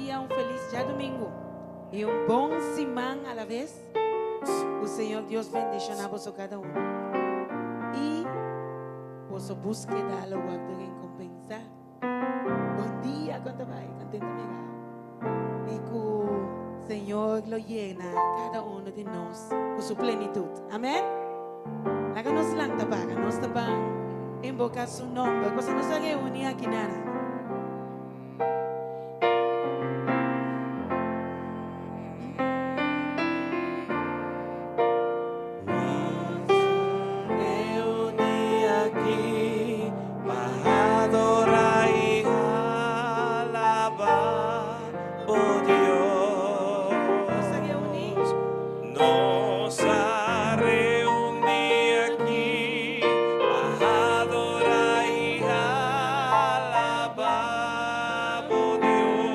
dia, un felis djadumingu i un bon siman alaves. Ku Señor Dios bendishoná boso kada unu i boso búskeda lo wòrdu rekompensá. Bon dia, kon ta bai? Kontentu mira i ku Señor lo yena kada unu di nos ku su plenitut. Amèn. Laga nos lanta para, nos ta ban inboká su nòmber, pasobra nos a reuní aki nana. Reuní aki pa adorá i alabá bo Dios. Nos a reuní. Nos a reuní aki pa adorá i alabá bo Dios.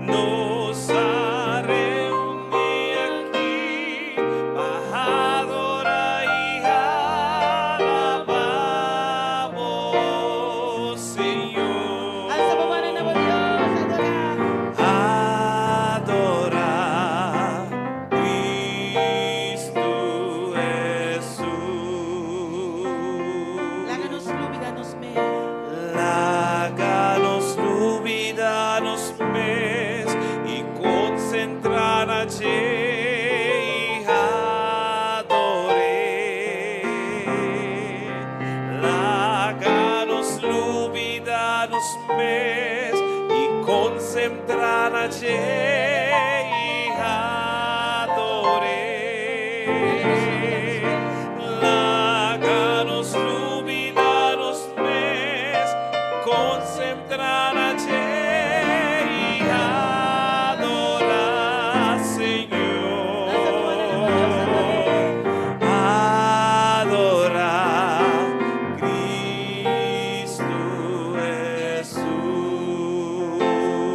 Nos a reuní aki pa adorá i alabá bo Señor. Alsa bo mannan na bo Dios, adorá. Adorá Cristo Jesús. Laga nos lubida nos mes. Laga nos lubida nos mes i konsentrá na dje i ador'é. Laga nos lubida nos mes i konsentrá na dje i ador'é. Laga nos lubida nos mes, konsentrá na dje i adorá Señor. Adorá Cristo Jesús.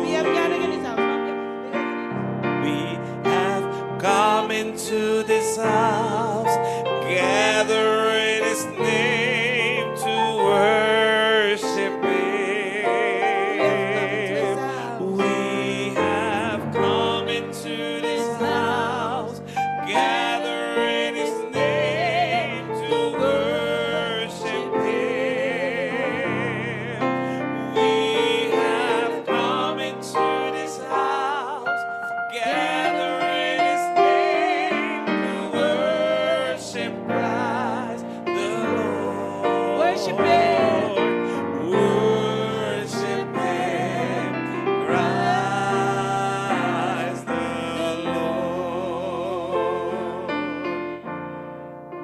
We have gathered in this house. We have come into this house, gather in His name to worship Him. We have come into this house, gather in His name to worship Him. We have come into this house, gather in His name to worship Christ the Lord. Worship Him. Worship Him, Christ the Lord.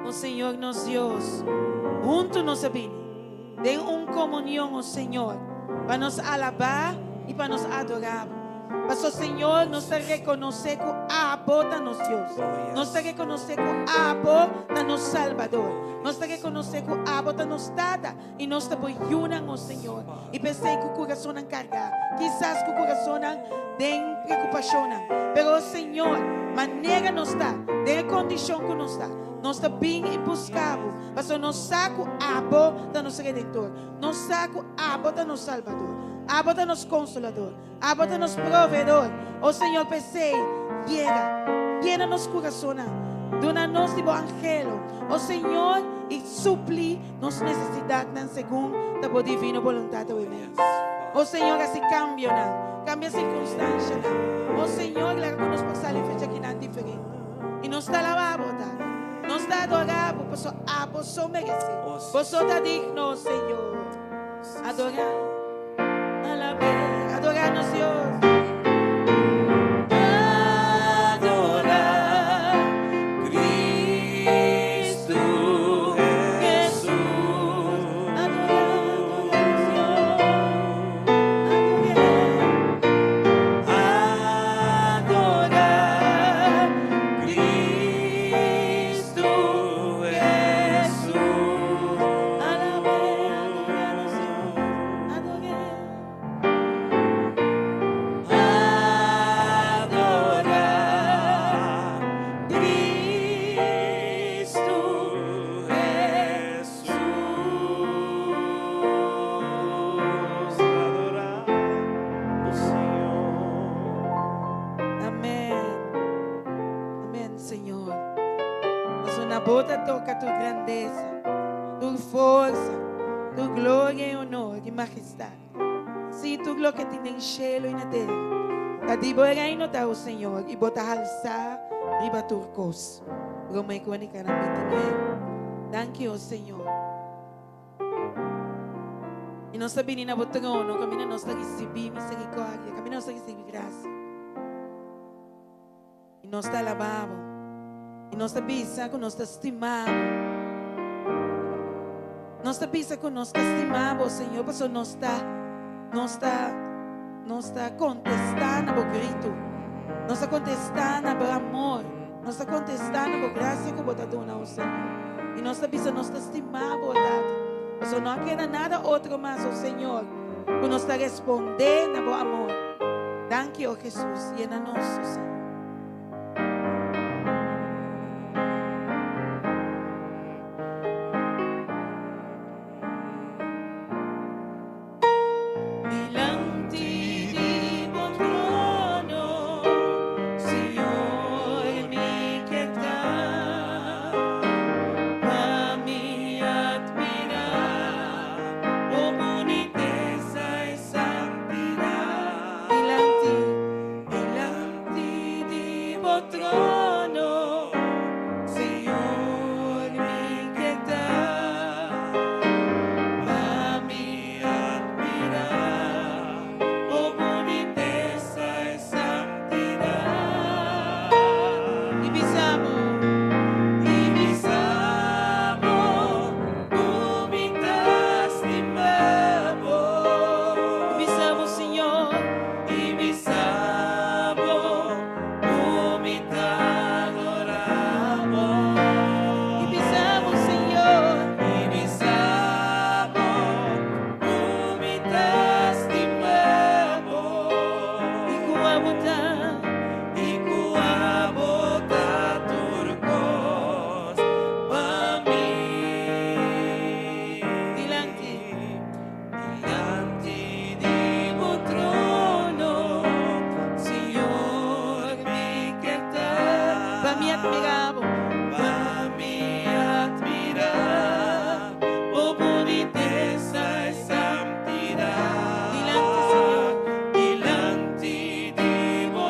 O Señor nos Dios, huntu nos a bini, den un komunion, o Señor, pa nos alabá i pa nos adorá. Paso Señor, nos ta rekonosé ku Abo ta nos Dios. Nos ta rekonosé ku Abo ta nos Salbador. Nos ta rekonosé ku Abo ta nos Tata i nos ta bo yunan, o Señor. I p'esei ku kurasonnan kargá, kisas ku kurasonnan den preokupashonnan. Pero, o Señor, manera nos ta, den e kondishon ku nos ta, nos ta bin i buska bo, pasobra nos sa ku Abo ta nos Redentor. Nos sa ku Abo ta nos Salbador. Abo ta nos Konsolador. Abo ta nos Proveedor. O Señor, p'esei, yega, yena nos kurasonnan. Duna nos di bo anhelo, o Señor, i supli nos nesesidatnan segun ta bo divino boluntat awe mes. O Señor, hasi kambionan, kambia sirkunstanshanan. O Señor, laga ku nos por sali fecha kinan diferente. I nos ta alabá bo, Tata. Nos ta adorá bo, pasobra abo so meresé. Bo so ta digno, Señor. Adorá, alab'é, adorá nos Dios. Adorá Cristo Jesús. Adorá, adorá nos Dios. Adorá. Adorá Cristo Jesús. Alab'é, adorá nos Dios. Adorá. Abo ta toka tur grandesa, tur forsa, tur gloria i honor i majestat. Sí, tur loke tin den shelu i na tera ta di bo. E reino ta, o Señor, i bo ta halsá riba tur kos. Promé Krónikanan 29. Danki, o Señor. I nos ta bini na bo trono kaminda nos ta risibí miserikòrdia, kaminda nos ta risibí grasia. I nos ta alabá bo. I nos ta bisa ku nos ta stima bo. Nos ta bisa ku nos ta stima bo, Señor, pasobra nos ta, nos ta, nos ta kontestá na bo gritu. Nos ta kontestá na bo amor. Nos ta kontestá na bo grasia ku bo ta duna, o Señor. I nos ta bisa nos ta stima bo, Tata. Pasobra no a keda nada otro mas, o Señor, ku nos ta respondé na bo amor. Danki, o Hesus, yena nos, o Señor. Dilanti di bo trono, Señor, mi ke ta, pa mi admirá bo bunitesa i santidat. Dilanti, Dilanti di bo trono, Señor, mi ke ta, pa mi admirá bo bunitesa i santidat. I bisa bo, I bisa bo, ku mi ta stima bo. I bisa bo, Señor. I bisa bo, ku mi ta adorá bo. I bisa bo, Señor. I bisa bo, ku mi ta stima bo. I ku abo ta, I ku abo ta tur kos pa mi. Dilanti, Dilanti di bo trono, Señor, mi ke ta. Pa mi admirá bo. Pa mi admirá bo bunitesa i santidat. Dilanti, Señor. Dilanti di bo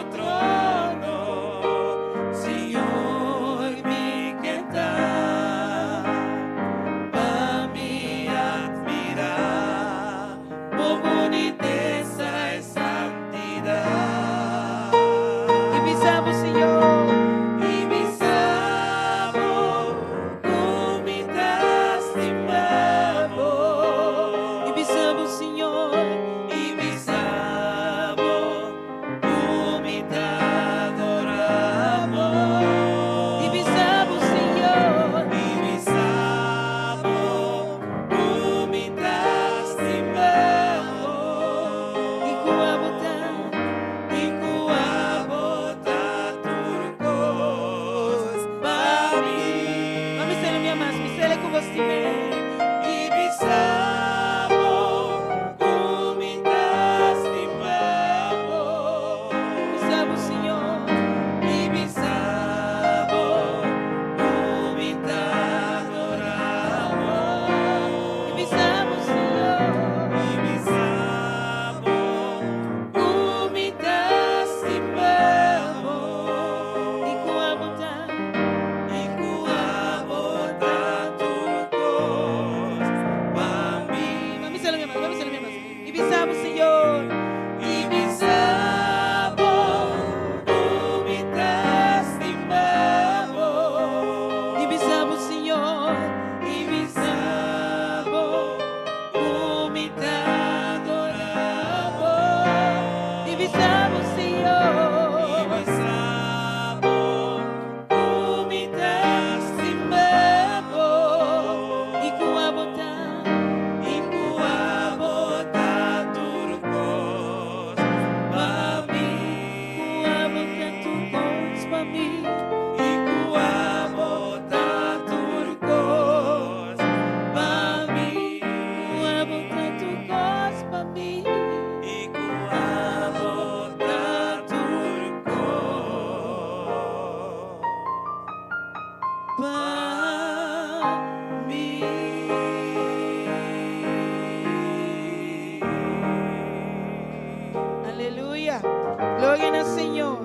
Gloria na Señor.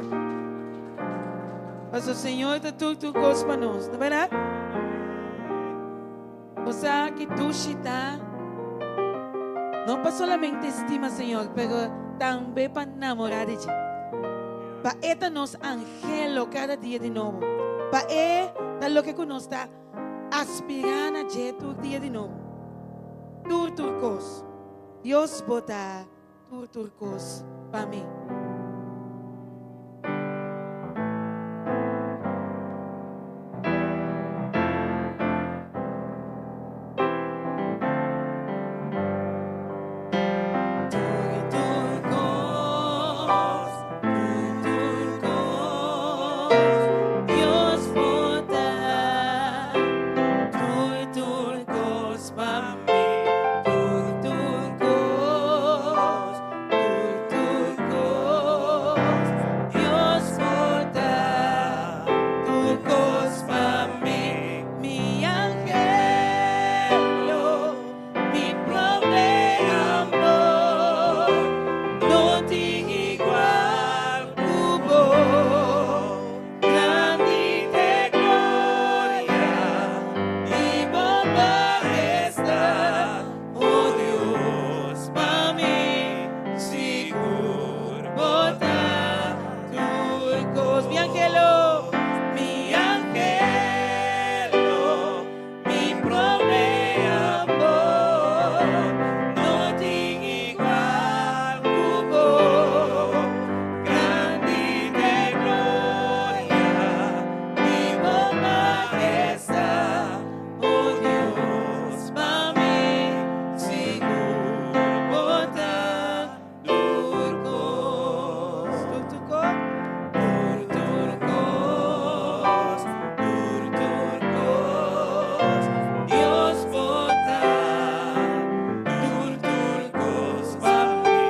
Paso Señor ta tur tur kos pa nos, no bèrdat? Bo sa ki dushi ta no pa solamente stima Señor, pero tambe pa namorá di dje. Pa e ta nos anhelo kada dia di nobo. Pa e ta loke ku nos ta aspirá na dje tur dia di nobo. Tur tur kos. Dios bo ta Tur tur kos pa mi. Tur tur kos, tur tur kos, Dios bo ta. Tur tur kos pa mi. Tur tur kos, tur tur kos, Dios bo ta. Tur kos pa mi. Mi anhelo, mi promé amor, no tin igual ku bo. Grandi t'e gloria di bo mahestad, o Dios, pa mi sigur bo ta tur kos. Mi anhelo, mi anhelo, mi promé amor, no tin igual ku bo. Grandi t'e gloria di bo mahestad, o Dios, pa mi sigur bo ta tur kos. Tur tur kos. Tur tur kos, tur tur kos, Dios bo ta. Tur tur kos pa mi.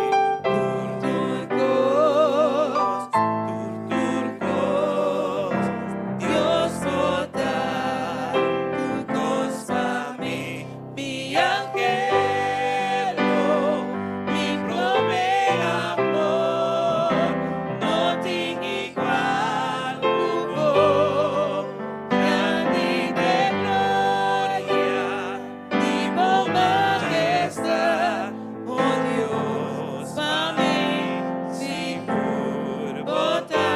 Tur tur kos, tur tur kos, Dios bo ta. Tur kos pa mi. Mi anhelo, mi promé amor, no tin igual ku bo. Grandi t'e gloria di bo mahestad, o Dios, pa mi sigur bo ta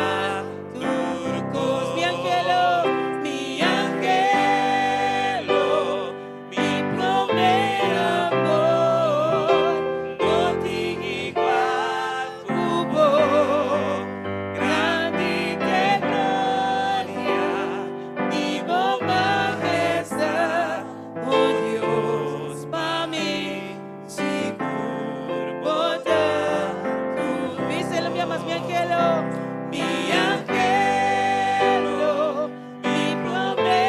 tur kos. Mi anhelo, mi anhelo, mi promé amor, no tin igual ku bo. Grandi t'e gloria di bo mahestad, o Dios, pa mi sigur bo ta tur. Bis'é un bia mas, mi anhelo, mi anhelo, mi promé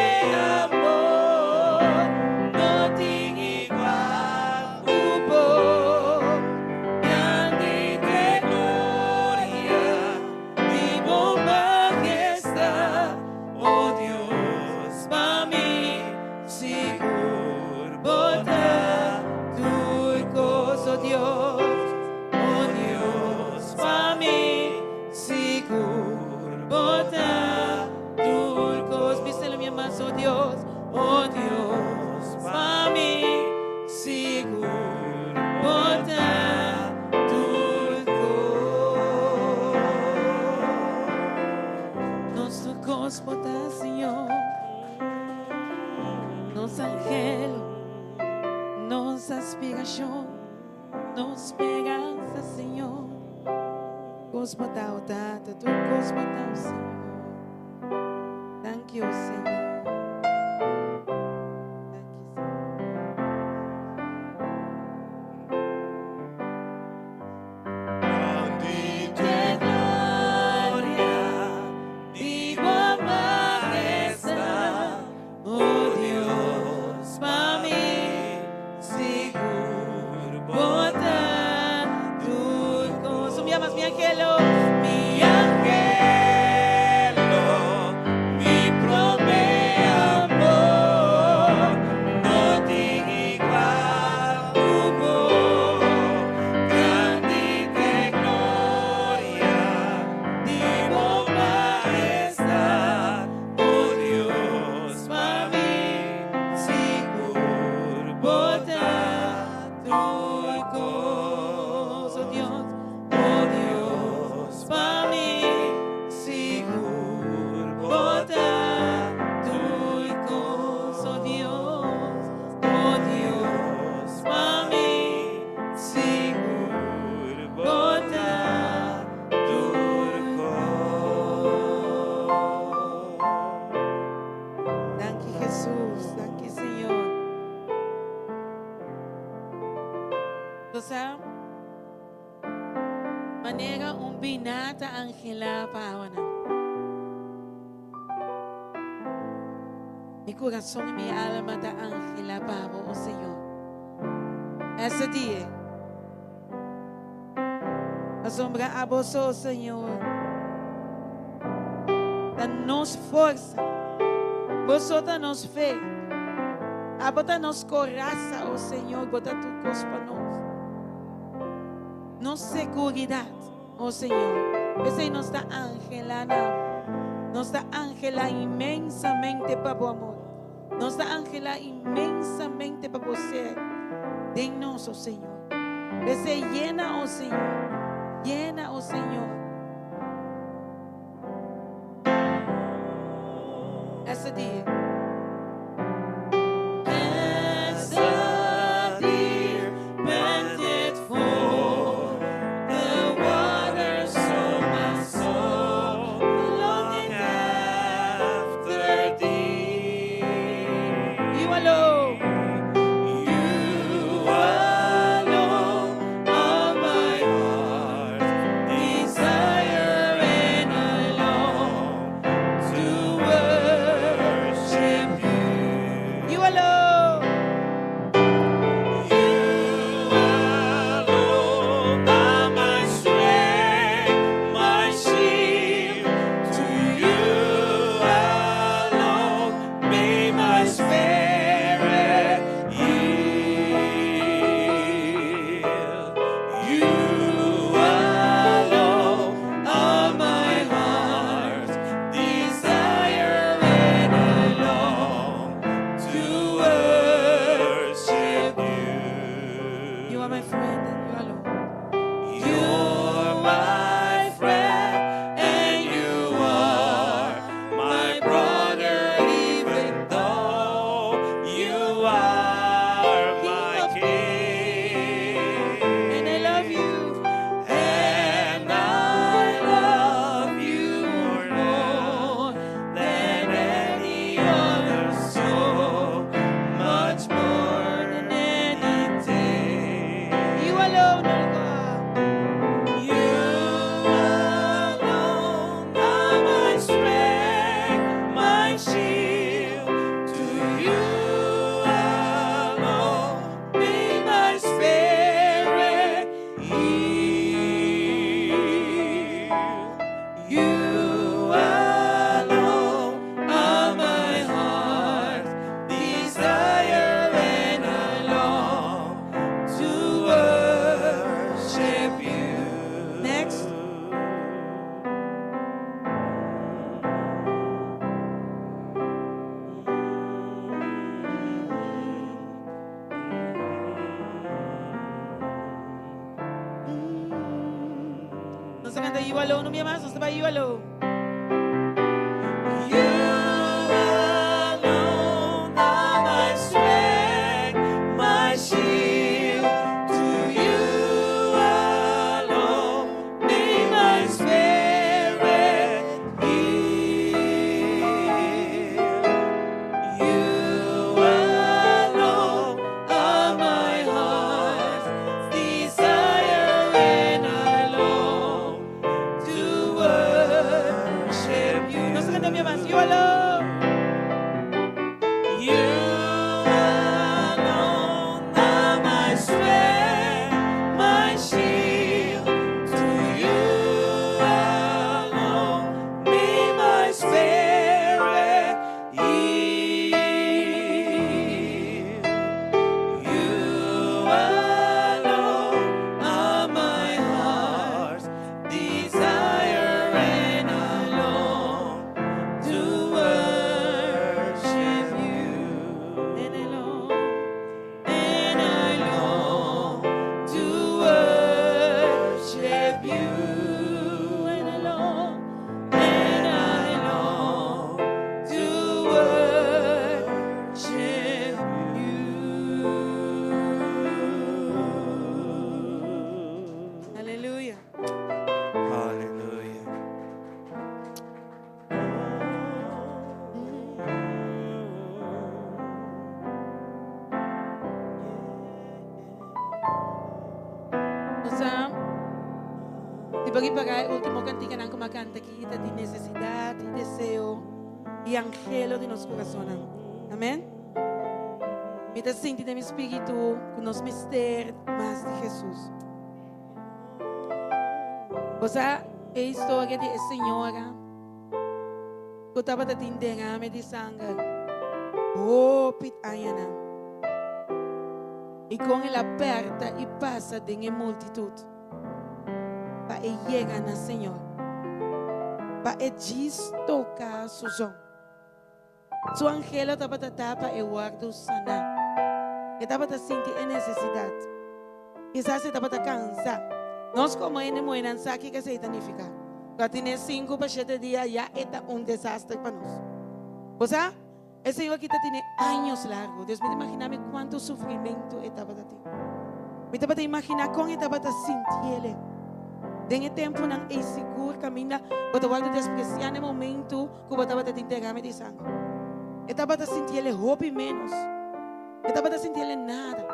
amor, no tin igual ku bo. Grandi t'e gloria di bo mahestad, o Dios, pa mi sigur bo ta tur kos, o Dios, o Dios, pa mi sigur bo ta tur kos. Bis'é un bia mas, o Dios, o Dios, pa mi sigur bo ta tur kos. Nos tur kos bo ta, Señor. Nos anhelo, nos aspirashon, nos speransa, Señor. Kos bo ta, o Tata, tur kos bo ta, Señor. Thank you, Señor. Thank you, Señor. Grandi t'e gloria di bo mahestad, o Dios, pa mi sigur bo ta tur kos. Un bia mas, mi anhelo, mi anhelo, mi promé amor, no tin igual ku bo. Grandi t'e gloria. Manera un biná ta anhelá pa awanan. Mi kurason i mi alma ta anhelá pa bo, o Señor. Esta dia, pasobra abo so, Señor, ta nos forsa. Bo so ta nos fe. Abo ta nos korasa, o Señor, bo ta tur kos pa nos. Nos seguridat, o Señor. P'esei nos ta anhelá na bo. Nos ta anhelá inmensamente pa bo amor. Nos ta anhelá inmensamente pa bo ser den nos, o Señor. P'esei yena, o Señor. Yena, o Señor. Ese dia. As a deer panted for the water, so my soul longeth after thee. You alone. You alone are my heart desire, and I long to worship you. You alone. You alone are my strength, my shield. To you alone may my spirit yield. You alone are my heart's desire, and I long to worship you. You are my friend and you alone. You're my friend, and you are my brother, even though you are my king. And I love you. And I love you more than any other soul, much more than anything. You alone, oh God. You alone are my strength, my shield. To you alone may my spirit yield. You alone are my heart's desire, and I long to worship you. Next. Nos ta kanta "You Alone", no mi mas, nos ta bai "You Alone". You alone are my strength, my shield. To you alone may my spirit yield. You alone are my heart's desire, and I long to worship you. Nos ta kanta mi mas, "You Alone". You alone are my strength, my shield. To you alone may my spirit yield. You alone are my heart's desire, and I long to I por ripará e último kantikanan ku mi a kanta aki ta di nesesidat i deseo i anhelo di nos kurasonnan. Amèn? Mi ta sinti den mi spiritu ku nos mester mas di Hesus. Bo sa e historia di e señora ku tabata tin derame di sanger hopi añanan i kon el a pèrta i pasa den e multitut pa e yega na Señor, pa e djis toka su zon. Su anhelo tabata ta pa e wòrdu saná. E tabata sinti e nesesidat. Kisas e tabata kansa. Nos komo hende muhénan sa kiko esei ta nifiká. Ku a tene sinku pa shete dia ya e ta un desaster pa nos. Bo sa, e señor aki ta tene años largu. Dios, mi ta imaginá mi kuantu sufrimentu e tabata tin. Mi tabata imaginá kon e tabata sintiele den e tempunan ei sigur kaminda bo ta wòrdu despresiá na e momentu ku bo tabata tin derame di sanger. E tabata sinti el hopi ménos. E tabata sinti el nada.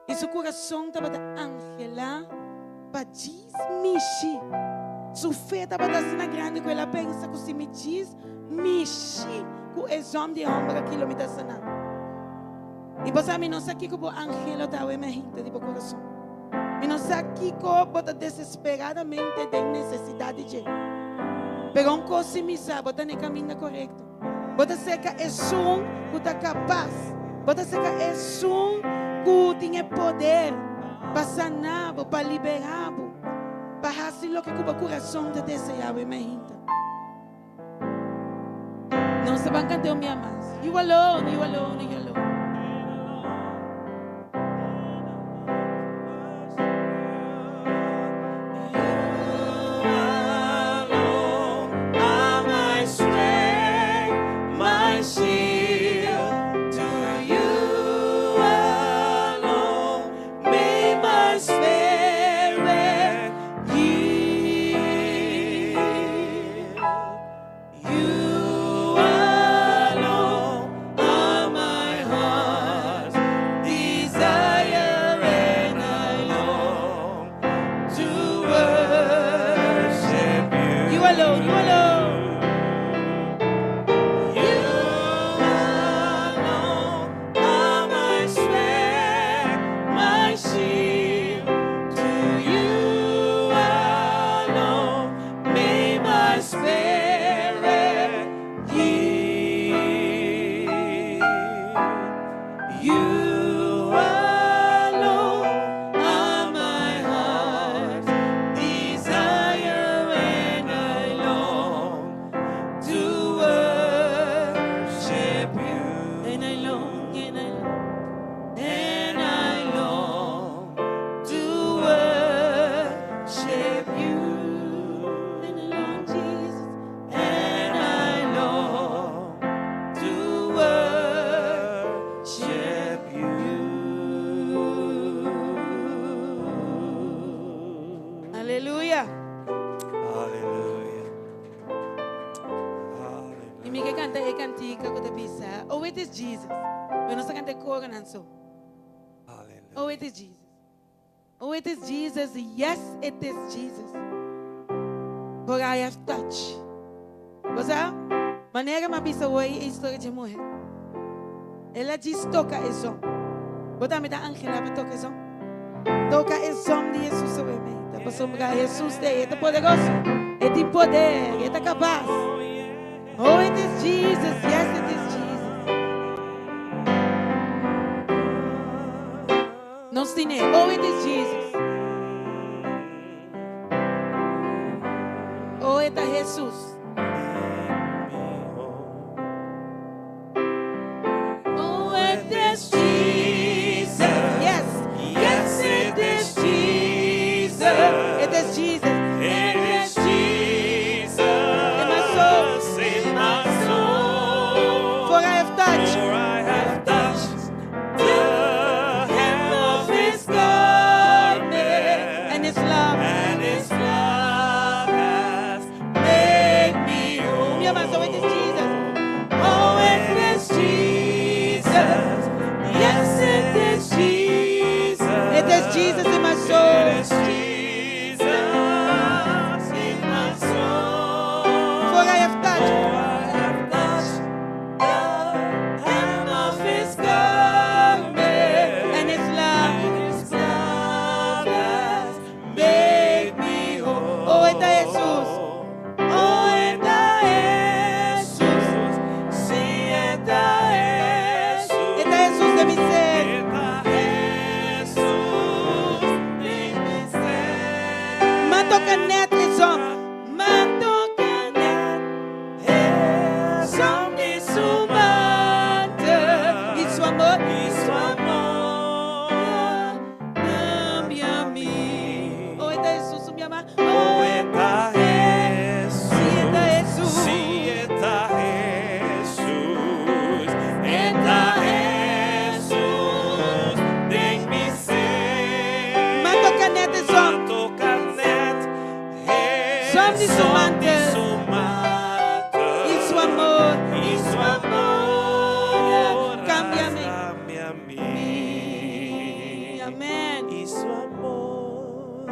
I su kurason tabata anhelá pa djis mishi. Su fe tabata asina grandi ku el a pensa ku si mi djis mishi ku e zòm di e hòmber aki lo mi ta saná. I bo sa mi no sa kiko bo anhelo ta awe mehinte di bo kurason. Mi no sa kiko bo ta desesperadamente den nesesidat di dje. Pero un kos si mi sa, bo ta na e kaminda korekto. Bo ta serka esun ku ta kapas. Bo ta serka esun ku tin e poder pa sana bo, pa liberá bo, pa hasi loke ku bo kurason ta deseá awe mehinte. Nos ta ban canta un bia mas. You alone, you alone, you alone. Aleluya. Aleluya. I mi ke kanta e kantika ku ta bisa, Oh, it is Jesus. Pero nos ta kanta e koronan so. Oh, it is Jesus. Oh, it is Jesus. Yes, it is Jesus. For I have touched. Bo sa, manera m'a bisa hoy e historia dje muher. El a djis toka e zon. Bo tambe ta anhelá pa toka e zon? Toka e zon di Hesus awe mei. Ta pasobra Hesus ta ei. E ta poderoso. E tin poder. E ta kapas. Oh, it is Jesus. Yes, it is Jesus. Nos tine. Oh, it is Jesus. Oh, e ta Hesus. Oh, it is Jesus. Yes. Yes, it is Jesus. It is Jesus. It is Jesus. In my soul. In my soul. For I have touched. For I have touched the hem of his garment. And his love. And his love has made Zòm di su mantel. I su amor. I su amor. Kambia mi. Kambia mi. Amèn. I su amor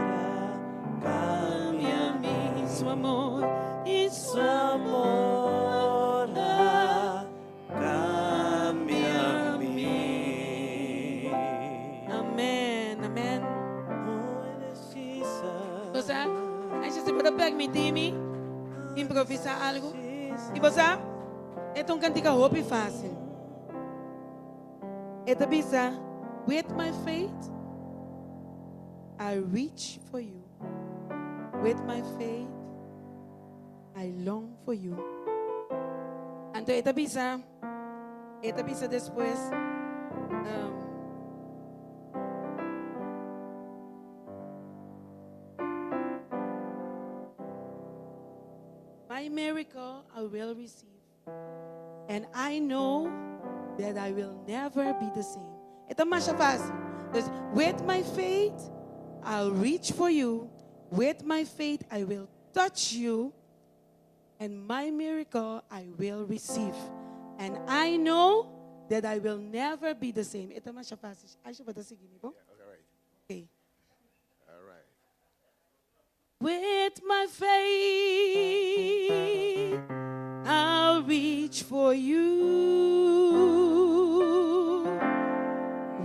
Kambia mi. I su amor. I su Su amor kambia mi. Amèn. Amèn. Oh, it is Jesus. Bo sa, Aisha, si bo ta permití mi improvisá algu. I bo sa, e ta un kantika hopi fásil. E ta bisa, with my faith, I reach for you. With my faith, I long for you. Anto e ta bisa despues, my miracle I will receive. And I know that I will never be the same. E ta mas fásil. Dus, with my faith, I'll reach for you. With my faith, I will touch you. And my miracle I will receive. And I know that I will never be the same. E ta mas fásil. Acho ku bo ta sigui, bon? All right. Ok. All right. With my faith, I'll reach for you.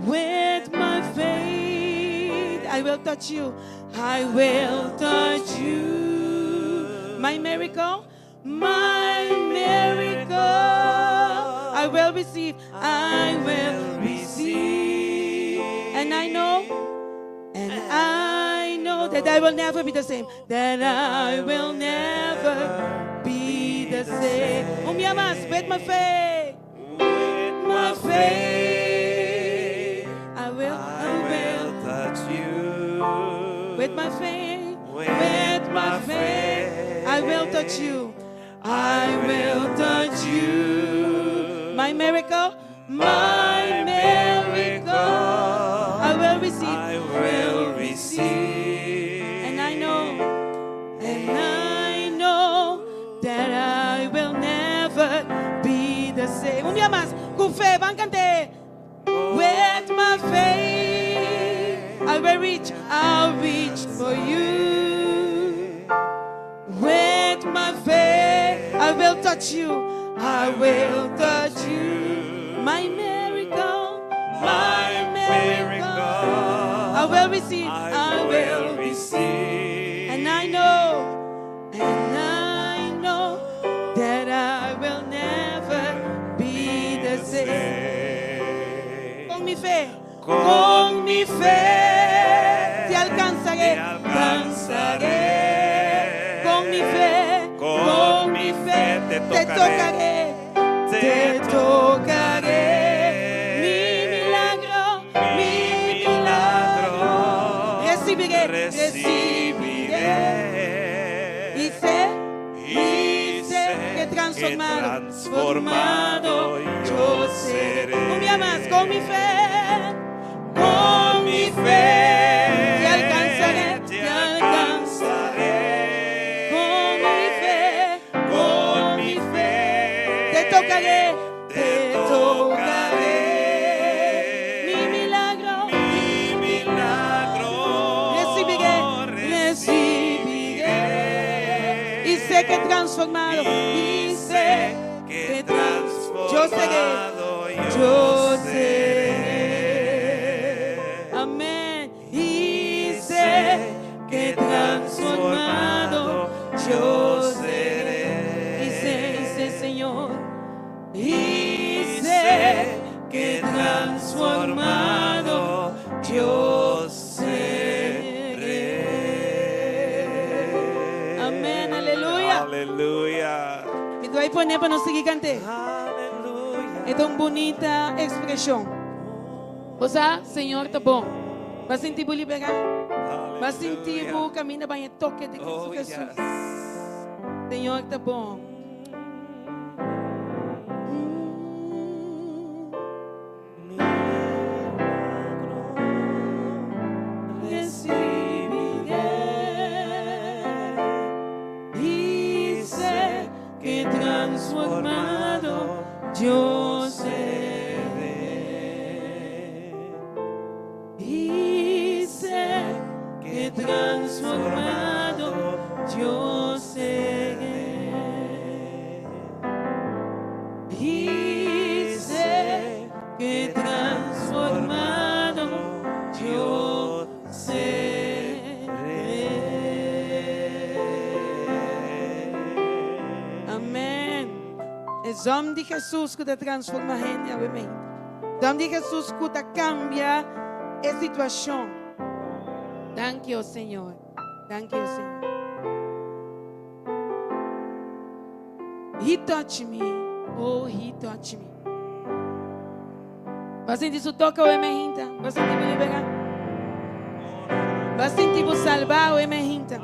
With my faith, I will touch you. I will touch you. My miracle, I will receive. I will receive. And I know that I will never be the same. That I will never be the same. Un biaha mas, with my faith. With My faith. I I will. will touch you. With my faith. With With my my faith. I will touch you. I will touch you. My miracle. I will receive. I will receive. And I know that I will never be the same. Un biaha mas, ku fe, ban kant'é. With my faith, I will reach, I'll reach for you. With my faith, I will touch you. I will touch you. My miracle, my miracle. I will receive, I will receive. And I know that I will never be the same. Ku mi fe, Ku mi fe, te alkansaré, te alcanzaré. Ku mi fe, Ku mi fe te te tocaré. tocaré, Te te tocaré. Mi milagro, mi milagro, recibiré, recibiré. Y I sé que transformado, transformado yo seré. Un biaha mas, ku mi fe, Ku mi fe, te alkansaré, te te alcanzaré. alcanzaré. Ku mi fe, Ku mi fe, te tocaré, te te tocaré. Mi milagro, mi milagro, recibiré, recibiré. I sé que transformado, Y i sé que que yo seré, transformado yo seré. Amén. I sé que transformado yo seré. I sé, Señor. I sé que transformado yo seré. Amèn. Aleluya. Aleluya. I ta bai pone pa nos sigui kanta. Aleluya. E ta un bunita ekspreshon. O sea, Señor ta bon. Bo a sinti bo liberá. Bo a sinti bo kaminda den toke di Kristu Oh, Jesus. yes. Señor ta bon. Milagro Recibiré. transformado yo seré. Y sé que transformado yo seré. Y sé que transformado yo seré. Amen. E zòm di Jesus ku ta transformá hende awe mente. Zòm di Jesus ku ta kambia e situashon. Danki, o Señor. Danki, o Señor. He touch me. Oh, he touch me. Bo a sinti su toke awe mainta. Bo a sinti bo liberá. Bo a sinti bo salbá awe mainta.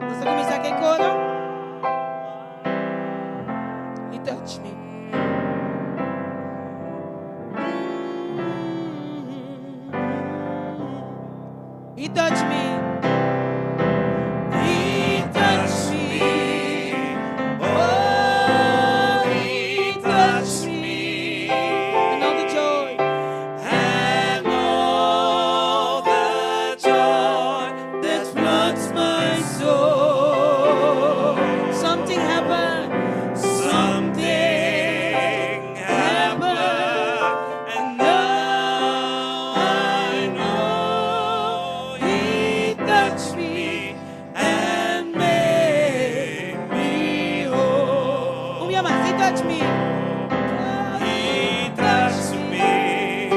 Nos ta kuminsá ku e koro. He touch me. He touch me. He touch me. Oh, he touch me. And all the joy. And all the joy that floods my soul. Something happened. Something happened, and now I know He touched me and made me whole. Un bia mas. He touch me. He touched me.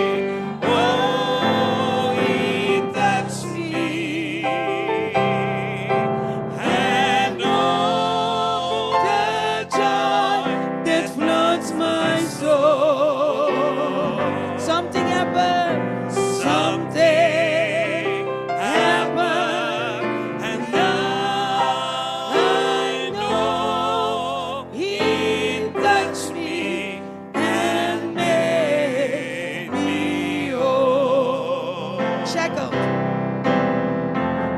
Oh, he touched me. And all the joy that floods my soul. Something happened. Something happened, and now I know He touched me and made me whole. Shackled.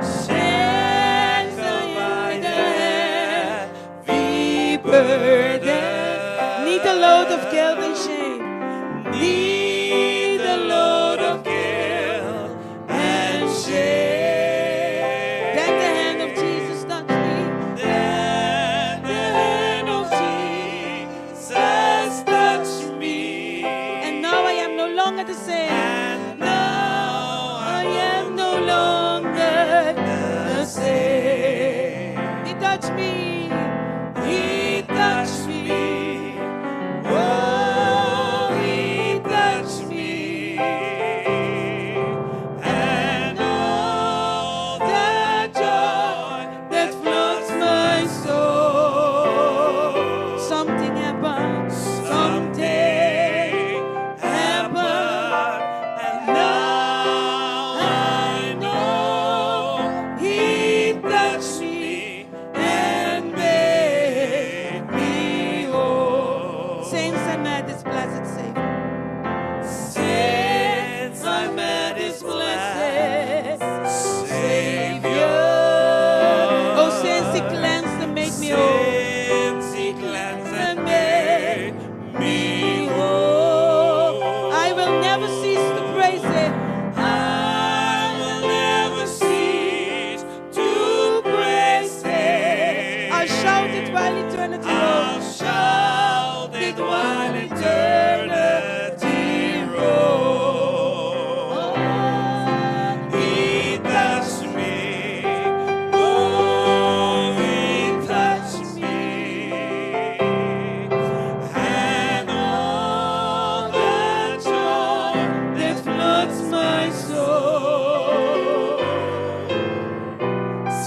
Shackled by the heavy burden. Neath the load of guilt and shame. Neath the load of guilt and shame. Then the hand of Jesus touched me. Then the hand of Jesus touched me. And now I am no longer the same. And now I am no longer the same. He touched me. He touched me. Oh, he touched me. And all the joy that floods my soul. Something happened. Something happened, and now I know He touched me and made me whole. Since I met this blessed Savior. Since I met this blessed Savior, Oh, since He cleansed and made me whole. Since He cleansed and made me whole, I will never cease to praise Him. I will never cease to praise Him. I'll shout it while eternity I'll rolls. shout it while eternity rolls. He touched me. Oh, he touched me. And all the joy that floods my soul.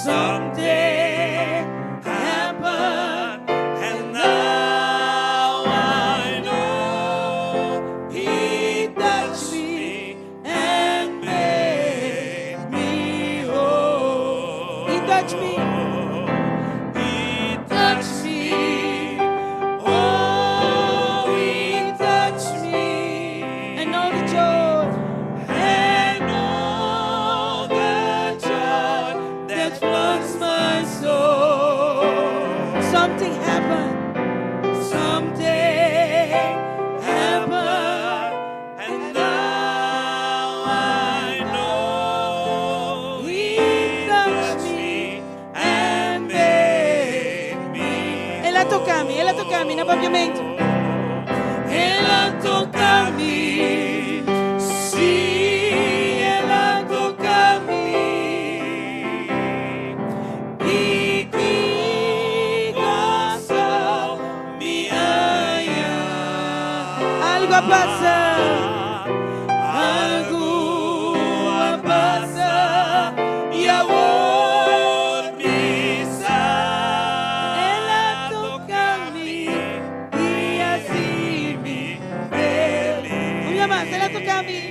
Something happened, Something happened. Something happened, and now I know He He touched touched me me and made me El a toka mi, el a toka mi, na Papiamento. El a toka mi, si, el a toka mi. I ki goso mi a haña. Algu a pasa. Algu a pasa i awor mi sa. El a toka mi i a hasi mi felis. Un mas, el a toka mi.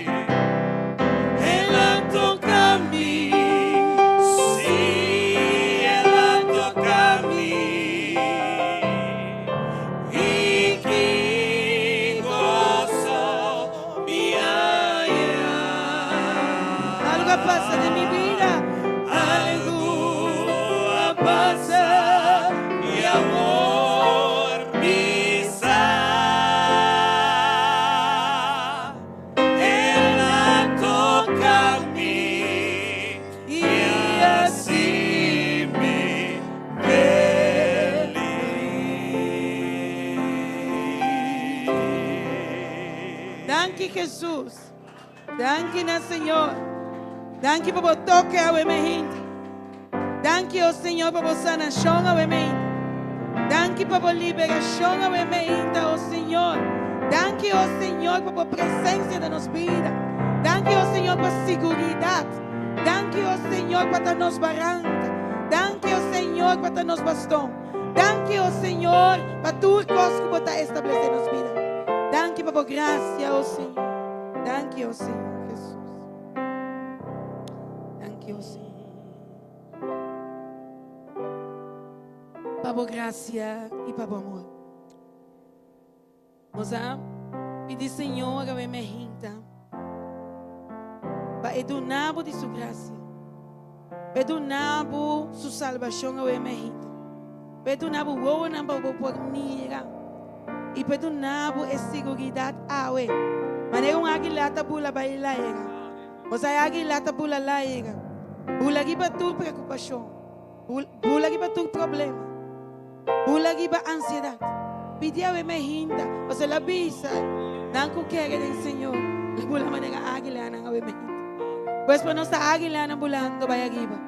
El a toka mi, si, el a toka mi. I ki goso mi a haña. Algu a pasa den mi bida. Algu a pasa i awor mi sa. El a toka mi i a hasi mi felis. Danki, Jesus. Danki na Señor. Danki pa bo toke awe mainta. Danki, oh Señor, pa bo sanashon awe mainta. Danki pa bo liberashon awe mainta, oh Señor. Danki, oh Señor, pa bo presensia den nos bida. Danki, oh Señor, pa seguridat. Danki, oh Señor, pa nos baranka. Danki, oh Señor, pa nos baston. Danki, oh Señor, pa tur kos ku bo ta establesé den nos bida. Danki pa bo grasia, oh Señor. Danki, oh Señor Jesus. Danki, oh Señor. Pa bo grasia i pa bo amor. Nos a pidi Señor awe mainta. Pa e duna bo di su grasia. Pa e duna bo su salbashon awe mainta. Pa e duna bo wowonan pa bo por mira. I pa e duna bo e seguridat awe. Manera un águila ta bula bai laira. Bo águila ta bula laira. Bula riba tur preokupashon. Bula riba tur problema. Bula riba ansiedat. Pidi awe mainta. Bo la bisa. Nan ku kere den Señor. Bula manera águila nan awe mainta. Pues pa nos ta águila nan bulando bai ariba.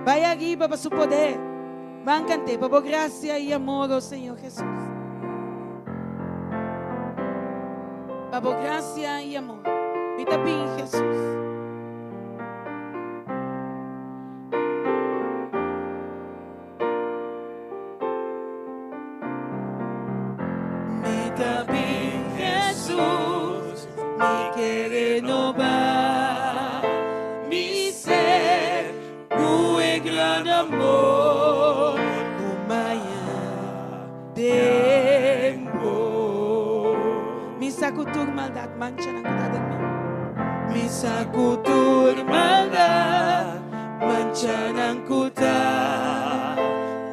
Bai ariba pa su poder. Ban kant'é pa bo grasia i amor, oh Señor Jesus. Pa bo grasia i amor. Mi ta bin, Jesus. Mi ta bin, Jesus, mi ke renobá mi ser ku e gran amor Ku m'a haña den bo. Mi sa ku tur maldat mancha nan ku ta den mi. Mi sa ku tur maldat mancha nan ku ta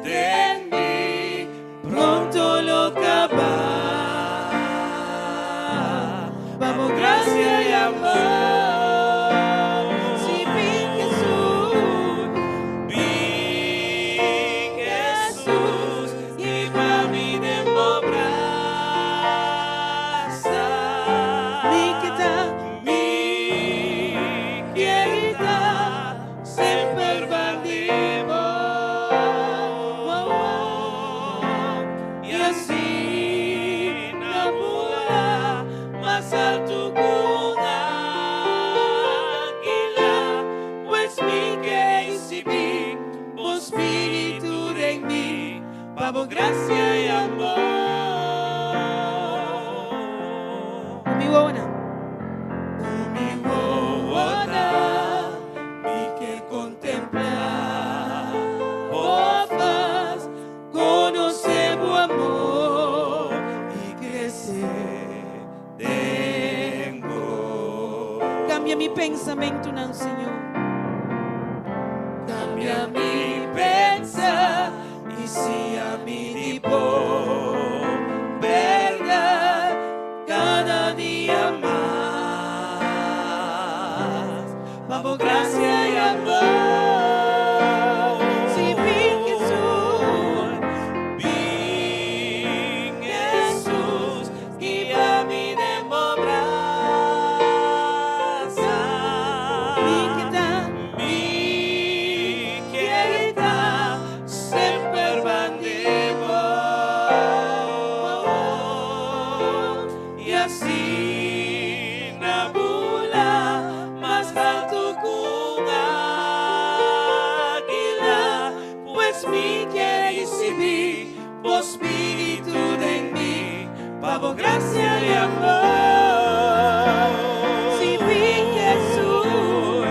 den mi pronto lo kaba. Pa bo grasia i amor. Si bin Jesus, Bin Jesus, hiba mi den bo brasa. Mi ke ta, Mi ke ta semper band'i bo. I asina bula mas altu ku águila, pues mi ke risibí bo spiritu den mi, pa bo grasia i amor. Mi wowonan. Mi wowonan, mi ke kontemplá bo fas, konosé bo amor i krese den bo. Kambia mi pensamentunan, Señor. Kambia mi pensa i siña mi di mi ke risibí bo spiritu den mi, pa bo grasia i amor. Si bin Jesus,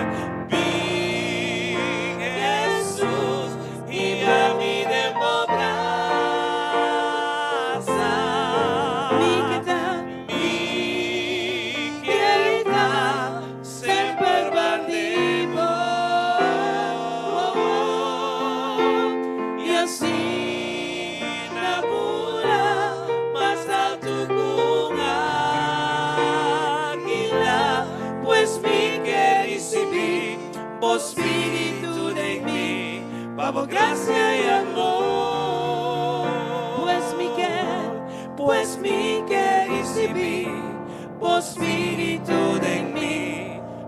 Bin Jesus, hiba mi den bo brasa. Mi ke ta, Mi ke ta semper band'i bo. I asina bula mas altu ku águila, pues mi ke risibí bo spiritu den mi, pa bo grasia i amor. Pues mi ke, Pues mi ke risibí bo spiritu den mi,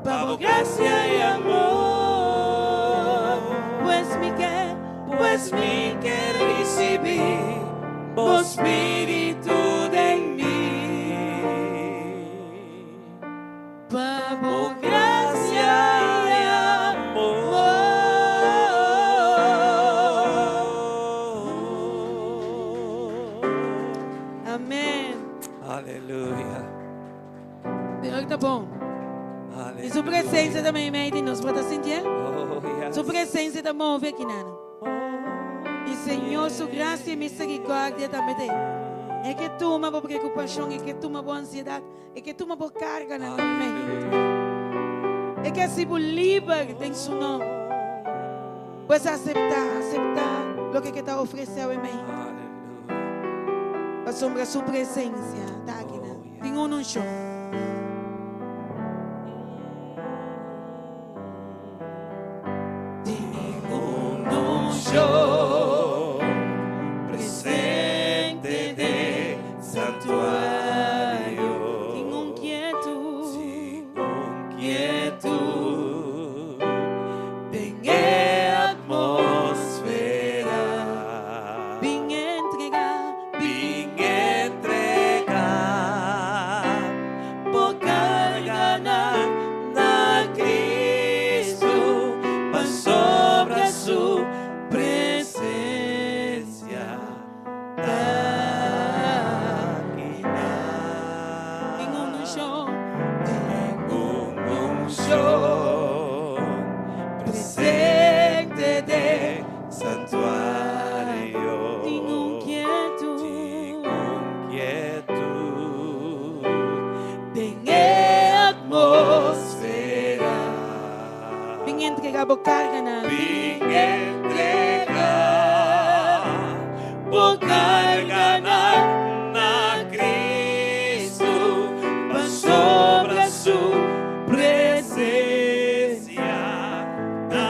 pa bo grasia i amor. Pues mi ke, Pues mi ke risibí bo spiritu den mi. Pa bo Bo grasia i amor. Amèn. Aleluya. Señor ta bon. Aleluya. I su presensia ta meimei di nos. Bo ta sinti? Oh, yes. Su presensia ta move aki nan. I Señor, su grasia i miserikòrdia tambe tin. E ke tuma bo preokupashon, e ke tuma bo ansiedat, e ke tuma bo karganan tambe. Aleluya. E ke hasi bo liber den su nòmber. Pues aseptá, aseptá loke e ta ofresé mei. Aleluya. Pasobra su presensia ta aki nan. Oh, yes. Tin un unshon. Tin un unshon presente den santuario. Tin un kietut. Tin un kietut den atmósfera. Bin entregá. Bin entregá bo karganan na Kristu, pasobra su presensia ta aki nan. Tin un unshon. Tin un unshon presente den santuario. Tin un kietut. Tin un kietut Den atmósfera. Bin entregá bo karganan. Bin entregá bo karganan na Kristu, pasobra su presensia ta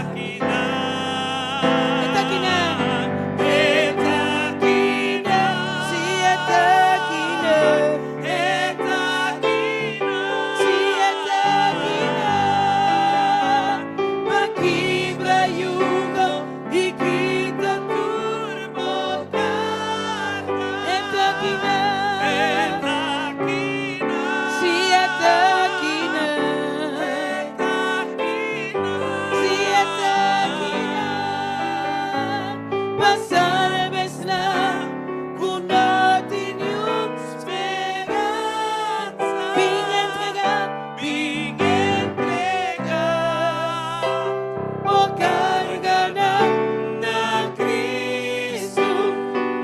aki nan. E ta aki nan. E ta aki nan. Si e ta aki nan. E ta aki nan. Si e ta aki nan. Pa kibra yugo i kita tur bo karga. E ta aki nan. E ta aki nan. Si e ta aki nan. E ta aki nan. Si e ta aki nan. Pa salba esnan ku no tin speransa. Bin entregá. Bin entregá Bo karganan na Kristu,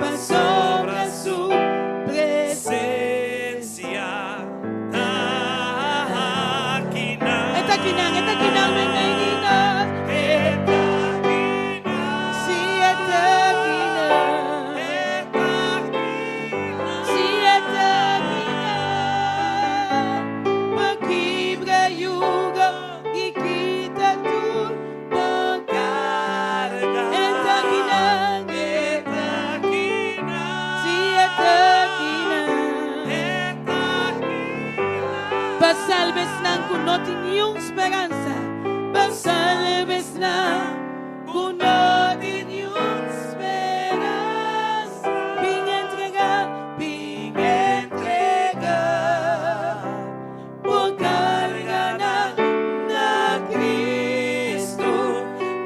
pasobra su presensia. presensia ta aki nan. E ta aki nan, e ta aki nan, meimei di nos. E ta aki nan. Si e ta aki nan. E ta aki nan. Si e ta aki nan. Pa kibra yugo i kita tur bo Karga. E ta aki nan. E ta aki nan. Si e ta aki nan. E ta aki nan. Pa salba esnan ku no tin ningun speransa. Pa salba esnan ku no tin ningun speransa. Bin entregá, Bin entregá bo karganan na Kristu,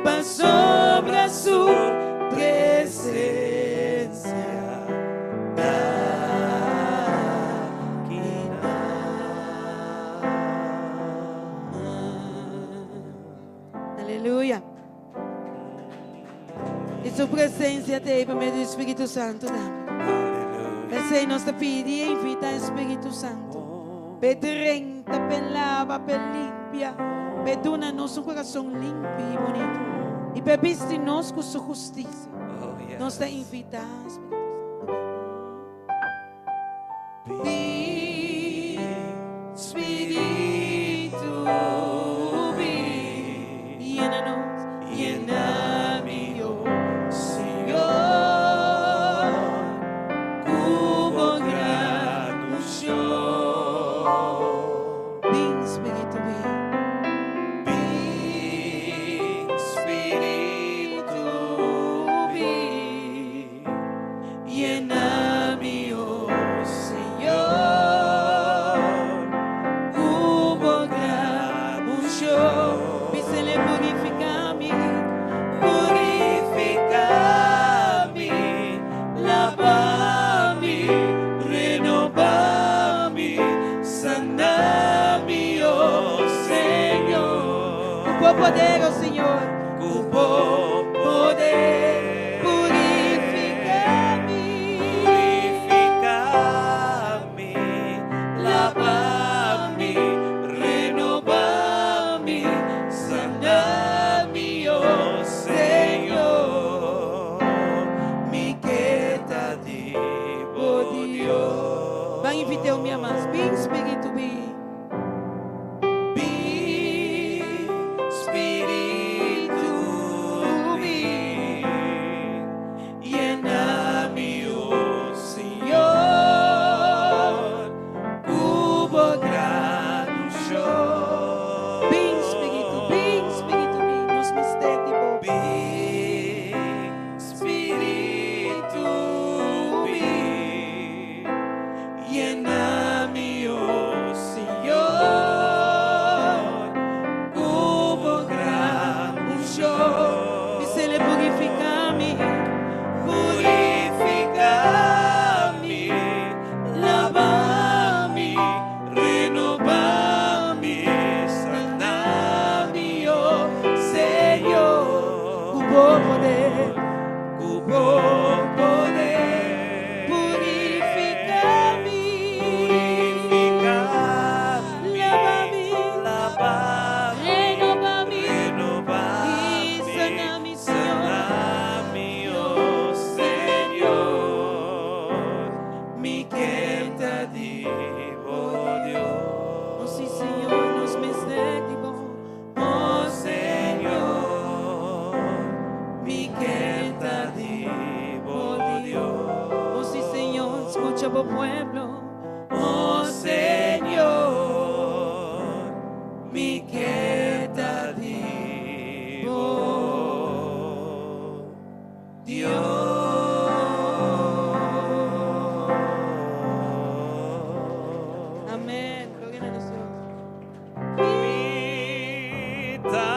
pasobra su presencia ta akinan. Aleluya. I su presencia ta ei pa medio di Spiritu Santu tambe. P'esei nos ta pidi i invita e Spiritu Santu p'e drenta, p'e laba, p'e limpia, p'e duna nos un kurason limpi i bunito i p'e bisti nos ku su hustisia. Nos ta invita e Spiritu Santu bin. Bin, Spiritu, bin, yena nos, yena mi, oh Señor, ku bo gran unshon. Bin, Spiritu, bin. Bin, Spiritu, bin, yena mi, oh Señor, ku bo gran unshon. Bis'El purifiká mi. Purifiká mi, laba mi, renobá mi, sana mi, oh Señor. Ku bo poder, oh Señor. Ku bo poder. Purifiká mi. Purifiká mi, laba mi, renobá mi, sana mi, oh Señor. Mi ke ta di bo Dios. Ban invit'É un bia mas. Bin, Spiritu, bin. Bin, Spiritu, bin, yena mi, oh Señor, ku bo gran unshon. Bin, Spiritu, bin, Spiritu, bin. Nos mester di bo. Bin, Spiritu, bin, yena mi, oh Señor, ku bo gran unshon. Bis'El purifiká mi. Purifiká mi, laba mi, renobá mi, sana mi, oh Señor. Ku bo poder. Ku bo poder. Purifiká mi. Purifiká mi, Laba mi. laba mi, Renobá mi. renobá I mi, sana mi, Señor. sana mi, oh Señor. Mi ke ta di bo Dios. Oh, sí, Señor, nos mester di bo. Oh Señor, mi ke ta di bo Dios. Oh, sí, Señor, skucha bo pueblo. Oh Señor, mi ke ta di bo Dios. Amén. Gloria na nos Dios. Mi ta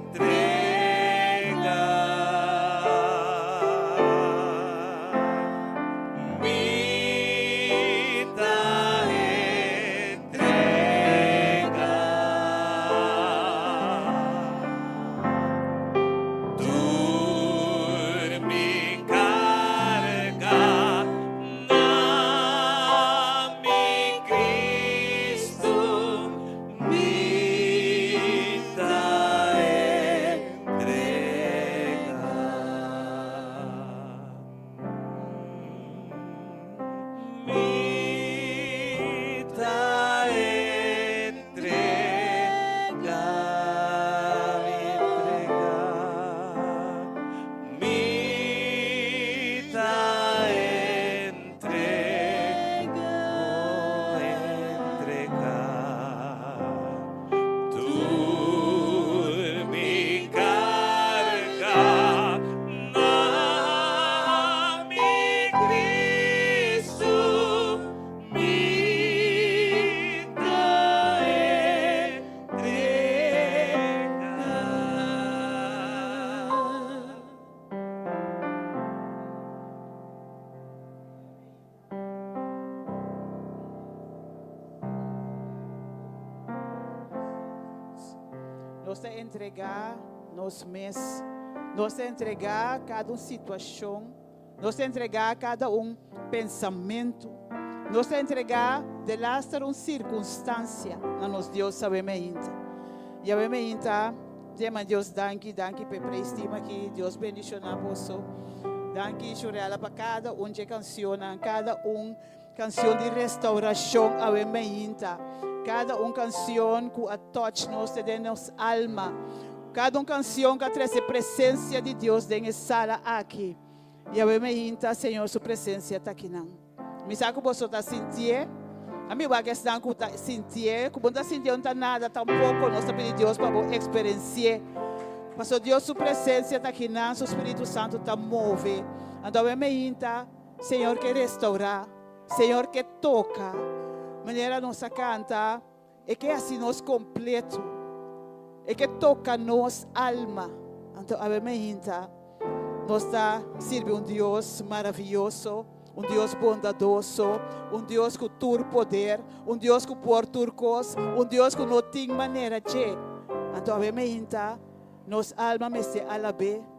entregá. Mi ta entregá. Tur Nos ta entregá nos mes. Nos ta entregá kada un situashon. Nos ta entregá kada un pensamentu. Nos ta entregá delaster un sirkunstansia na nos Dios awe meinta. I awe meinta yama Dios danki, danki p'e praise team aki. Dios bendishoná boso. Danki Shurella pa kada un dje kanshonnan, kada un kanshon di restaurashon awe meinta. Kada un kanshon ku a touch nos te den nos alma. Kada un kanshon ku a trese presensia di Dios den e sala aki. I awe meinta Señor su presensia ta akinan. Mi sa ku boso ta sintié. Ami wak esnan ku ta sintié, ku bo no ta sintié no ta nada tampoko. Nos ta pidi Dios pa bo eksperensié. Pasobra Dios su presensia ta akinan, su Spiritu Santu ta move. Anto awe meinta Señor ke restourá, Señor ke toka. Manera nos a kanta, E ke hasi nos kompleto. E ke toka nos alma. Anto awe meinta nos ta sirbi un Dios maravioso, un Dios bondadoso, un Dios ku tur poder, un Dios ku por tur kos, un Dios ku no tin manera dje. Anto awe meinta nos alma mester alab'é.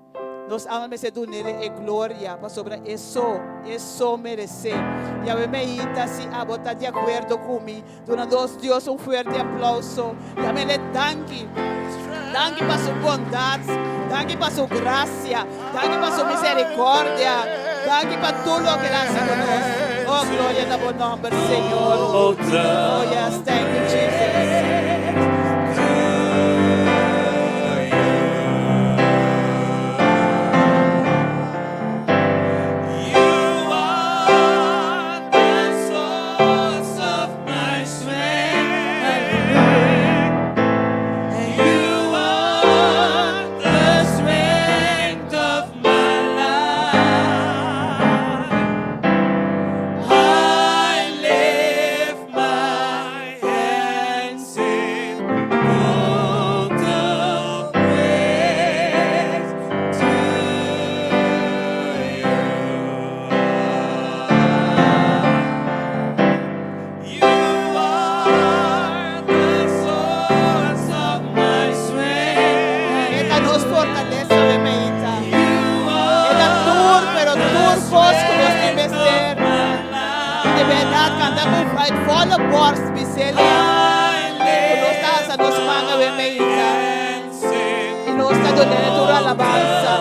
Nos alma mester dun'El e gloria, pasobra E so, E so meresé. Yahweh meinta, si abo ta di akuerdo ku mi, duna nos Dios un fuerte aplauso. Yam'El danki. Danki pa Su bondat, danki pa Su grasia, danki pa Su miserikòrdia, danki pa tur loke El a hasi ku nos. Oh, gloria na Bo nòmber, Señor. Oh, yes, thank you, Jesus. E ta nos fortalesa, mi meita. E ta tur, pero tur kos ku nos tin mester. I di bèrdat kanta ku uit volle borst bis'El ku nos ta alsa nos man awe meita i nos ta dun'El tur alabansa,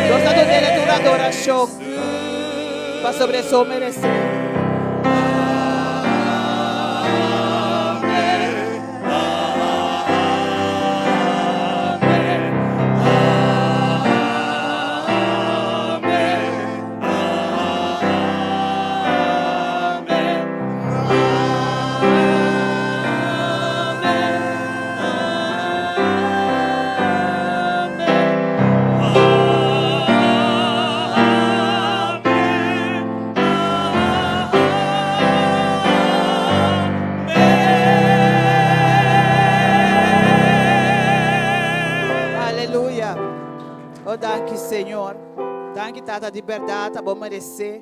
nos ta dun'El tur adorashon pasobra E so meresé. Aleluya. Oh, danki, Señor. Danki, Tata, di berdad abo meresé.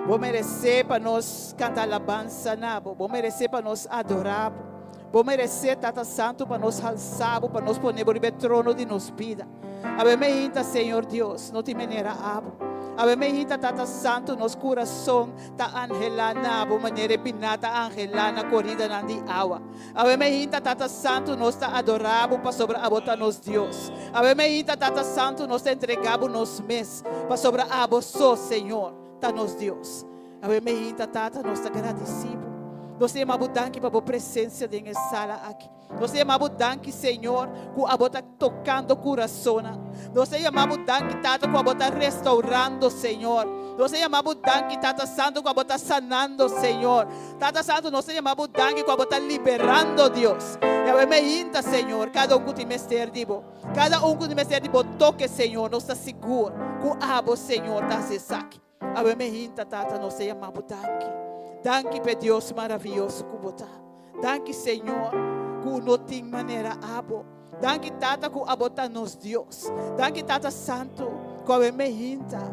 Bo meresé pa nos kanta alabansa na bo. Bo meresé pa nos adorá bo. Bo meresé, Tata Santu, pa nos halsá bo, pa nos pone bo riba e trono di nos bida. Awe meinta, Señor Dios, no tin manera abo. Awe meinta, Tata Santu, nos kurason ta anhelá na bo manera e biná ta anhelá na koridanan di awa. Awe meinta, Tata Santu, nos ta adorá bo pasobra abo ta nos Dios. Awe meinta, Tata Santu, nos ta entregá bo nos mes pasobra abo so, Señor, ta nos Dios. Awe meinta, Tata, nos ta gradisí bo. Nos ta yama bo danki pa bo presensia den e sala aki. Nos ta yama bo danki, Señor, ku abo ta tokando kurasonnan. Nos ta yama bo danki, Tata, ku abo ta restaurando, Señor. Nos ta yama bo danki, Tata Santu, ku abo ta sanando, Señor. Tata Santu, nos ta yama bo danki ku abo ta liberando, Dios. I awe meinta, Señor, kada un ku tin mester di bo, kada un ku tin mester di bo toke, Señor, nos ta sigur ku abo, Señor, ta hasi esaki. Awe meinta, Tata, nos ta yama bo danki. Danki p'e Dios maravioso ku bo ta. Danki, Señor, ku no tin manera abo. Danki, Tata, ku abo ta nos Dios. Danki, Tata Santu, ku awe meinta.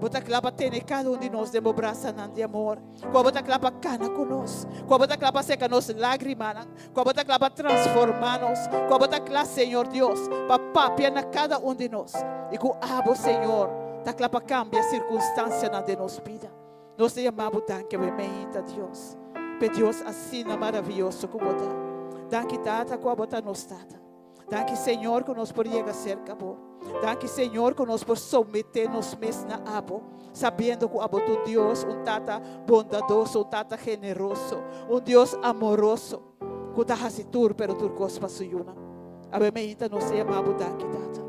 Bo ta kla pa tene kada un di nos den bo brasanan di amor. Ku abo ta kla pa kana ku nos. Ku abo ta kla pa seka nos lágrimanan. Ku abo ta kla pa transformá nos. Ku abo ta kla, Señor Dios, pa papia na kada un di nos. I ku abo, Señor, ta kla pa kambia sirkunstansianan den nos bida. Nos ta yama bo danki awe meinta, Dios, p'e Dios asina maravioso ku bo ta. Danki, Tata, ku abo ta nos Tata. Danki Señor ku nos por yega serka bo. Danki Señor ku nos por someté nos mes na abo, sabiendo ku abo ta un Dios, un Tata bondadoso, un Tata generoso, un Dios amoroso, ku ta hasi tur pero tur kos pa su yunan. Awe meinta nos ta yama bo danki Tata.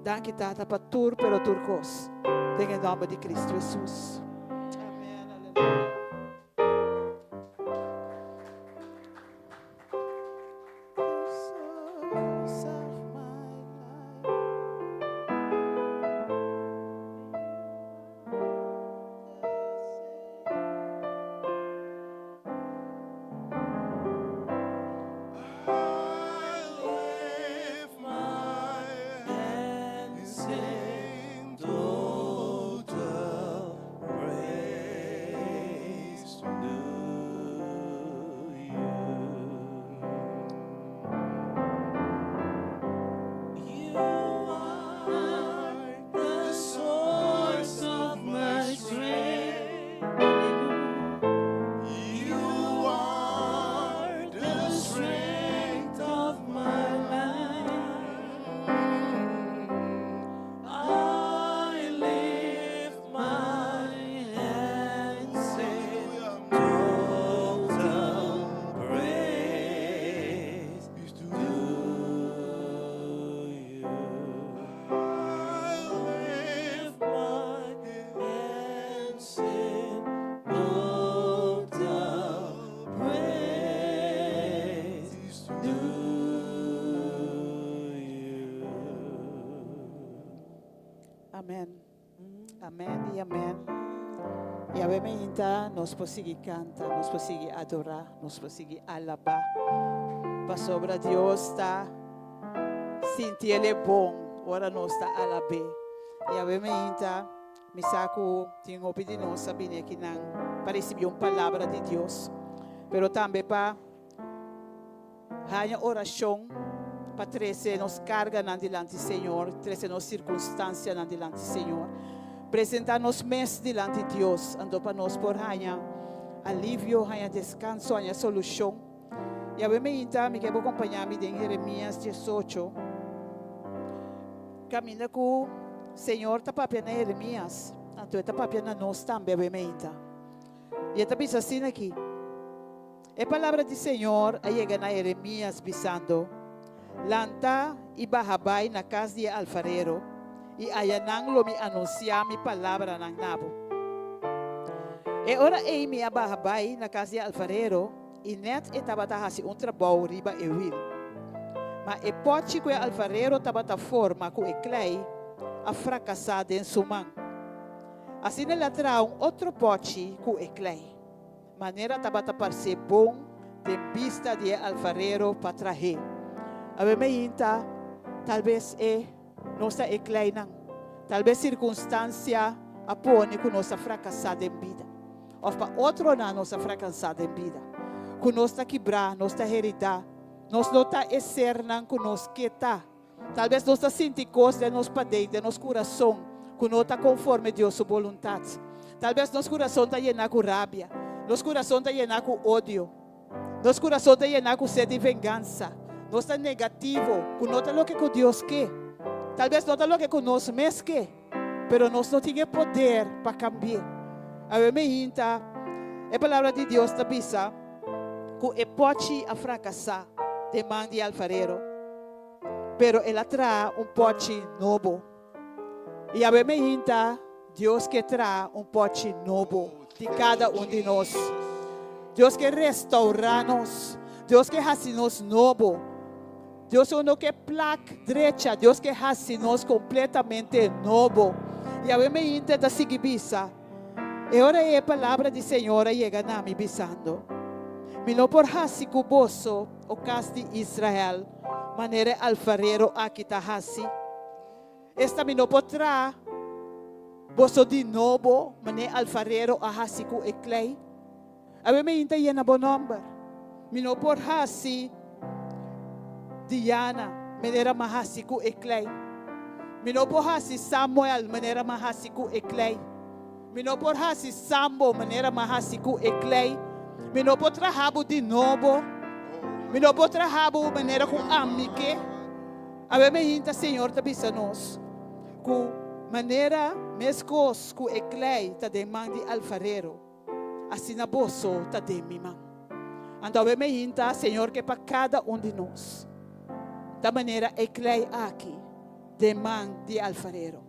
Danki Tata pa tur pero tur kos. Den e nòmber di Kristu Hesus. Amen. Aleluya. Amen. Amen y amen. Y awe mainta nos por sigui canta, nos por sigui adora, nos por sigui alaba. Pasobra Dios ta sinti el bon ora nos ta alab'é. Y awe mainta mi sa cu tin hopi di nos a bini akinan pa ricibi un palabra di Dios, pero tambe pa Haña orashon pa trese nos karganan dilanti Señor, trese nos sirkunstansianan dilanti Señor. Presentá nos mes dilanti Dios, anto pa nos por haña alivio, haña deskanso, haña solushon. I awe meinta mi ke bo kompañá mi den Jeremias diesocho, kaminda ku Señor ta papia na Jeremias, anto e ta papia na nos tambe awe meinta. I e ta bisa asina aki. E palabra di Señor a yega na Jeremias, bisando, Lanta i baha bai na kas di e alfarero, i ayanan lo mi anunsiá mi palabranan na bo. E ora ei mi a baha bai na kas di e alfarero, i nèt e tabata hasi un trabou riba e wil. Ma e pòchi ku e alfarero tabata forma ku e klei a frakasá den su man. Asina el a traha un otro pòchi ku e klei. Manera tabata parse bon den bista di e alfarero pa trah'é. Awe meinta, talbes e nos ta e kleinan. Talbes sirkunstansia a pone ku nos a frakasá den bida. Òf pa otronan nos a frakansá den bida. Ku nos ta kibrá, nos ta heridá. Nos no ta e sernan ku nos ke ta. Talbes nos ta sinti kos den nos paden, den nos kurason, ku no ta konforme Dios su boluntat. Talbes nos kurason ta yená ku rabia, nos kurason ta yená ku odio, nos kurason ta yená ku sed di vengansa, nos ta negativo, ku no ta loke ku Dios ke. Talbes no ta loke ku nos mes ke, pero nos no tin e poder pa kambi'é. Awe meinta, e Palabra di Dios ta bisa ku e pòchi a frakasá den man di e alfarero. Pero el a traha un pòchi nobo. I awe meinta Dios ke traha un pòchi nobo di kada un di nos. Dios ke restourá nos. Dios ke hasi nos nobo. Dios no ke plak drecha. Dios ke hasi nos kompletamente nobo. I awe meinta e ta sigui bisa, E ora ei e palabra di Señor a yega na mi, bisando, Mi no por hasi ku boso, o kas di Israel, manera e alfarero aki ta hasi. Esta mi no por traha. Boso di nobo, manera alfarero a hasi ku e klei. Awe mi ta yena bo nòmber. Mi no por hasi Diana, manera m'a hasi ku e klei. Mi no por hasi Samuel, manera m'a hasi ku e klei. Mi no por hasi Sambo, manera m'a hasi ku e klei. Mi no por traha bo di nobo. Mi no por traha bo manera ku ami ke. Awe mainta Señor ta bisa nos ku manera meskos ku e klei ta den man di alfarero, asina boso ta den mi man. Anto awe mainta Señor ke pa kada un di nos ta manera e klei aki den man di alfarero.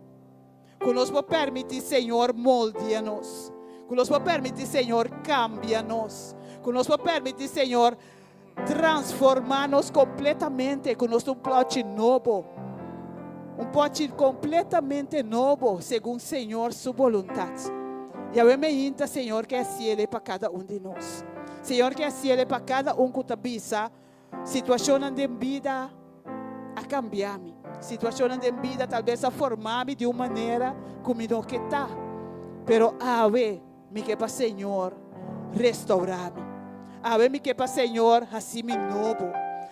Ku nos por permití Señor moldia nos. Ku nos por permití Señor kambia nos. Ku nos por permití Señor transformá nos kompletamente. Ku nos ta un plòchi nobo. Un pòchi kompletamente nobo segun Señor su boluntat. I awe meinta Señor ke hasiel pa kada un di nos. Señor ke hasiel pa kada un ku ta bisa, Situashonnan den bida a kambia mi. Situashonnan den bida tal bes a forma mi di un manera ku mi no ke ta. Pero awe mi ke pa Señor restourá mi. Awe mi ke pa Señor hasi mi nobo.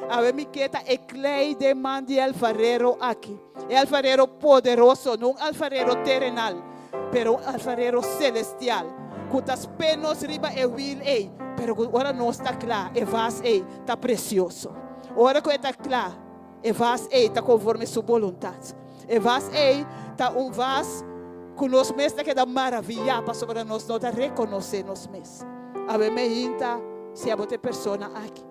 Awe mi ke ta e klei den man di e alfarero aki. E alfarero poderoso, no un alfarero terenal, pero un alfarero celestial, cu ta spé nos riba e wiel ei, pero cu ora nos ta cla, e vas ei ta precioso. Ora cu e ta cla, e vas ei ta conforme su boluntad. E vas ei ta un vas cu nos mes ta keda maraviyá pasobra nos no ta reconocé nos mes. Awe me hinta si abo ta e persona aki.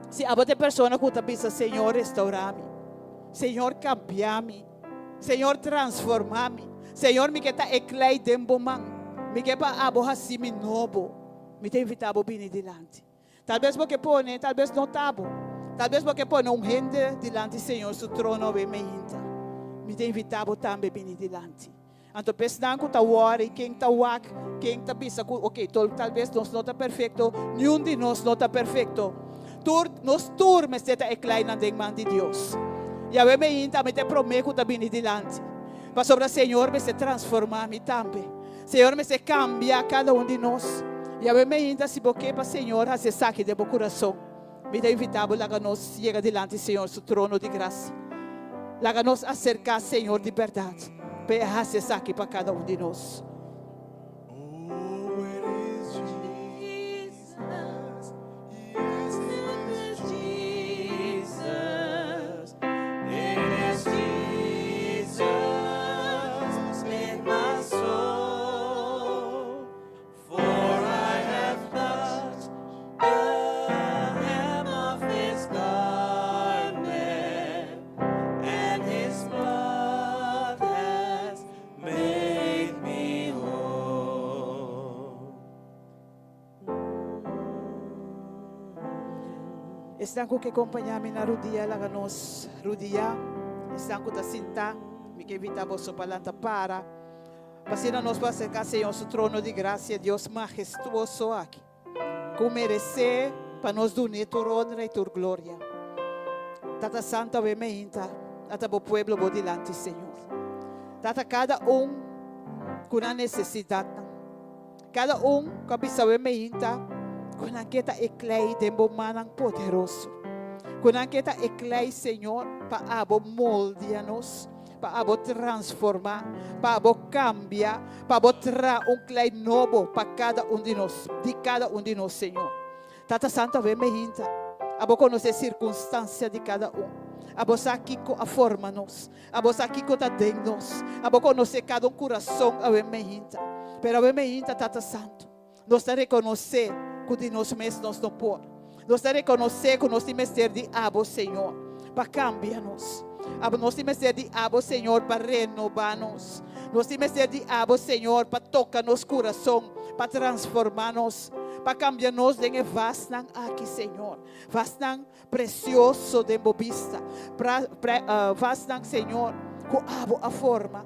Si abo ta e persona ku ta bisa, Señor, restaurá mi. Señor, kambia mi. Señor, transformá mi. Señor, mi ke ta e klei den bo man. Mi ke pa abo hasi mi nobo. Mi ta invitá bo bini dilanti. Talbes bo ke pone, talbes no ta bo. Talbes bo ke pone un hende dilanti Señor su trono awe meinta. Mi ta invitá bo tambe bini dilanti. Anto p'esnan ku ta wòri, ken ta wak, ken ta bisa ku oke, talbes nos no ta perfekto, niun di nos no ta perfekto. Tur, nos tur mester ta e kleinan den man di Dios. Yahweh meinta mi ta e promé ku ta bini dilanti, pasobra Señor mester transformá mi tambe. Señor mester kambia kada un di nos. Yahweh meinta si bo ke pa Señor hasi esaki den bo kurason, mi ta invitá bo laga nos yega dilanti Señor su trono di grasia. Laga nos aserká Señor di bèrdat pa e hasi esaki pa kada un di nos. Oh, it is Jesus. Yes, it is Jesus. It is Jesus in my soul. For I have touched the hem of his garment, and his blood has made me whole. Esnan ku ke kompañá mi na rudia, laga nos rudia. Esnan ku ta sintá, mi ke invitá boso pa lanta para. Pa asina nos por aserká Señor su trono di grasia, Dios mahestuoso aki, ku meresé pa nos dun'é tur honra i tur gloria. Tata Santu, awe meinta ata bo pueblo bo dilanti, Señor. Tata, kada un ku nan nesesidatnan, kada un ku a bisa awe meinta ku nan ke ta e klei den bo mannan poderoso, ku nan ke ta e klei, Señor, pa abo moldia nos. Pa abo transformá, pa abo kambia, pa abo traha un klei nobo pa kada un di nos, di kada un di nos, Señor. Tata Santu, awe mehinta, abo konosé sirkunstansia di kada un. Abo sa kiko a forma nos. Abo sa kiko ta den nos. Abo konosé kada un kurason awe mehinta. Pero awe mehinta, Tata Santu, nos ta rekonosé ku di nos mes nos no por. Nos ta rekonosé ku nos tin mester di abo, Señor, pa kambia nos. Abo, nos tin mester di abo, Señor, pa renobá nos. Nos tin mester di abo, Señor, pa toka nos kurason, pa transformá nos, pa kambia nos den e vasnan aki, Señor. Vasnan presioso den bo bista. Pra, pre, vasnan, Señor, ku abo a forma.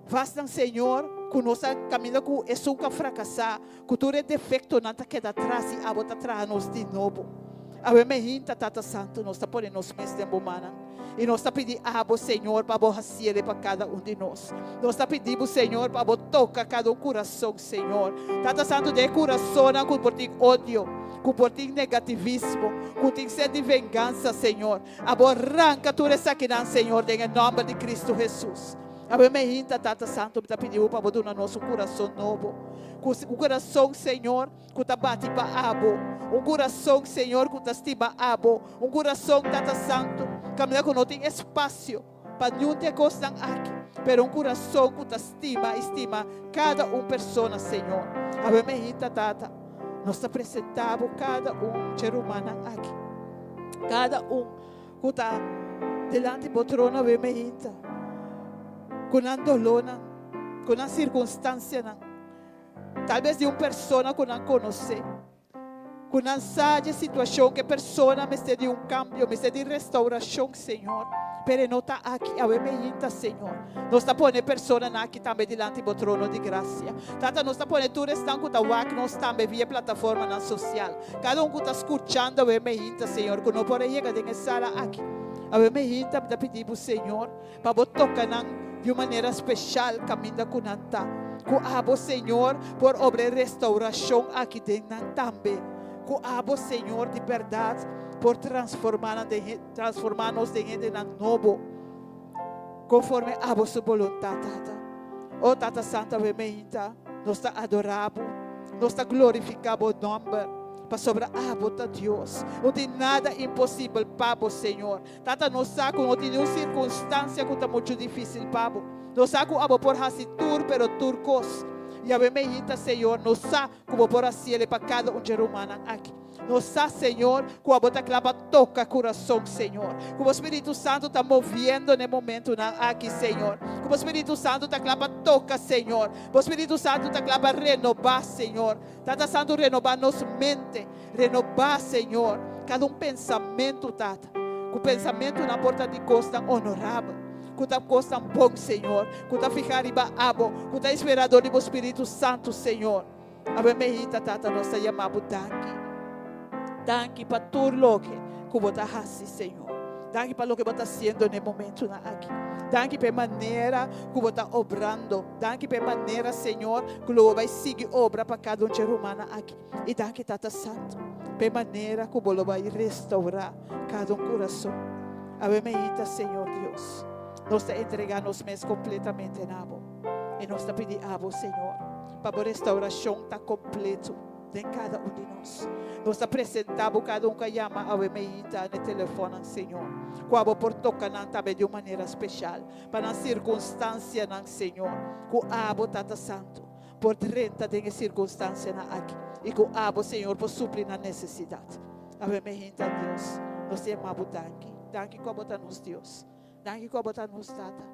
Vasnan, Señor, ku nos a kaminda ku esun ku a frakasá, ku tur e defektonan ta keda atras i abo ta traha nos di nobo. Awe mainta, Tata Santu, nos ta pone nos mes den bo mannan. I nos ta pidi abo, Señor, pa bo hasié pa kada un di nos. Nos ta pidi, Señor, pa bo toka kada un kurason, Señor. Tata Santu, den kurason ku por tin odio, ku por tin negativismo, ku tin set di vengansa, Señor. Abo ranka tur esakinan, Señor, den nòmber di Kristu Hesus. Awe mainta, Tata Santu, ta pidi pa bo duna nos un kurason nobo. Un kurason, Señor, ku ta bati pa abo. Un kurason, Señor, ku ta stima abo. Un kurason, Tata Santu, kaminda ku no tin espasio pa ningun kos aki. Pero un kurason ku ta stima i stima kada un persona, Señor. Awe mainta, Tata, nos ta presentá kada un ser humano aki. Kada un ku ta dilanti bo trono awe mainta. Ku nan dolónan, ku nan sirkunstansianan. Talbes di un persona ku nan konosé. Ku nan sa e situashon ku e persona mester di un kambio, mester di restourashon, Señor. Pero no ta aki, awe mainta, Señor. Nos ta pone personanan aki tambe dilanti bo trono di grasia. Tata, nos ta pone tur esnan ku ta wak nos tambe via plataformanan sosial. Kada un ku ta skuchando awe mainta, Señor, ku no por yega den e sala aki. Awe mainta, ta pidi, Señor, pa bo toka nan di un manera spesial kaminda ku nan ta. Ku abo, Señor, por obra restourashon aki den nan tambe. Ku abo, Señor, di berdat, por transformá nos den hendenan nobo. Konforme abo su boluntat, Tata. Oh, Tata Santu, awe mainta, nos ta adorá bo, nos ta glorifiká bo nòmber. Pasobra abo ta Dios. No tin nada imposibel pa bo, Señor. Tata, nos sa ku no tin ningun sirkunstansia ku ta muchu difísil pa bo. Nos sa ku abo por hasi tur, pero tur kos. I awe mainta, Señor, nos sa ku bo por hasi pa kada un ser humano aki. Nos sa, Señor, ku abo ta kla pa toka kurason, Señor. Ku Spiritu Santu ta moviendo na e momentonan aki, Señor. Ku Spiritu Santu ta kla pa toka, Señor. Spiritu Santu ta kla pa renobá, Señor. Tata Santu, renobá nos mente. Renobá, Señor. Kada un pensamentu, Tata. Ku pensamentunan por ta di kosnan honorabel. Ku ta kosnan bon, Señor. Ku ta fihá riba abo. Ku ta inspirá di Spiritu Santu, Señor. Awe mainta, Tata, nos ta yama bo danki. Danki pa tur loke ku bo ta hasi, Señor. Danki pa loke bo ta hasiendo na e momentonan aki. Danki pa e manera ku bo ta obrando. Danki pa e manera, Señor, ku bo ta bai sigui obra pa kada un ser humano aki. I danki, Tata Santu, pa e manera ku bo ta bai restourá kada un kurason. Awe mainta, Señor Dios, nos ta entregá nos mes kompletamente na bo. I nos ta pidi abo, Señor, pa e restourashon ta kompleto den kada un di nos. Nos ta presentá kada un ku a yama awe mainta na telefòn, Señor. Ku abo por toka nan tambe di un manera spesial. Pa nan sirkunstansianan, Señor. Ku abo, Tata Santu, por drenta den sirkunstansianan aki. I ku abo, Señor, por supli nan nesesidat. Awe mainta, Dios. Nos ta yama danki. Danki ku abo ta nos Dios. Danki ku abo ta nos Tata.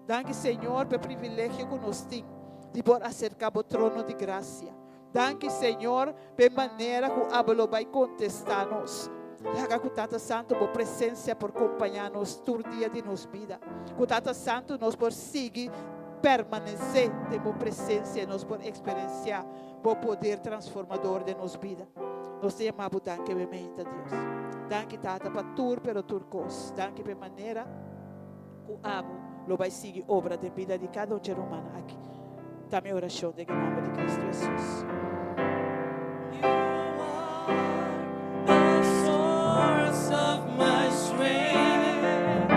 Danki, Señor, pa e privilegio ku nos tin di por aserká e trono di grasia. Danki, Señor, pa e manera ku abo ta bai kontestá nos. Laga ku Tata Santu, bo presensia por kompañá nos tur dia di nos bida. Ku Tata Santu nos por sigui permanesé den bo presensia, nos por eksperensiá bo poder transformador den nos bida. Nos ta yama danki, mainta, Dios. Danki, Tata, pa tur, pero tur kos. Danki pa e manera ku abo lo bai sigui obra den bida di kada un ser humano aki. Ta mi orashon den nòmber di Kristu Hesus. You are the source of my strength.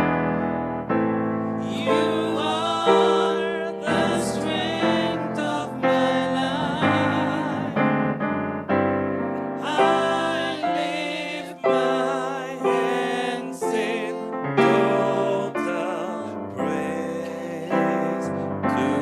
You are the strength of my life. I lift my hands in total praise to you.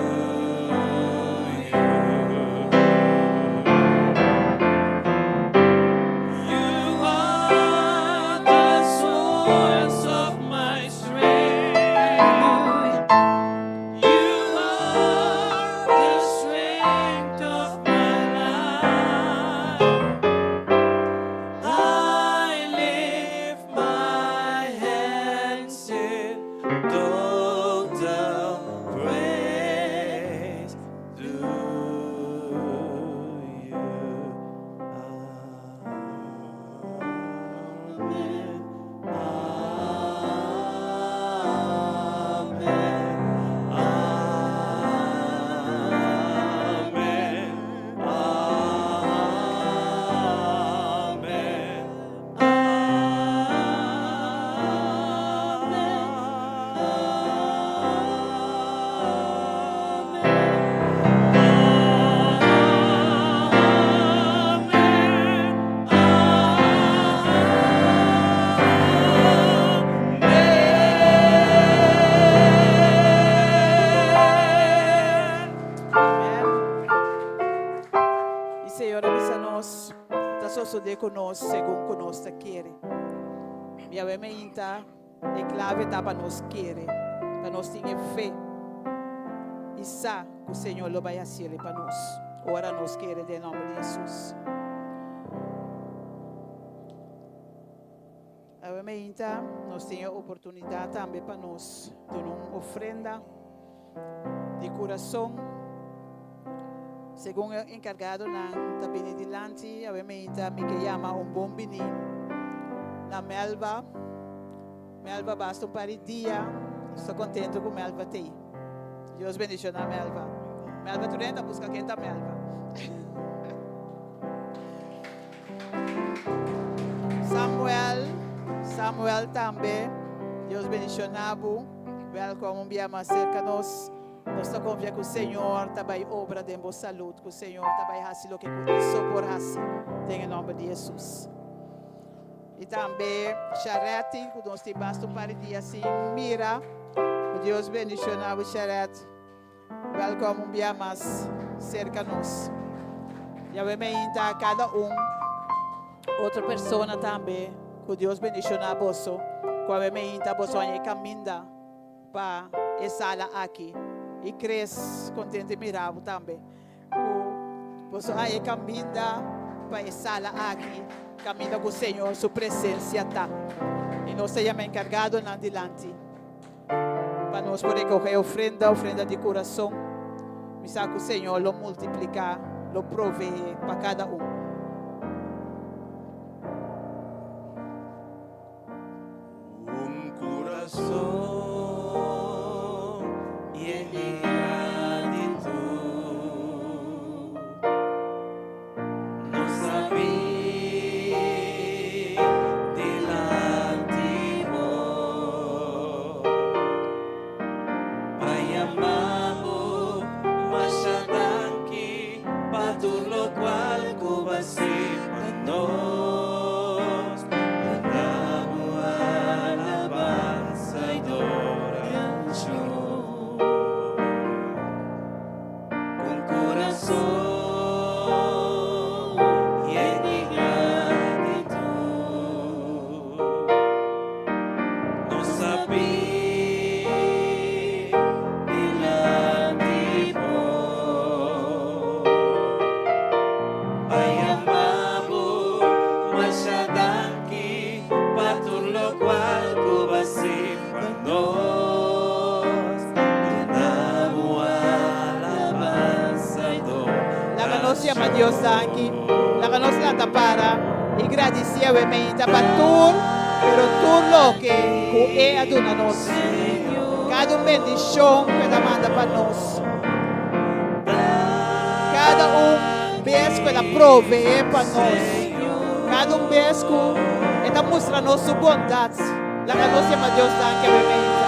sosodé ku nos segun ku nos ta kere. Yahweh meinta e klave ta pa nos kere, pa nos tin e fe i sa ku Señor lo bai hasiel pa nos ora nos kere den nòmber di Hesus. Awe meinta nos tin e oportunidat tambe pa nos duna un ofrenda di kurason. Segun e enkargadonan ta bini dilanti, awe meinta mi ke yama un bon bini na Melba. Melba basta un par di dia, nos ta kontento ku Melba t'ei. Dios bendishoná Melba. Melba tur hende ta buska ken ta Melba. Samuel, Samuel tambe. Dios bendiciona bo. Welkom un bia mas cerca nos. Nos ta confia cu Señor ta bay obra den bo salud, cu Señor ta bay haci loke cu E so por haci, den e nomber di Jesus. Y tambe Sharetti, cu nos tin basta un par di dia sin mira. Cu Dios bendiciona bo, Sharet. Welkom un bia mas serka nos. Yahweh meinta kada un otro persona tambe ku Dios bendishoná boso ku awe meinta boso haña e kaminda pa e sala aki i Chris kontento di mira bo tambe ku boso haña e kaminda pa e sala aki kaminda ku Señor su presensia ta i nos ta yama enkargadonan dilanti. Pa nos por recoge ofrenda, ofrenda di curason. Mi sa cu Señor lo multiplica, lo provee pa cada un. Un curason yen di gratitud. Nos a bin dilanti bo pa yama bo masha danki pa tur lokual ku bo a hasi pa nos. Duna bo alabansa i dorashon. Con corazon yen di gratitud, nos a bin dilanti bo pa yama bo masha danki pa tur locual cu bo a haci pa nos. Duna bo alabansa i Laga nos yama Dios danki, laga nos lanta para i gradisié awe meinta pa tur, pero tur loke ku E a duna nos. Kada un bendishon ku E ta manda pa nos, kada un bes ku E ta proveé pa nos, kada un bes ku E ta mustra nos su bondat. Laga nos yama Dios danki awe meinta.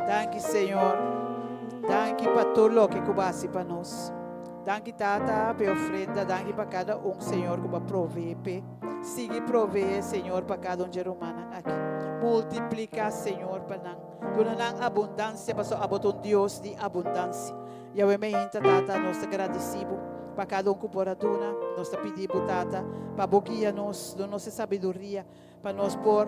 Danki Señor. Danki pa tur loke ku bo a hasi pa nos. Danki Tata pa e ofrenda. Danki pa kada un Señor ku bo a provee p'e. Sigui provee Señor pa kada un dje rumannan aki. Multiplika Señor pa nan. Duna nan abundansia pasobra abo ta un Dios di abundansia. Yahweh meinta, Tata, nos ta gradisí bo pa kada un ku por a duna. Nos ta pidi bo, Tata, pa bo guia nos, duna nos e sabiduria pa nos por.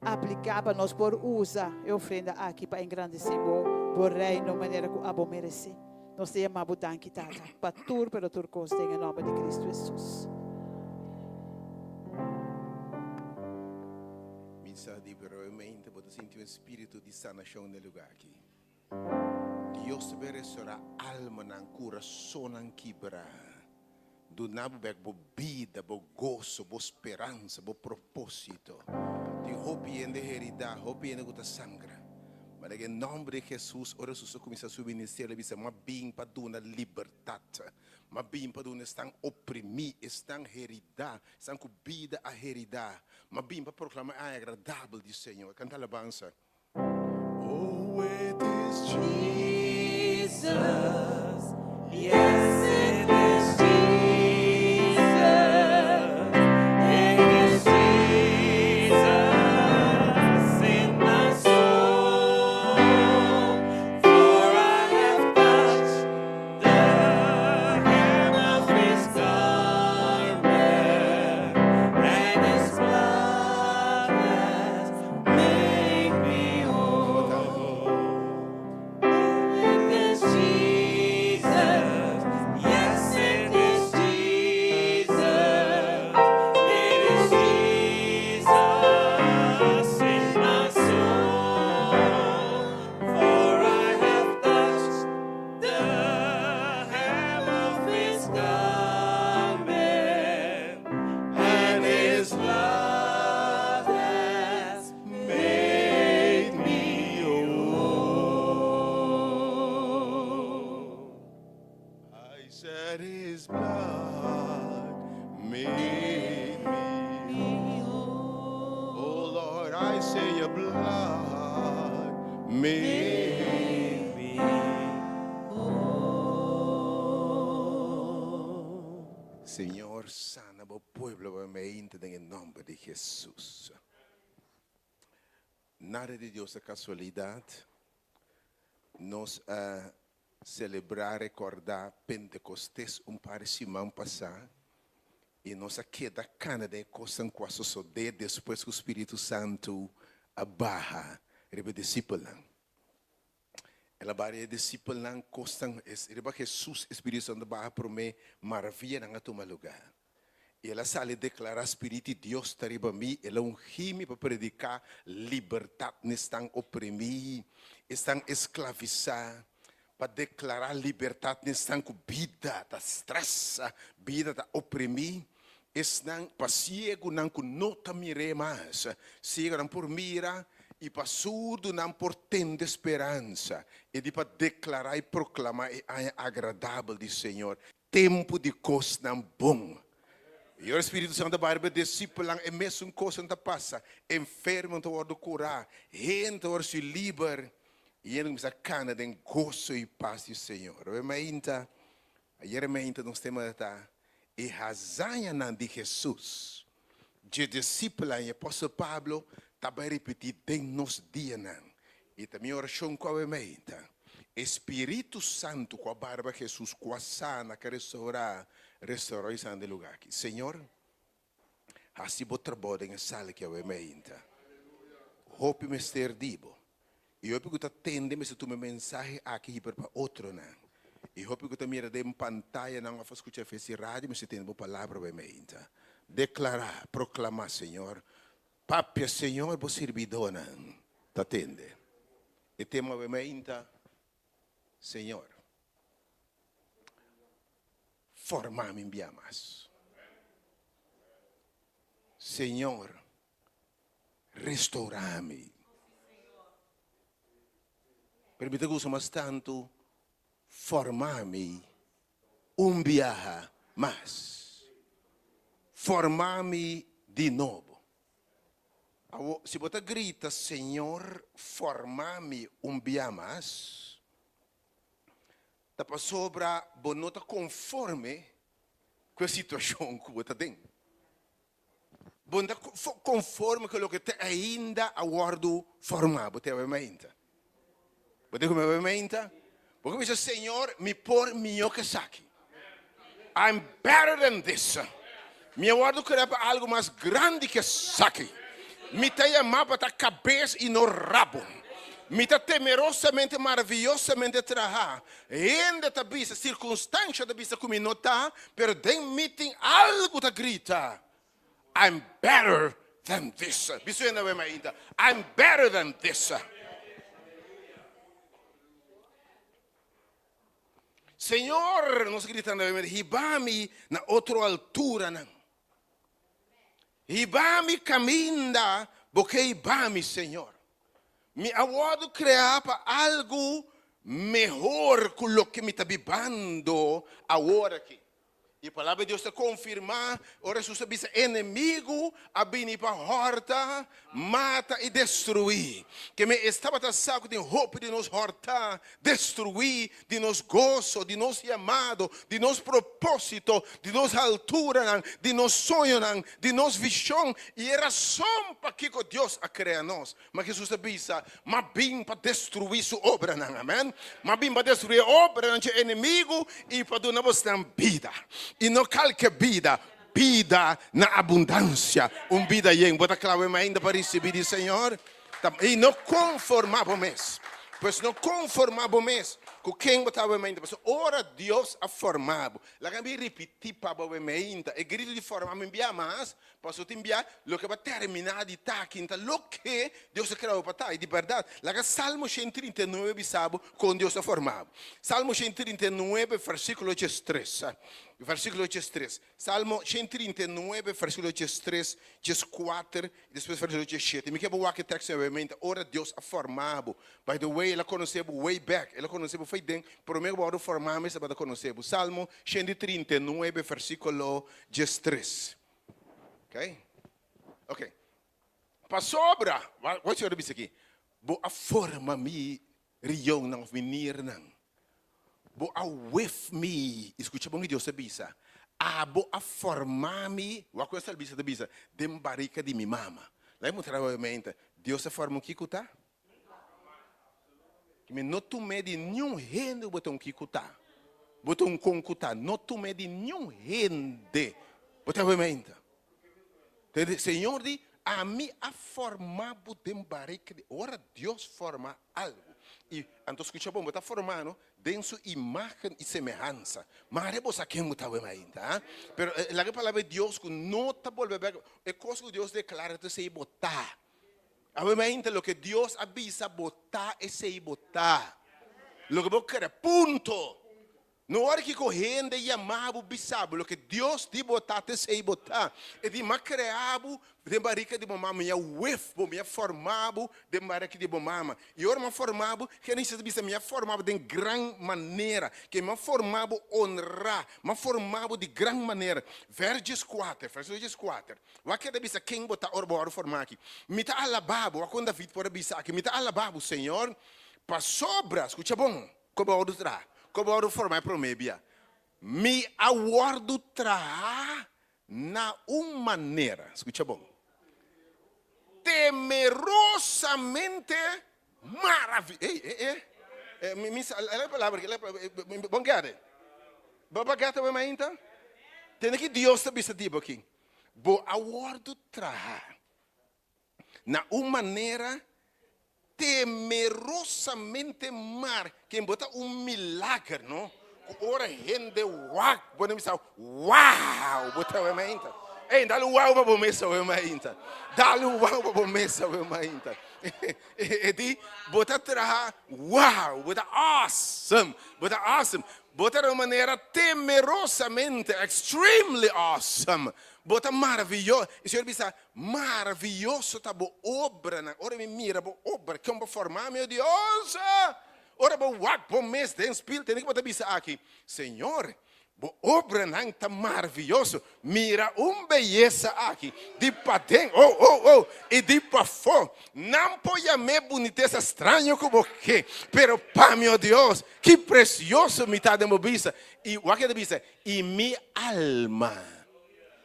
apliká, pa nos por usa e ofrenda aki pa engrandesé bo, bo reino manera ku abo meresé. Nos ta yama bo danki, Tata, pa tur pero tur kos den e nòmber di Kristu Hesus. Mi sa di brevemente bo ta sinti un espíritu di sanashon na e lugá aki. Dios ta bin restorá almanan, kurasonnan kibrá. Duna bo bek bo bida, bo goso, bo speransa, bo propósito. Tin hopi hende heridá, hopi hende ku ta sangra. Ma den e nòmber di Hesus, ora Hesus a kuminsá su ministerio, el a bisa, M'a bin pa duna libertat. M'a bin pa duna esnan oprimí, esnan heridá, esnan ku bida a heridá. M'a bin pa proklamá e aña agradabel di Señor. Kanta alabansa. Oh, it is Jesus. Yes, it is Jesus. It is Jesus in my soul. For I have touched the hem of his garment, and his blood has made me whole. It is Jesus. Yes, it is Jesus. It is Jesus in my soul. For I have touched the hem of his garment, and his love has made me whole. I said his blood made me whole. Oh Lord, I say your blood made me whole. Señor, sana bo pueblo mente den e nòmber di Hesus. Nada di Dios ta kasualidat. Nos a selebrá, rekordá Pentekostes un par di siman pasá i nos a keda kana den e kosnan ku a sosodé despues ku Spiritu Santu a baha riba e disipelnan. El a baha riba e disipelnan kosnan, riba Hesus e Spiritu Santu a baha promé maravianan a tuma lugá. I el a sali deklará, Spiritu di Dios ta riba mi, el a ungí mi pa prediká libertat na esnan oprimí, esnan esklavisá, pa deklará libertat na esnan ku bida ta stresa, bida ta oprimí, esnan pa siegunan ku no ta mir'é mas, siegunan por mira, i pa surdunan por tende speransa, i di pa deklará i proklamá e aña agradabel di Señor. Tempu di kosnan bon. I ora Spiritu Santu a bai riba e disipelnan, e mesun kosnan ta pasa. Enfermonan ta wòrdu kurá, hende ta wòrdu hasi liber, i hende kuminsá kana den goso i pas di Señor. Awe mainta, ayera mainta nos tema ta e hazañanan di Hesus. Dje disipelnan i apòstel Pablo ta bai ripití den nos dianan. I ta mi orashon ku awe mainta, e Spiritu Santu ku a barba Hesus, ku a sana, ku a restourá, restourá i sana den e lugá aki. Señor, hasi bo trabou den e sala aki awe mainta. Hopi mester di bo. I hopi ku ta tende mester tuma e mensahe aki hiper pa otronan. I hopi ku ta mira den pantayanan òf a skucha via si radio mester tende bo palabra awe mainta. Deklará, proklamá, Señor, Papia, Señor, bo sirbidónan ta tende. E tema awe mainta, Señor, forma mi bia mas. Señor, restaura mi. Pero mi ta gusta mas tantu forma mi un biaha mas. Forma mi di nobo. Awo, si bo ta grita, Señor, forma mi un bia mas, ta pasobra bo no ta konforme ku e situashon ku bo ta den. Bo no ta konforme ku loke te ainda a wòrdu formá. Bo ta bai mainta? Bo ta ku mi bai mainta? Bo ku bisa, Señor, mi por mihó ku esaki. I'm better than this. Mi a wòrdu kreá pa algu mas grandi ku esaki. Mi ta yamá pa ta kabes i no rabo. Mi ta temerosamente, maraviyosamente trahá. Hende ta bisa, sirkunstansha ta bisa ku mi no ta, pero den mi tin algu ta grita, I'm better than this. Bisa hende awe mainta, I'm better than this. Señor, nos grita awe, hiba mi na otro alturanan. Hiba mi kaminda bo ke hiba mi, Señor. Mi a wòrdu kreá pa algu mehor ku loke mi ta bibando awor aki. E Palabra di Dios ta konfirmá ora Hesus a bisa, Enemigu a bini pa hòrta, mata i destruí. Ke men es tabata sa ku tin hopi di nos hòrtá, destruí, di nos goso, di nos yamado, di nos propósito, di nos alturanan, di nos soñonan, di nos vishon i e rason pakiko Dios a krea nos. Ma Hesus a bisa, M'a bin pa destruí su obranan. Amèn. M'a bin pa destruí e obranan dje enemigu i pa duna bosnan bida. I no kalke bida, bida na abundansia, un bida yen. Bo ta kla wema ainda pa risibí di Señor? I no konformá bo mes. Pues no konformá bo mes ku ken bo ta awe mainta. Pasobra ora Dios a forma bo, laga mi ripití pa bo awe mainta, e gritu di forma mi bia mas, pasobra tin bia loke bo a terminá di ta aki ta loke Dios a krea bo pa ta. I di bèrdat, laga Salmo 139 bisa bo kon Dios a forma bo. Salmo 139, versíkulo 13. Versíkulo 13. Salmo 139, versíkulo 13, 14 i despues versíkulo 17. Mi ke bo wak e teksto nuevamente. Ora Dios a forma bo. By the way, el a konosé bo way back. El a konosé bo fei den promé ku bo wòrdu formá mes tabata konosé bo. Salmo 139, versíkulo 13. Ok? Ok. Pasobra, wak wak Señor a bisa aki, bo a forma mi rionnan òf mi nirnan. Bo a wef mi, i skucha bon ki Dios ta bisa, Abo a forma mi, wak ku e salmista ta bisa, den barika di mi mama. Laga mustra obviamente, Dios a forma un kiko ta? Mi no tum'é di niun hende ku bo ta un kiko ta. Bo ta un kon ku ta. No tum'é di niun hende. Bo ta obviamente. Señor di, Ami a forma bo den barika di. Ora Dios forma algu, i anto skucha bon, bo ta forma no den su imagen i semehansa. Mare bo sa ken bo ta awe mainta, ha? Pero laga e palabra di Dios ku no ta bolbe bek, e kos ku Dios deklara ta esei bo ta. Awe mainta loke Dios a bisa bo ta, esei bo ta. Loke bo kere, punto. No ora kiko hende yama bo bisa bo loke Dios di bo ta ta esei bo ta. E di, M'a krea bo den barika di bo mama, mi a wef bo, mi a forma bo den barika di bo mama. I ora m'a forma bo, Genesis ta bisa, mi a forma bo den gran manera, ke m'a forma bo onrá, m'a forma bo di gran manera. Vers dieskuater, versíkulo dieskuater, wak keda bisa ken bo ta ora bo wòrdu formá aki. Mi ta alabá bo, wak kon David por a bisa aki, mi ta alabá bo, Señor, pasobra, skucha bon, Ku bo wòrdu traha? Ku bo wòrdu formá e promé bia? Mi a wòrdu traha na un manera, skucha bon, temerosamente maravi-, ey, ey, ey, eh, mi, mi sa, e palabra aki, bon gète? Bo a gète awor mainta? Tende ki Dios ta bisa di bo aki, Bo a wòrdu traha na un manera temerosamente mar ken bo ta un milager no ku ora hende wak bo na bisa wow bo ta wei mainta ey dal un wow pa bo mes awe mainta dal un wow pa bo mes awe mainta e di bo ta traha wow bo ta awesome bo ta awesome bo ta na un manera temerosamente extremely awesome bo ta maraviyoso e señor bisa Maraviyoso ta bo obranan. Ora mi mira bo obra, ken bo forma mi, o Dios? Ora bo wak bo mes den spil, tende ki bo ta bisa aki, Señor, bo obranan ta maraviyoso. Mira un beyesa aki, di paden, oh, oh, oh, i di pafó. Nan por yam'é bunitesa straño ku bo ke, pero pa mi, o Dios, ki presioso mi ta den bo bista. I wak e ta bisa, I mi alma.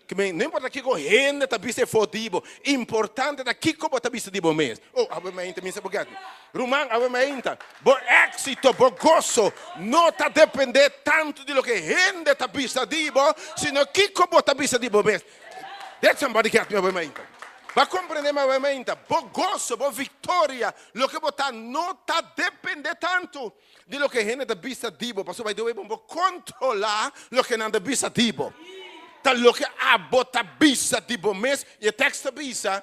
No importa kiko hende ta bisa efo di bo, importante ta kiko bo ta bisa di bo mes. Oh, awe mainta mi sa bo get. Ruman, awe mainta, bo éxito, bo goso no ta depende tantu di loke hende ta bisa di bo, sino kiko bo ta bisa di bo mes. Did somebody get me awe mainta? Bo a komprendé mawementa? Bo goso, bo viktoria, loke bo ta no ta dependé tantu di loke hende ta bisa di bo, pasobra by the way bo no por kontrolá loke nan ta bisa di bo. Ta loke abo ta bisa di bo mes i e tèks ta bisa,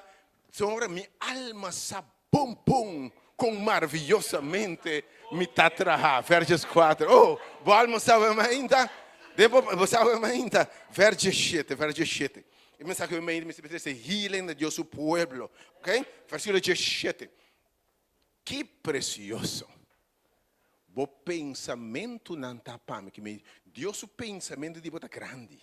Señor, mi alma sa bon bon kon maraviyosamente mi ta traha. Verges kuater. Oh, bo alma sa awor mainta? Den bo, bo sa awor mainta? Verges shete, verges shete. E mensahe awor mainta mester trese healing na Dios su pueblo. Ok? Versikulo diesshete. Ki presioso bo pensamentunan ta pa mi. Ki mi, Dios su pensamentu di bo ta grandi.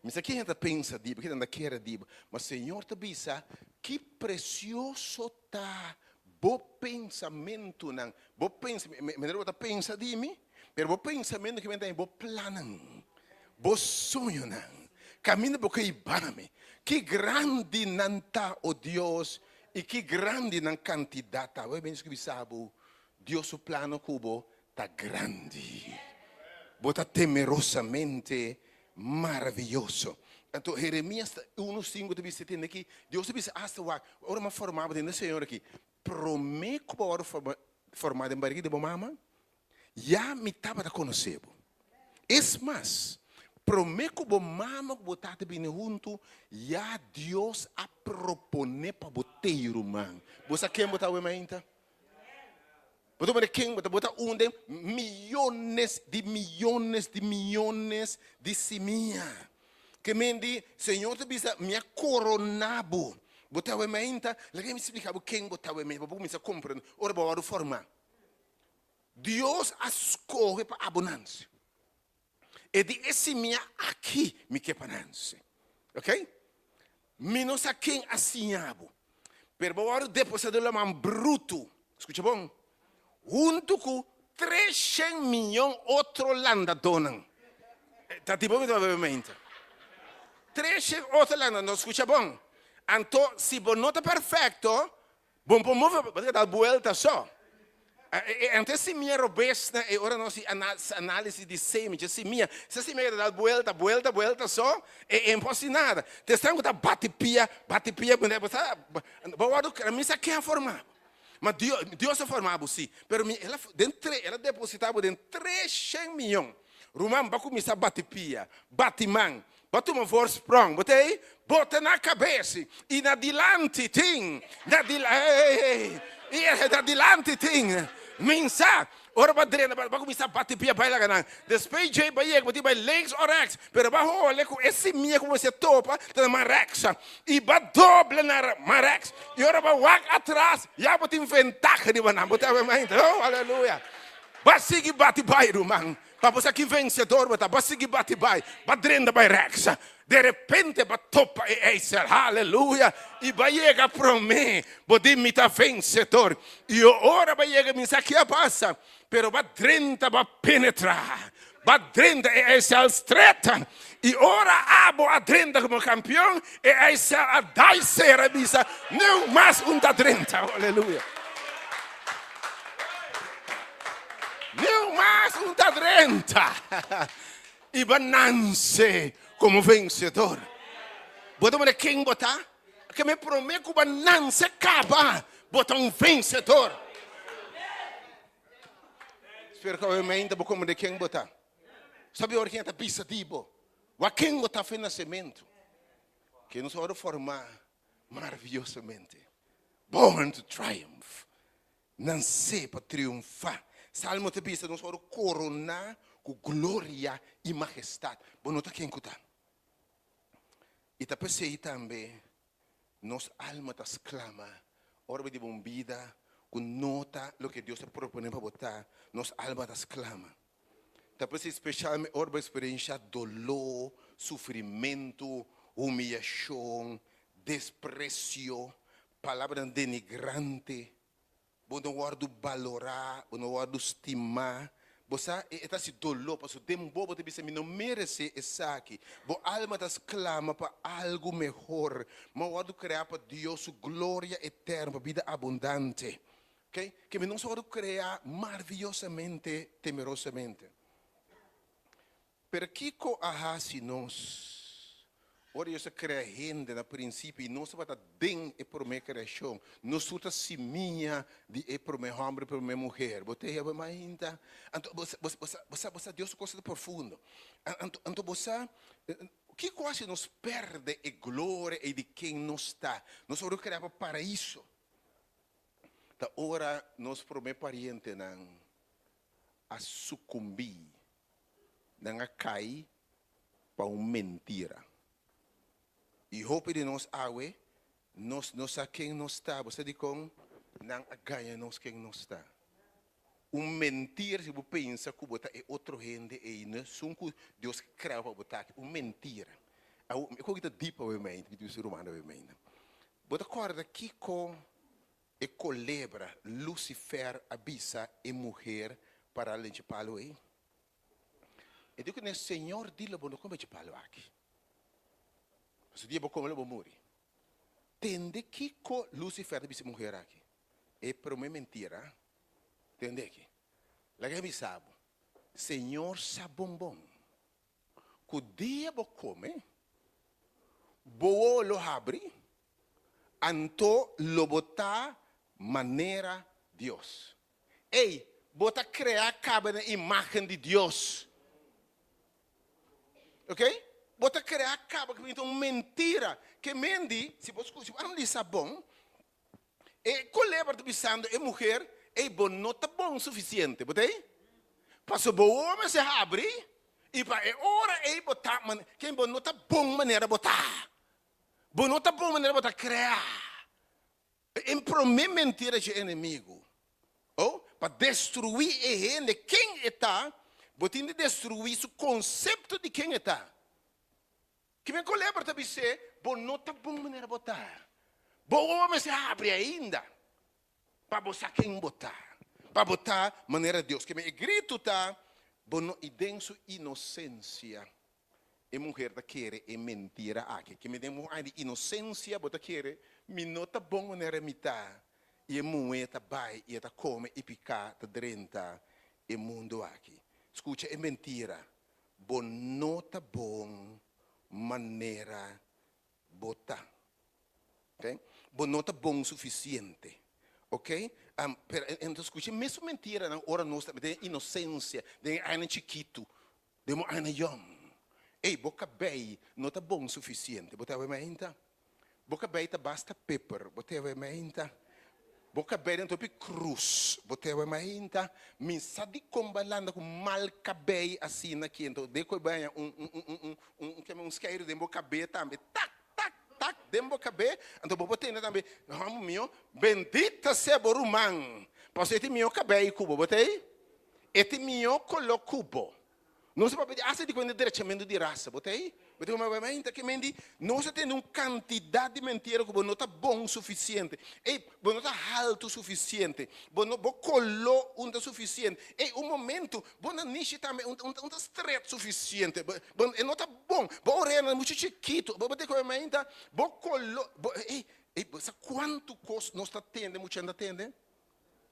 Mi sa ken ta pensa di bo, ken ta kere di bo, ma Señor ta bisa, Ki presioso ta bo pensamentunan, bo pensa, manera bo ta pensa di mi, pero bo pensamentu ki ta bo plannan, bo soñonan, kaminda bo ke hiba mi. Ki grandi nan ta, o Dios, i ki grandi nan kantidat ta. Bo a bini bisa bo, Dios su plano ku bo ta grandi. Bo ta temerosamente maraviyoso. Anto Jeremias uno sinku ta bisa tende aki, Dios ta bisa asta wak, ora mi a forma bo tende Señor aki, prome ku bo a wòrdu forma forma den barriga di bo mama, ya mi tabata konosé bo. Es mas, prome ku bo mama ku bo tata bini huntu, ya Dios a proponé pa bo tei ruman. Bo sa ken bo ta awe mainta? Bo ta mira ken bo ta? Bo ta un den miyones di miyones di miyones di simia. Ke men di, Señor ta bisa, mi a koroná bo. Bo ta awe mainta? Laga mi splika bo ken bo ta awe mainta, pa bo kuminsá komprendé ora bo a wòrdu formá. Dios a skohe pa abo nanse. E di e simia aki mi ke pa nanse. Ok? Mi no sa ken a siña bo, pero bo wòrdu depositá den laman brutu, skucha bon, huntu ku treshen miyon otro landadónan. Ta tipo mi ta papia mente. Treshen otro landadó, skucha bon. Anto, si bo no ta perfekto, Bo por move, bo ta dal buelta so. Anto e simia robes na e ora nos di analisis di semidje simia, se simia ta dal buelta, buelta, buelta so, e e no por hasi nada. Ta esnan ku ta bati pia, bati pia, bo sa, bo wòrdu, mi sa ken a forma bo. Ma Dios, Dios a forma bo si, pero mi, el a, den tre, el a deposita bo den treshen miyon. Ruman, bo a kuminsá bati pia, bati man, Bo a tuma voorsprong, bo ta ei bota na kabes i na dilanti tin, na dilanti, i na dilanti tin. Minsa, ora bo a drenta, bo a kuminsá bati pia bai laga nan. Despues djei bo a yega, bo tin bai links o rechts, pero bo a hole ku e simia ku bo mester topa ta na man rechts i bo a dobla na man rechts. I ora bo a wak atras, ya bo tin ventaha riba nan. Bo ta wak mainta, oh aleluya! Bo a sigui bati bai, ruman. Pa bo sa ki vensedor bo ta, bo a sigui bati bai, bo a drenta bai rechts. De repente bo a topa e ijzer, haleluya, i bo a yega promé. Bo di, Mi ta vensedor. I ora bo a yega, mi sa ki a pasa, pero bo a drenta, bo a penetrá, bo a drenta e ijzer stret. I ora abo a drenta komo kampion, e ijzer a dai sera i bisa, Niun mas un ta drenta. Aleluya. Niun mas un ta drenta i bo nanse komo vensedor. Bo ta mira ken bo ta? Ke mi promé ku bo nanse kaba, bo ta un vensedor. Spero ku awe mainta bo komprende ken bo ta. Sabi ora ken ta bisa di bo, wak ken bo ta for e nasementu. Ke nos a wòrdu formá maraviyosamente. Born to triumph. Nansé pa triunfá. Salmo ta bisa nos wòrdu koroná ku gloria i mahestat. Bo no ta ken ku ta. I ta p'esei tambe nos alma ta sklama ora bo di bo un bida ku no ta loke Dios a proponé pa bo ta. Nos alma ta sklama. Ta p'esei speshalmente ora bo eksperenshá doló, sufrimentu, humiyashon, despresio, palabranan denigrante, bo no wòrdu balorá, bo no wòrdu stimá. Bo sa, e ta hasi doló, pasobra den bo, bo ta bisa, Mi no meresé esaki. Bo alma ta sklama pa algu mehor. Mi a wòrdu kreá pa Dios su gloria eterno, pa bida abundante. Oké, ke mi nos a wòrdu kreá maraviyosamente, temerosamente. Pero kiko a hasi nos? Ora Dios a krea hende na prinsipio i nos tabata den e promé kreashon, nos tur ta simia di e promé hòmber i promé muher. Bo ta heba mainta? Anto bo sa, bo sa, bo sa, bo sa Dios su kos ta profundo. Anto, anto bo sa kiko hasi nos pèrdè e gloria ei di ken nos ta? Nos a wòrdu kreá pa paraiso. Ta ora nos promé parientenan a sukumbí, nan a kai pa un mentira. I hopi di nos awe, nos no sa ken nos ta. Bo sa dikon? Nan a gaña nos ken nos ta. Un mentira si bo pensa ku bo ta e otro hende ei, no esun ku Dios krea pa bo ta aki. Un mentira. Awo, e koki ta dip awe mente, mi ta bisa ruman awe mente. Bo ta kòrda kiko e kolebra Lucifer a bisa e muher pará lenchi palu ei? E di kuné, Señor di lo bo no kome dje palu aki. Pasobra dia bo kome lo bo muri. Tende kiko Lucifer ta bisa e muher aki. E promé mentira. Tende aki. Laga e bisa bo, Señor sa bon bon ku dia bo kome, bo wowo lo habri, anto lo bo ta manera Dios. Ey, bo ta crea caba na imagen di Dios. Ok? Bo ta crea caba cu ta un mentira. Ke men di, si bo scucha, si bo analisa bon, e culebra ta bisando e muher, ey, bo no ta bon suficiente. Bo ta ey? Pasobra bo wowo mester habri, y pa e ora ey bo ta, ken bo no ta bon manera bo ta. Bo no ta bon manera bo ta crea. E promé mentira dje enemigu, o pa destruí e hende ken e ta, bo tin di destruí su konsepto di ken e ta. Kimen kolebra ta bis'é, Bo no ta bon manera bo ta. Bo wowo mester habri ainda pa bo sa ken bo ta, pa bo ta manera Dios. Kimen e gritu ta, Bo no, i den su inosensia E muher ta kere e mentira aki. Ke mi den un aña di inosensia bo ta kere mi no ta bon manera mi ta i e muhé ta bai i e ta kome i piká ta drenta e mundu aki. Skucha e mentira, bo no ta bon manera bo ta. Ok? Bo no ta bon sufisiente. Ok? Pero enton skucha e mesun mentiranan ora nos ta den inosensia, den e añanan chikitu. Den bo aña yòn. Ey, bo kabei no ta bon sufisiente. Bo ta wè meinta? Bo kabei ta basta peper. Bo ta wè meinta? Bo kabei den topi krus. Bo ta wè meinta? Mi sa dikon bo a landa ku mal kabei asina aki. Enton de ku e baña un un un un un un keme un skeiru den bo kabe tambe. Tak, tak, tak den bo kabe. Anto bo por tende tambe, Hòmber mio, bendita sea bo ruman, pasobra e tin mihó kabei ku bo. Bo ta ei? E tin mihó koló ku bo. Nos a papia di asta di kuenta derechamentu di rasa. Bo ta ei? Bo ta kuma bai mainta ke men di nos a tende un kantidat di mentira ku bo no ta bon sufisiente. Ei, bo no ta haltu sufisiente. Bo no, bo koló un ta sufisiente. Ei, un momentu, bo nanishi tambe un un ta stret sufisiente. Bo, bo e no ta bon. Bo oreanan muchu chikitu. Bo ta kuma mainta bo koló, bo, ei, ei, bo sa kuantu kos nos ta tende, muchanan ta tende?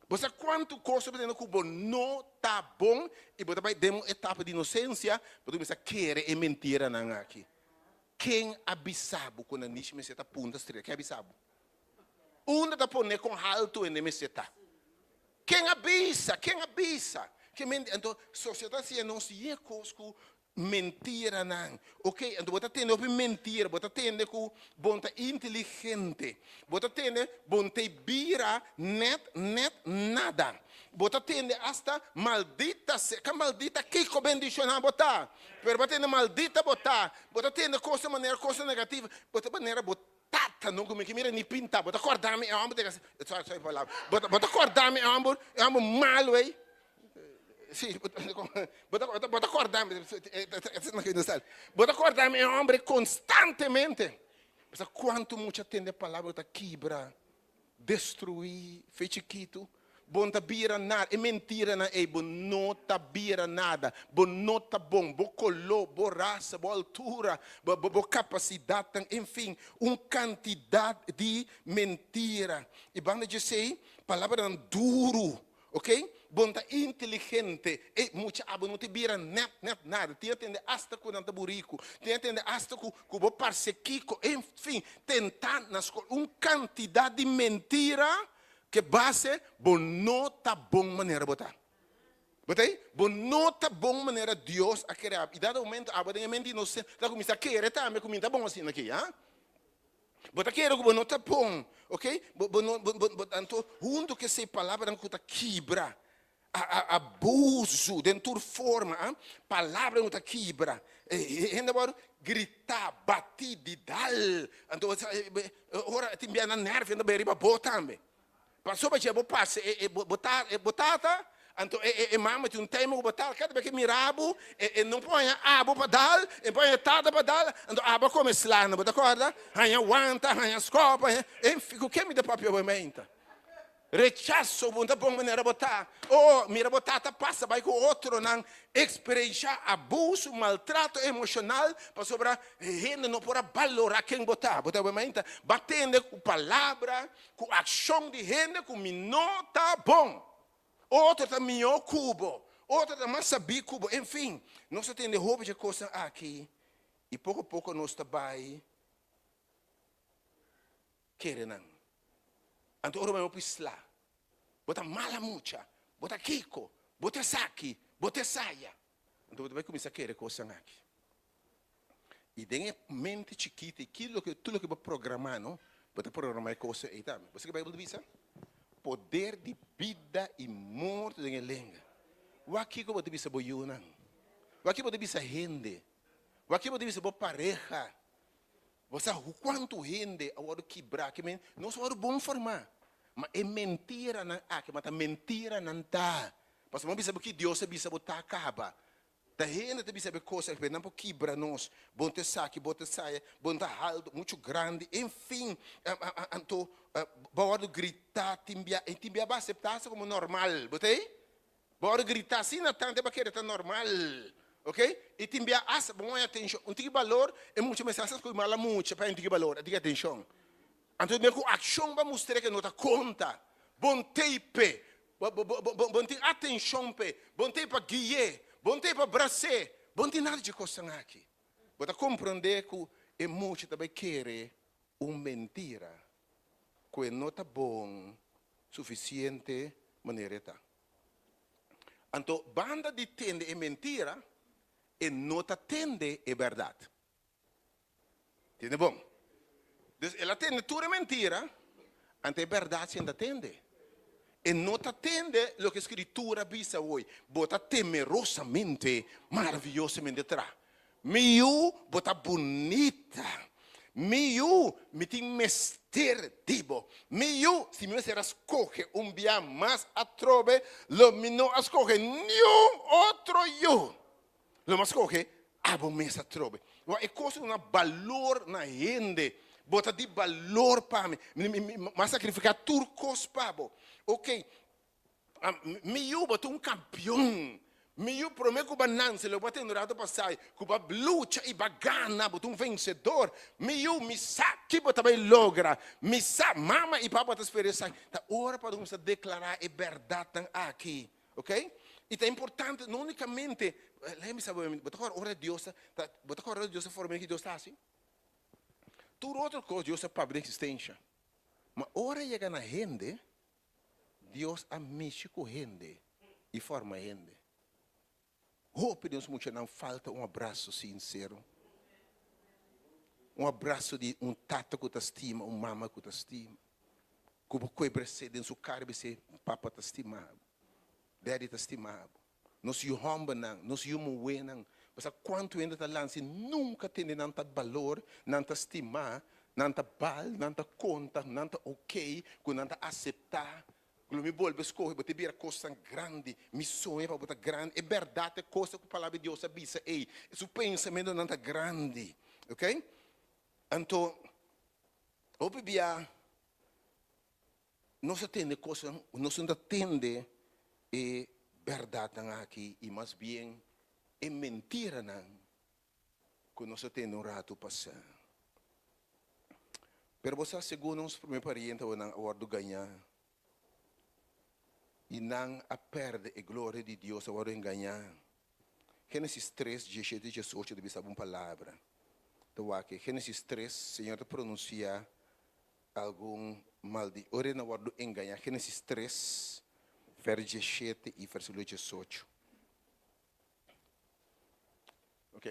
Bo sa kuantu kos bo ta tende ku bo no ta bon i bo ta bai den un etapa di inosensia, bo ta kuminsá kere e mentiranan aki. Ken a bisa bo ku nanishi mester ta punta strea? Ken a bisa bo? Unda ta pone kon haltu hende mester ta? Ken a bisa? Ken a bisa? Ke menti? Anto sosiedat siña nos ye kos ku Mentiranan. Ok, anto bo ta tende hopi mentira. Bo ta tende ku bo no ta inteligente. Bo ta tende bo no ta bira nèt nèt nada. Bo ta tende asta maldita sea. Ka maldita kiko bendishoná bo ta. Pero bo ta tende maldita bo ta. Bo ta tende kos manera kos negativo. Bo ta manera bo tata no ku mi ke mira ni pinta. Bo ta kòrda mi e hòmber den sorry sorry pa palabra. Bo ta kòrda mi e hòmber e hòmber malu ei. Sí, bo ta, bo ta kòrda mi, bo ta kòrda mi e hòmber konstantemente. Pasobra kuantu mucha tende palabra ta kibra, destruí, fe chikitu. Bo no ta bira nada, e mentiranan ei, bo no ta bira nada, bo no ta bon, bo koló, bo rasa, bo altura, bo, bo kapasidatnan, enfin, un kantidat di mentira. I banda dje esei, palabranan duru. Ok? Bo no ta inteligente. Ey, mucha abo no ta bira net net nada. Tin a tende asta ku nan ta buriku. Tin a tende asta ku ku bo parse kiko. Enfin, tenta na skol un kantidat di mentira ke base bo no ta bon manera bo ta. Bo ta ei? Bo no ta bon manera Dios a kere abo. I dado momento abo den e mente inosente ta kuminsá kere tambe ku mi ta bon asina aki, ha? Bo ta kere ku bo no ta bon, ok? Bo, bo no, bo, bo, anto huntu ku esei palabranan ku ta kibra, a, a, abusu den tur forma, a, palabranan ku ta kibra. Hende a wòrdu gritá, batí, di dal. Anto ora tin bia nan nèrvio nan ta bai riba bo tambe. Pasobra dje bo pasa e, e, bo, bo ta, e, bo tata, anto e, e, e mama tin un tema ku bo tata, kada bes ke mira bo, e, e no por haña abo pa dal, e por haña tata pa dal, anto abo a kome slana, bo ta kòrda? Haña wanta, haña skòp, haña, enfin, ku ke mi ta papia bo meinta? Rechaso, bo no ta bon manera bo ta. Oh, mira bo tata pasa bai ku otronan, eksperenshá abuso, maltrato emoshonal, pasobra hende no por a balorá ken bo ta. Bo ta bo meinta? Batende ku palabra, Ku akshon di hende ku mi no ta bon. Otro ta mihó ku bo. Otro ta mas sabí ku bo. Enfin, nos ta tende hopi dje kosnan aki i poko poko nos ta bai kere nan. Anto ora bo hopi sla, bo ta mala mucha, bo ta kiko, bo ta esaki, bo ta esaya. Anto bo ta bai kuminsá kere kosnan aki. I den e mente chikito i ki loke tur loke bo programá no, bo ta programá e kosnan ei tambe. Bo sa ke Beibel ta bisa? Poder di bida i morto den e lenga. Wak kiko bo ta bisa bo yunan? Wak kiko bo ta bisa hende? Wak kiko bo ta bisa bo pareha? Bo sa kuantu hende a wòrdu kibrá? Ke men nos a wòrdu bon formá, ma e mentiranan aki, ma ta mentiranan ta. Pasobra bo bisa bo ki Dios a bisa bo ta kaba. Ta hende ta bisa bo e kos aki, pero nan por kibra nos. Bo no ta esaki, bo ta esaya, bo no ta haltu, muchu grandi, enfin. Anto bo a wòrdu gritá tin bia, i tin bia bo a aseptá esei komo normal. Bo ta ei? Bo a wòrdu gritá asina tantu e bo a kere ta normal. Ok? I tin bia asta bo haña atenshon. Un tiki balor, e mucha mester asta skohe mala mucha pa haña un tiki balor, un tiki atenshon. Anto den ku akshon bo a mustra ke no ta konta. Bon teipe, Bo no tin atenshon p'e, bo no tin pa gui'é, bo no tin pa bras'é, bo no tin nada dje kosnan aki. Bo ta komprondé ku e mucha ta bai kere un mentira ku e no ta bon sufisiente manera e ta. Anto banda di tende e mentira, e no ta tende e bèrdat. Tende bon. Dus el a tende tur e mentira, anto e bèrdat si e no ta tende. E no ta tende loke Skritura bisa hoy, Bo ta temerosamente, maraviyosamente tra. Mi yu, bo ta bunita. Mi yu, mi tin mester di bo. Mi yu, si mi mester a skohe un bia mas atrobe, lo mi no a skohe niun otro yu. Lo mas kohe abo mes atrobe. Wak e kos duna balor na hende. Bo ta di balor pa mi. Mi a sakrifiká tur kos pa bo. Ok, mi yu bo ta un kampion. Mi yu promé ku bo a nanse lo bo a tende un rato pasá ku bo a lucha i bo a gana, bo ta un vensedor. Mi yu, mi sa ki bo ta bai logra. Mi sa mama i papa ta spera esaki. Ta ora pa bo kuminsá deklará e bèrdatnan aki. Ok? I ta importante, no unicamente, lei mi sa bo, bo ta kòrda ora Dios ta, bo ta kòrda ora Dios ta forma ki Dios ta hasi? Tur otro kos Dios a papia den eksistensha, ma ora yega na hende, Dios a mishi ku hende i forma hende. Hopi di nos muchanan falta un abraso sinsero, un abraso di un tata ku ta stima, un mama ku ta stima, ku bo koe bres'é den su kara i bis'é, Papa ta stima bo, Daddy ta stima bo. Nos yu hòmbernan, nos yu muhénan, bo sa kuantu hende ta lansa i nunka tende nan ta balor, nan ta stimá, nan ta bal, nan ta konta, nan ta okey, ku nan ta aseptá. Lo mi bolbe skohe bo te bira kosnan grandi. Mi soña pa bo ta grandi. E bèrdat e kosnan ku Palabra di Dios a bisa ei. Su pensamentunan ta grandi. Ok? Anto, hopi bia nos ta tende kosnan, nos no ta tende e bèrdatnan aki i mas bien e mentiranan ku nos a tende un ratu pasá. Pero bo sa segun nos promé pariente awe nan a wòrdu gañá. I nan a perde e gloria di Dios, a wòrdu engañá. Génesis tres, diesshete i diesocho ta bisa bo un palabra. Ta wak e Génesis tres, Señor ta pronunsiá algun maldi. Ora nan a wòrdu engañá. Génesis tres, vèrs diesshete i vèrsikulo diesocho. Ok.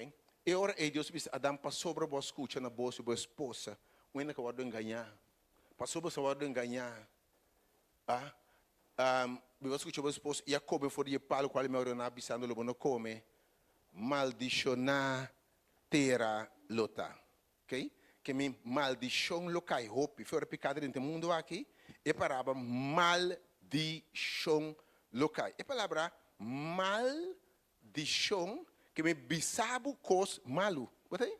E ora ei Dios a bisa Adam, Pasobra bo a skucha na bos di bo esposa, un hende ku a wòrdu engañá. Pasobra bo a wòrdu engañá. A Bo a skucha bo esposa i a kome for di e palu kual mi a ordená, bisando, Lo bo no kome. Maldishoná tera lo ta. Ok. Ke mi maldishon lo kai hopi. Fe ora piká drenta e mundu aki, e palabra maldishon lo kai. E palabra mal Dishon ke mi bisa bo kos malu. Bo ta ei?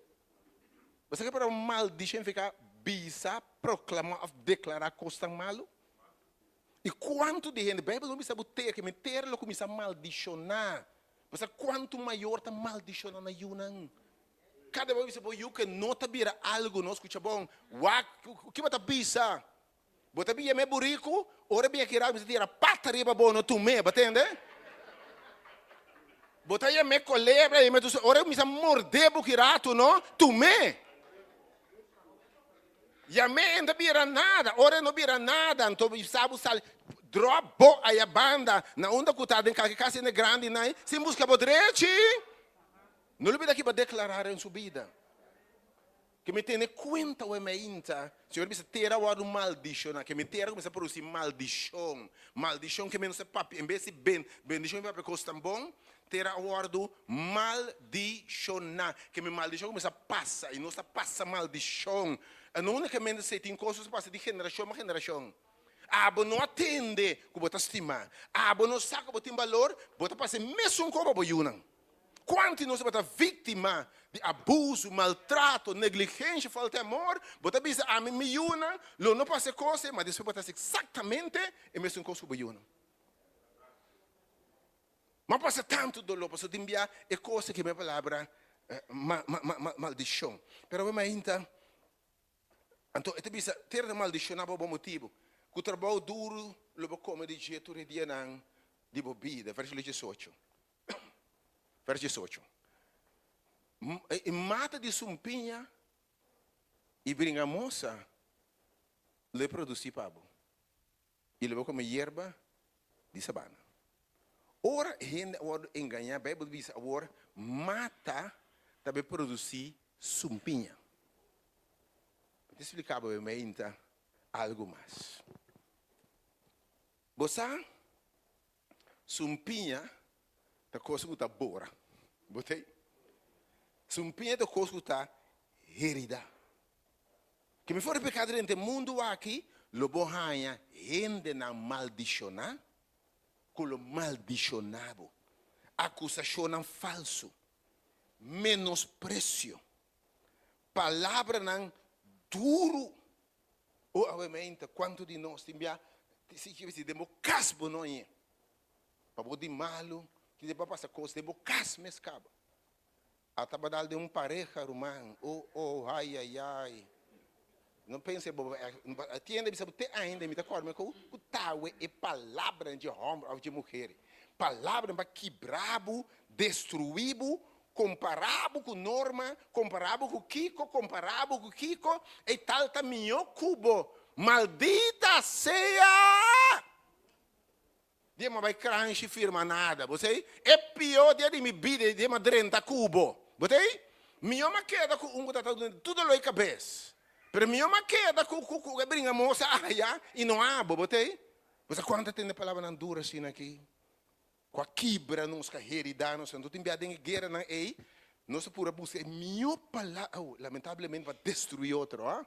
Bo sa ke palabra maldishon signifiká bisa, proklamá òf deklará kosnan malu? I kuantu di hende, Beibel no bisa bo tera, ke mi tera lo kuminsá maldishoná. Bo sa kuantu mayor ta maldishoná nan yunan? Kada bes bo bisa bo yu ke no ta bira algu, no skucha bon, wak, ke bo ta bisa? Bo ta bia me buriku, ora bia kira mi ta tira pata riba bo no tum'é, bo tende? Bo ta yam'é kolebra, yam'é tur, ora mi sa mordé bo ki ratu no, tum'é. Yam'é e no ta bira nada, ora e no bira nada, anto mi sa bo sali, dròp bo aya banda, na unda ku ta den kalke kas hende grandi nan, sin buska bo drechi. No lo bira ki bo a deklará den su bida. Ke mi tene kuenta wen mi a inta, Señor bisa tera a wòrdu maldishoná, ke mi tera kuminsá produsí maldishon, maldishon ke mi no sa papia, en bes di ben, bendishon mi papia kos tan bon, tera a wòrdu maldishoná, ke mi maldishon kuminsá pasa, i nos ta pasa maldishon, e no únikamente esei, tin kos ku ta pasa di generashon pa generashon. Abo no a tende ku bo ta stimá, abo no sa ku bo tin balor, bo ta pasa e mesun kos pa bo yunan. Kuantu di nos tabata víktima di abusu, maltrato, negligensha, falta di amor? Bo ta bisa, Ami, mi yunan lo no pasa e kos ei, ma despues bo ta hasi eksaktamente e mesun kos ku bo yunan. Mi a pasa tantu doló pasobra tin bia e kos aki, mi palabra maldishon. Pero awe mainta, anto e ta bisa, Tera ta maldishoná pa bo motibu, ku trabou duru lo bo kome di dje tur e dianan di bo bida. Versíkulo diesocho. Vers diesocho. E mata di sumpiña i bringamosa lo e produsí pa bo, i lo bo kome yerba di sabana. Ora hende a wòrdu engañá, Beibel ta bisa awor, mata ta bai produsí sumpiña. Mi ta splika bo mainta algu mas. Bo sa? Sumpiña ta kos ku ta bora. Bo ta ei? Sumpiña ta kos ku ta heridá. Ke mi for di pekado drenta e mundu aki, lo bo haña hendenan maldishoná ku lo maldishoná bo. Akusashonnan falsu, menospresio, palabranan duru. O awemente, kuantu di nos tin bia si si den bo kas bo no hañ'é? Pa bo di malu, tin bo a pasa kos den bo kas mes kaba. A tabata dal den un pareha ruman, o o ayayay. No pensa bo a tiende bisa bo te ainda mi ta kòrda mi ku ku tawe e palabranan dje hòmber òf dje muher. Palabranan pa kibra bo, destruí bo, Kompará bo ku Norma, kompará bo ku Kiko, kompará bo ku Kiko, e tal ta mihó ku bo. Maldita sea! Dia mi a bai kranshi firma nada, bo sei? E pió dia di mi bida e dia mi a drenta ku bo. Bo ta ei? Mihó mi a keda ku un ku ta tur doló e kabes. Pero mihó mi a keda ku ku ku e bringa mosa aya i no abo, bo ta ei? Bo sa kuantu a tende palabranan duru asina aki? Ku a kibra nos, ku a heridá nos. Anto tin bia den e gueranan ei, nos a pura buska e mihó palabra, oh, lamentablemente pa destruí otro, ha.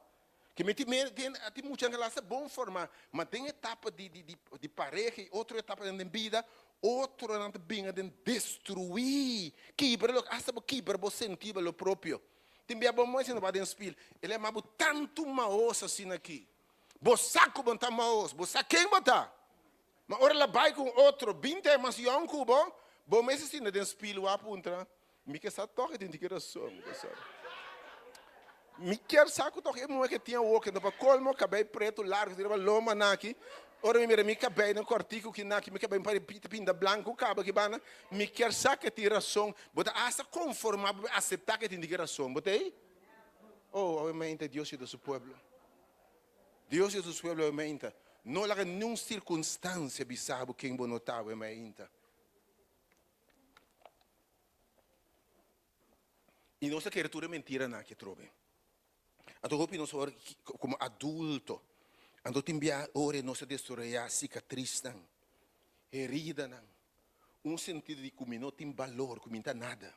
Ke mi tin miedu, tin, tin muchanan ku a lasta bon formá, ma den etapa di, di, di, di pareha i otro etapanan den bida, otronan ta binga den destruí, kibra loke, asta bo kibra bo sentido lo propio. Tin bia bo moe sinta bo den spil, el a yama bo tantu maos asina aki. Bo sa ku bo ta maos, bo sa ken bo ta. Ma ora el a bai ku un otro binte aña mas yòn ku bo, bo mester sinta den spil wak puntra, Mi ke sa tòg e tin tiki rason, bo sa. Mi kier sa ku tok e muhé ke tin awor ke no pa kolmo kabei pretu largu riba loma nan aki. Ora mi mira mi kabeinan kòrtiku ki nan aki, mi kabei pare pita pinta blanku kaba ki banda. Mi kier sa ke tin rason. Bo ta asta konformá bo aseptá ke tin di ki rason. Bo ta ei? Oh, awe mainta Dios yuda su pueblo. Dios yuda su pueblo awe mainta. No laga niun sirkunstansia bisa bo ken bo no ta awe mainta. I nos ta kere tur e mentiranan aki atrobe. Anto hopi nos ora komo adulto, anto tin bia ora nos ta desaroyá sikatrisnan, heridanan, un sentido di ku mi no tin balor, ku mi no ta nada.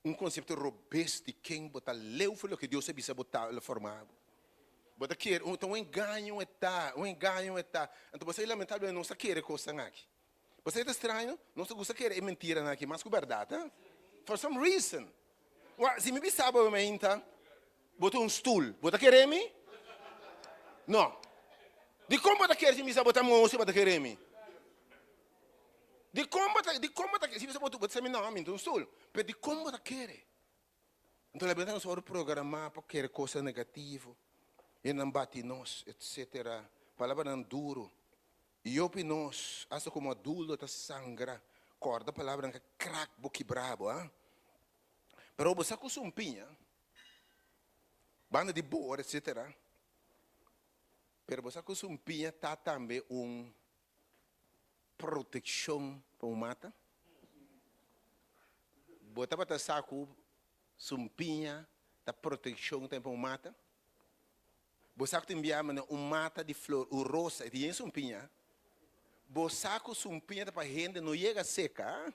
Un konsepto robes di ken bo ta leu for loke Dios a bisa bo ta, el a forma bo. Bo ta kere, ta un engaño e ta, un engaño e ta. Anto bo sa lamentablemente nos ta kere kosnan aki. Bo sa e ta straño? Nos ta gusta kere e mentiranan aki mas ku bèrdat, ha? For some reason. Wak, si mi bisa bo mainta, bo ta un stul, bo ta kere mi? No. Dikon bo ta kere si mi bisa bo ta mosi, bo ta kere mi? Dikon bo ta, dikon bo ta, si mi bisa bo, bo ta sa mi no, mi ta un stul. Pero dikon bo ta kere? Anto la bida nos wòrdu programá pa kere kosnan negativo, hendenan bati nos, etcetera, palabranan duru. I hopi nos, asta komo adulto, ta sangra kòrda palabranan ka krak bo kibrá bo, ha. Pero bo sa ku sumpiña, banda di bor, etcetera, pero bo sa ku sumpiña ta tambe un Protekshon pa un mata? Bo tabata sa ku sumpiña ta protekshon tambe pa un mata? Bo sa ku tin bia manera un mata di flor, un rosa, e tin yen sumpiña? Bo sa ku sumpiña ta pa hende no yega seka,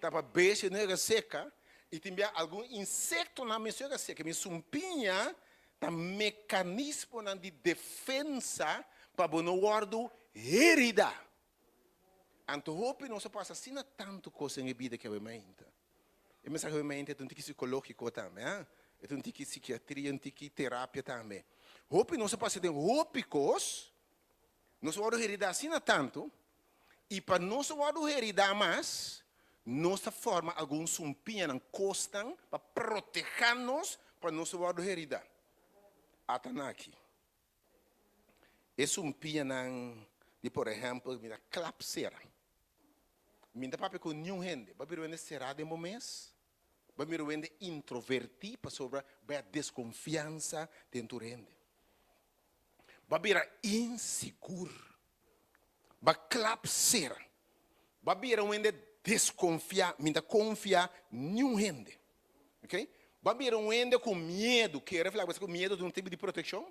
ta pa bestia no yega seka, i tin bia algun insektonan mes no yega seka. Mi sumpiña Ta mekanismonan di defensa pa bo no wòrdu heridá. Anto hopi nos a pasa asina tantu kos den e bida ku awe mainta. E mensahe awe mainta ta un tiki sikológiko tambe, ha? E ta un tiki sikiatria, un tiki terapia tambe. Hopi nos a pasa den hopi kos, nos a wòrdu heridá asina tantu, I pa nos no wòrdu heridá mas, nos ta forma algun sumpiñanan, kosnan pa protehá nos pa nos no wòrdu heridá. Ata nan aki. E sumpiñanan di por ehèmpel mi ta klap sera. Mi no ta papia ku niun hende. Bo a bira wende será den bo mes? Bo a mira wende introvertí pasobra bo a deskonfiansa den tur hende? Bo a bira insigur? Ba klap sera. Ba bira un hende deskonfiá, mi ta konfia niun hende. Ok? Ba bira un hende ku miedu, kere fla bo sa ku miedu ta un tipo di protekshon?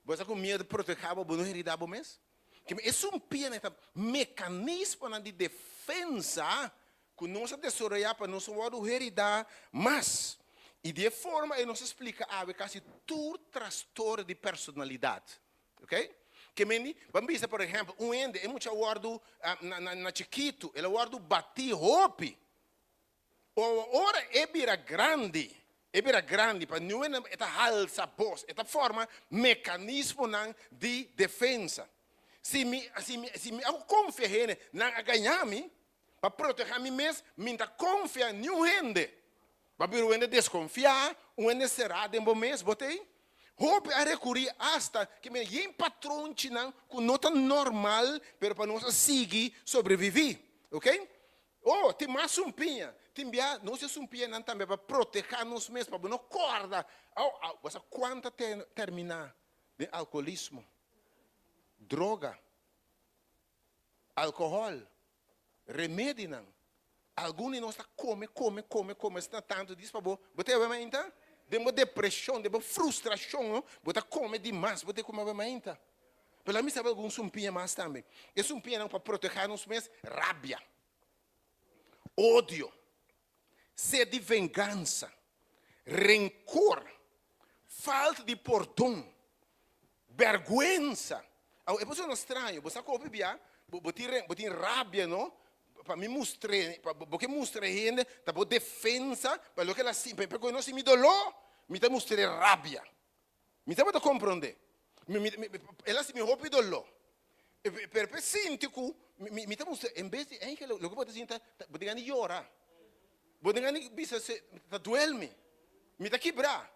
Bo sa ku miedu ta protehá bo, bo no heridá bo mes? Keme esun pia nan ta mekanismonan di defensa ku nos a desaroyá pa nos no wòrdu heridá mas. I di e forma ei nos a splika awe kasi tur trastorno di personalidat. Ok? Ke meni, ban bisa por ehèmpel, un hende, e mucha a wòrdu na na na chikitu, el a wòrdu batí hopi. O ora e bira grandi, e bira grandi, pa niun hende e ta halsa bos, e ta forma mekanismonan di defensa. Si mi, si mi, si mi a konfia hende, nan a gaña mi, pa protehá mi mes, mi no ta konfia niun hende. Bo a bira un hende deskonfiá, un hende será den bo mes, bo t'ei? Hopi a rekurí asta ke mira yen patronchinan ku no ta normal, pero pa nos a sigui sobreviví. Ok? Oh, tin mas sumpiña. Tin bia nos e sumpiñanan tambe pa protehá nos mes, pa bo no kòrda. Oh, bo sa kuanta terminá den alkoholismo, droga, alkohòl, Remedinan. Algun di nos ta kome, kome, kome, kome asina tantu dis pa bo, bo ta yaba mainta? Den bo depreshon, den bo frustrashon, bo ta kome dimas, bo ta kome yaba mainta. Pero laga mi sabi algun sumpiña mas tambe. E sumpiñanan pa protehá nos mes, rabia, odio, sed di vengansa, renkor, falta di pordon, Bèrgwensa. Awo e por sona straño, bo sa ku hopi bia bo bo tin bo tin rabia no, pa mi mustr'é, pa bo ke mustra e hende ta bo defensa pa loke el a sinti, pa ku e no sinti mi doló, mi ta mustr'é rabia. Mi tabata komprondé. Mi mi mi el a sinti mi hopi doló. Pero pa e sinti ku mi mi ta mustra, en bes di eigenlijk loke bo ta sinti ta bo tin gana di yora, bo tin gana di bisa ta duel mi, mi ta kibrá.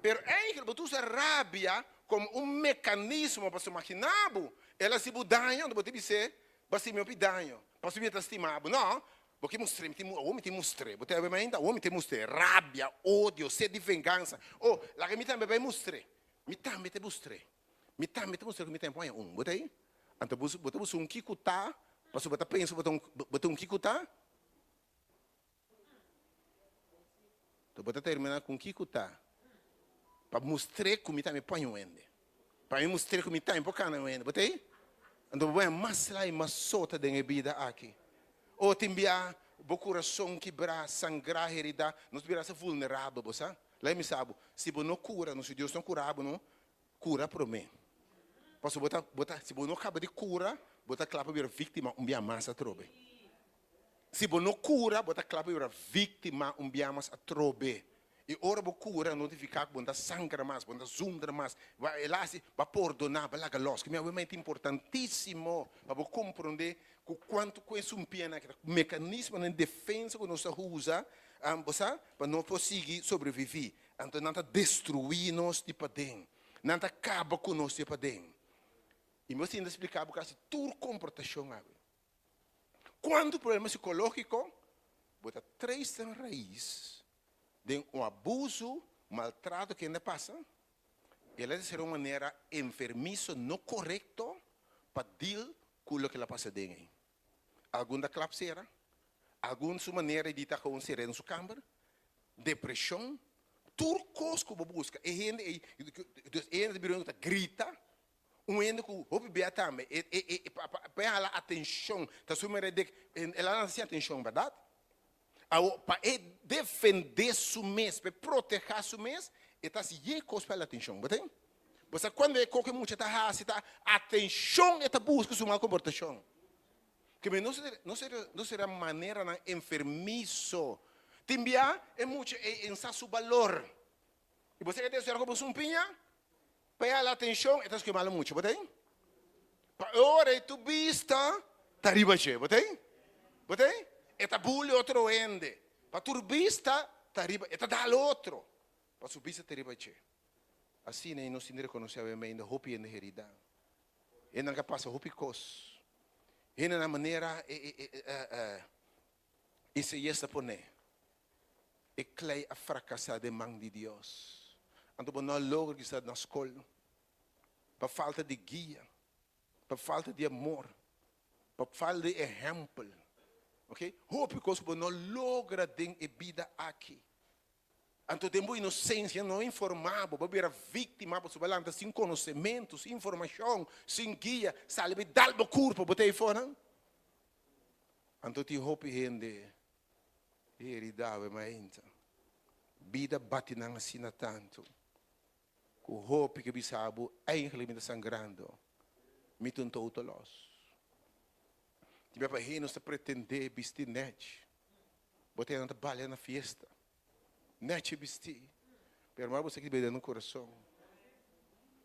Pero eigenlijk bo ta usa rabia komo un mekanismo pasobra imaginá bo el a hasi bo daño anto bo ta bis'é bo a hasi mi hopi daño pasobra mi ta stima bo. No, bo ke mustr'é, mi tin awor mi tin mustr'é, bo ta yabe mainta awor mi tin mustr'é, rabia, odio, sed di vengansa, oh laga mi tambe bai mustr'é, mi tambe ta mustr'é, mi tambe ta mustr'é ku mi tempu haña un, bo ta ei? Anto bo ta buska un kikutá pasobra bo ta pensa bo ta un kikutá. To bo ta terminá ku kiko ta pa mustr'é ku mi tambe por haña un hende. Pa mi mustr'é ku mi tambe por kana un hende. Bo ta ei? Anto bo haña mas la i mas sota den e bida aki. O tin bia bo kurason kibrá, sangrá, heridá. Nos bira sa vulnerabel, bo sa? Laga mi sa bo, si bo no kura, no, si Dios no kura bo, no, kura promé. Pasobra bo ta, bo ta, si bo no kaba di kura, bo ta kla pa bira víktima un bia mas atrobe. Si bo no kura, bo ta kla pa bira víktima un bia mas atrobe. I ora bo kura, no nifiká ku bo no ta sangra mas, bo no ta zundra mas. Bo a el hasi, bo a pordoná, bo a laga lòs. Ku mi awe ta importantísimo pa bo komprondé ku kuantu ku e sumpianan aki ta mekanismonan di defensa ku nos ta usa, bo sa, pa nos por sigui sobreviví. Anto nan ta destruí nos di paden. Nan ta kaba ku nos di paden. I mi a sinta splika bo kasi tur komportashon awe. Kuantu problema sikológiko bo ta trace den rais den un abusu, maltrato ku hende a pasa? El a di ser un manera enfermiso no korekto pa deal ku loke el a pasa den ei. Algun ta klap sera, algun su manera di ta gewoon sera den su kamber, depreshon, tur kos ku bo buska e hende ei, dus e hende ta bira un ku ta grita, Un hende ku hopi bia tambe e e e pa pa e hala atenshon ta su manera di el a lansa sin atenshon bèrdat? Awor pa e defendé su mes pa e protehá su mes e ta hasi yen kos pa hala atenshon bo ta Bo sa kuando e koke mucha ta hasi ta atenshon e ta buska su mal komportashon Keme no ser no ser no sera maneranan enfermiso tin bia e mucha ei e sa su balor i bo sa ke ta esfera ku bo sumpiña Pa e hala atencion e ta scoge malo mucho, bo ta ei? Pa e ora ei tu bista ta riba dje, bo ta ei? Bo ta ei? E ta buli otro hende, pa tur bista ta riba, e ta dal otro, pa su bista ta riba dje. Asina ei nos tin di reconoce awe meinda hopi hende herida, hendenan ke a pasa hopi cos, hendenan manera e e e Isaías ta pone, E klei a frakasá den man di Dios. Anto bo no a logra kisas na skol pa falta di guia, pa falta di amor, pa falta di ehèmpel. Ok, hopi kos ku bo no logra den e bida aki. Anto den bo inosensia no informá bo, bo bira víktima pasobra bo a lanta sin konosementu, sin informashon, sin guia, sali bai dal bo kurpa, bo ta ei fonan. Anto tin hopi hende heridá awe mainta. Bida bati nan asina tantu ku hopi ke bisa bo, Eigenlijk mi ta sangrando, mi ta un total loss. Tin bia pa hende nos ta pretendé bisti nèchi, bo ta nan ta balia na fiesta. Nechi bisti, pero mara bo sa ki bira den nan kurason.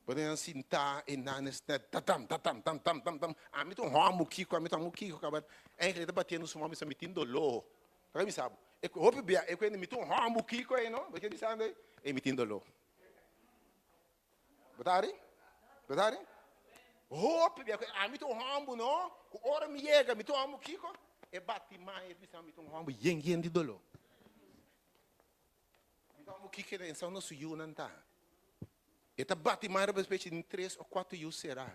Bo ta nan sintá e nan es net tatam tatam tam tam tam tam. Ami ta un hòmber kiko, ami ta un hòmber kiko kaba. Eigenlijk e ta batiendo su mò bisa mi tin doló. Ta ke bisa bo? E hopi bia e kuenta mi ta un hòmber kiko ei no. Bo ke bisa ando ei? Ei mi tin doló. Bo ta hari? Bo ta hari? Hopi bia ku ami ta un hòmber no, ku ora mi yega mi ta un hòmber kiko? E bati mai e bisa mi ta un hòmber yen yen di doló. Mi ta un hòmber kiko e sa unda su yunan ta. E ta bati mai riba espechi tin tres o kuater yu será.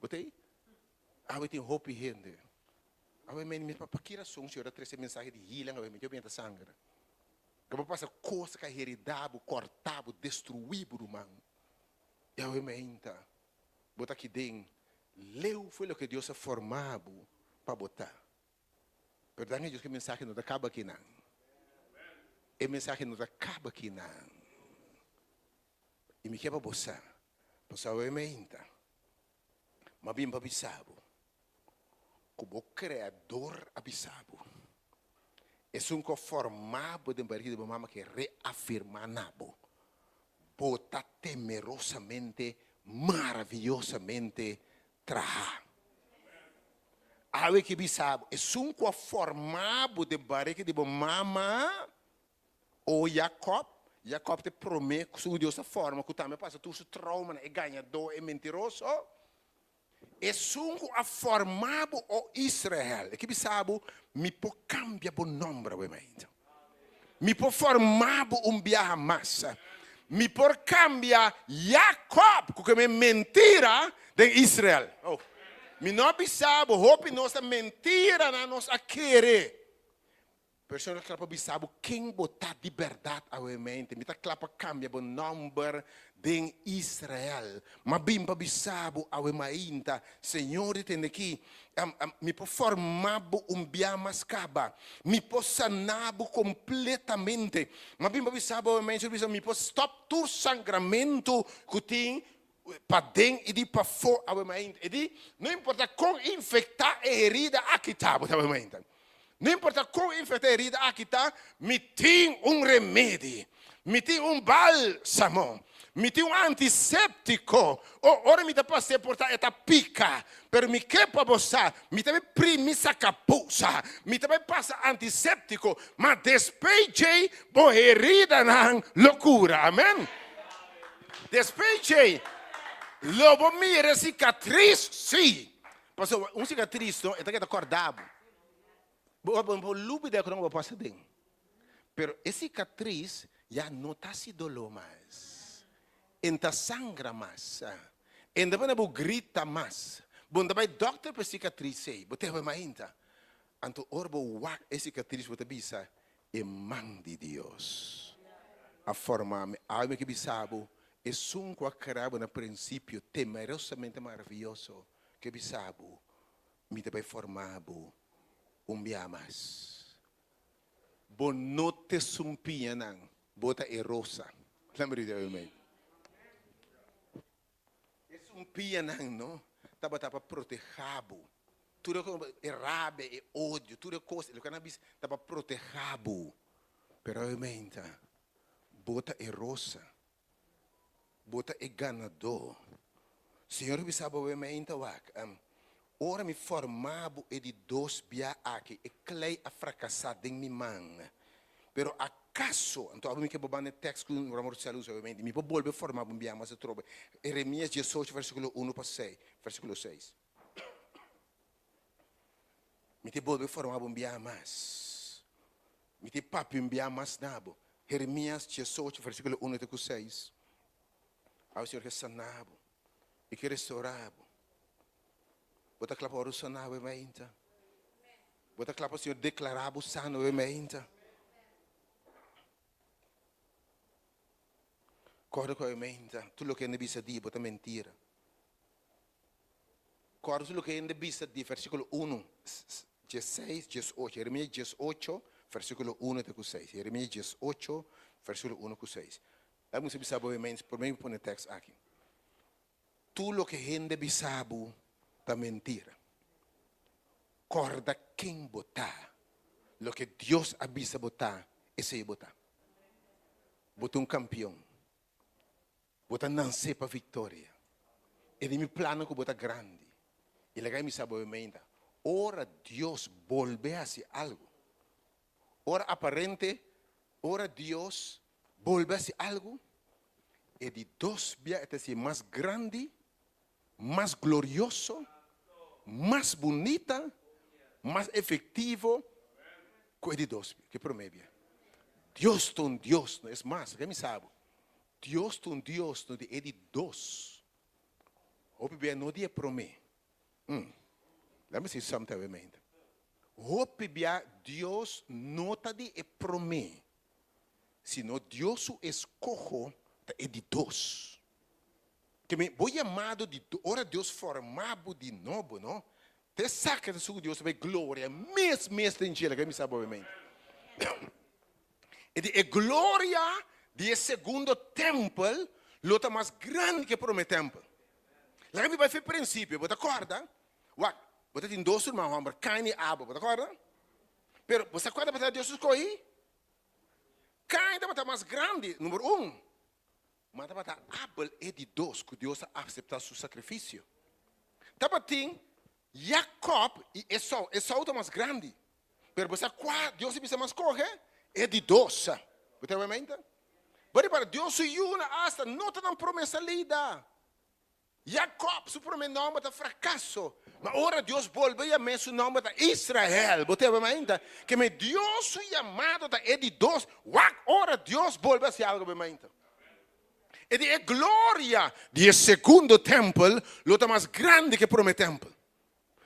Bo ta ei? Awe tin hopi hende. Awe mi mi pa ki rason Señor a trese mensahe di healing awe mi ke benta sanger. Ke bo pasa kos ka herida bo, korta bo, destrui bo ruman. I awe meinta bo ta aki den leu for loke Dios a forma bo pa bo ta. Pero danki Dios ku e mensahe no ta kaba akinan. E mensahe no ta kaba akinan. I mi ke pa bo sa, pasobra awe meinta mi a bin pa bisa bo ku bo Kreador a bisa bo, esun ku a forma bo den barriga di bo mama ke reafirmá na bo, bo ta temerosamente, maraviyosamente traha. Awe ke bisa bo, esun ku a forma bo den barriga di bo mama, O Jakòb, Jakòb ta e promé ku su Dios a forma ku tambe a pasa tur su troumanan, e gañadó, e mentiroso. Esun ku a forma bo, o Israel, e ke bisa bo, Mi por kambia bo nòmber awe mainta. Mi por forma bo un biaha mas. Mi por kambia Jakòb, ku ke men mentira, den Israel. Oh, mi no a bisa bo, hopi nos ta mentiranan nos a kere. Pero Señor ta kla pa bisa bo ken bo ta di bèrdat awemente. Mi ta kla pa kambia bo nòmber den Israel. M'a bin pa bisa bo awe mainta, Señor di tende aki, mi por forma bo un bia mas kaba. Mi por sana bo kompletamente. M'a bin pa bisa bo awe mainta, Señor bisa, mi por stòp tur sangramentu ku tin paden i di pafó awe mainta. E di, no importa kon infektá e herida aki ta, bo ta awe mainta. No importa kon infecta e herida aki ta, mi tin un remedi. Mi tin un balsamo. Mi tin un antiseptico. O, ora mi ta pas'é por ta e ta pica. Pero mi ke pa bo sa, mi ta bai primi sacapusa. Mi ta bai pasa antiseptico. Ma despey djei, bo heridanan lo cura. Amen. Despey djei, lo bo mira e cicatriz, sí. Pasobra un cicatriz no, e ta keda corda bo. Bo por lubida ku nan bo pasa den. Pero e sikatris ya no ta hasi doló mas. E no ta sangra mas. E no ta pone bo grita mas. Bo no ta bai dòkter pa e sikatris ei. Bo ta mainta. Anto ora bo wak e sikatris bo ta bisa, E man di Dios a forma mi. Awe mi ke bisa bo, esun ku a krea bo na prinsipio temerosamente maravioso ke bisa bo, Mi ta bai forma bo un bia mas. Bo no te sumpiñanan, bo ta e rosa. Laat me read it. E sumpiñanan no tabata pa proteha bo. Tur e rabia, e odio, tur e kos, loke nan a bisa ta pa proteha bo. Pero obviamente bo ta e rosa. Bo ta e ganadó. Señor a bisa bo, Meinta wak, ora mi forma bo e di dos bia aki, e klei a frakasá den mi man. Pero akaso, anto abo mi ke bo banda e tèks ku Ramon Rosell usa, obviamente, mi por bolbe forma bo un bia mas atrobe. Eremías diesocho, versíkulo unu pa seis, versíkulo seis. Mi te bolbe forma bo un bia mas. Mi te papia un bia mas na bo. Jeremias diesocho, versíkulo unu te ku seis. Awe Señor ke sana bo i ke restorá bo. Bo ta kla pa wòrdu saná awe mainta? Bo ta kla pa Señor deklará bo sano awe mainta? Kòrda ku awe mainta tur loke hende bisa di bo ta mentira. Kòrda tur loke hende bisa di versíkulo unu, diesseis, diesocho. Jeremias diesocho, versíkulo unu te ku seis. Jeremias diesocho, versíkulo unu ku seis. Laga mi bisa bo mens, promé mi pone tèks aki. Tur loke hende bisa bo ta mentira. Kòrda ken bo ta. Loke Dios a bisa bo ta, esei bo ta. Bo ta un kampion. Bo ta nansé pa viktoria. E di mi plannan ku bo ta grandi. I laga mi sa bo meinta, ora Dios bolbe hasi algu, ora aparente, ora Dios bolbe hasi algu, e di dos bia e ta hasi mas grandi, mas glorioso, mas bunita, mas efektivo ku e di dos bia, ku e promé bia. Dios ta un Dios, no es mas, laga mi sa bo, Dios ta un Dios no di e di dos. Hopi bia no di e promé. Mm. Let me say something awe mente. Hopi bia Dios no ta di e promé, sino Dios su eskoho ta e di dos. Ke mi bo yamado di ora Dios forma bo di nobo, no? Te saka ta su ku Dios ta bai gloria mes mes den dje, laga mi sa bo awe mente. E di e gloria di e segundo tempel lo ta mas grandi ku e promé tempel. Laga mi bai for e prinsipio, bo ta kòrda? Wak, bo ta tin dos ruman hòmber, Kain i Abel, bo ta kòrda? Pero bo sa kua tabata Dios a skohi? Kain tabata mas grandi, number un. Ma tabata Abel e di dos ku Dios a aseptá su sakrifisio. Tabatin Jakòb i Esou. Esou ta mas grandi. Pero bo sa kua Dios a bisa mas kohe? E di dos. Bo ta wak mainta? Bo ripara, Dios su yunan asta no ta nan promé salida. Jakòb su promé nòmber ta Frakaso, ma ora Dios bolbe yam'é su nòmber ta Israel. Bo tebe mainta? Ke me Dios su yamado ta e di dos. Wak ora Dios bolbe hasi algu be mainta. E di e gloria di e segundo tèmpel lo ta mas grandi ke e promé tèmpel.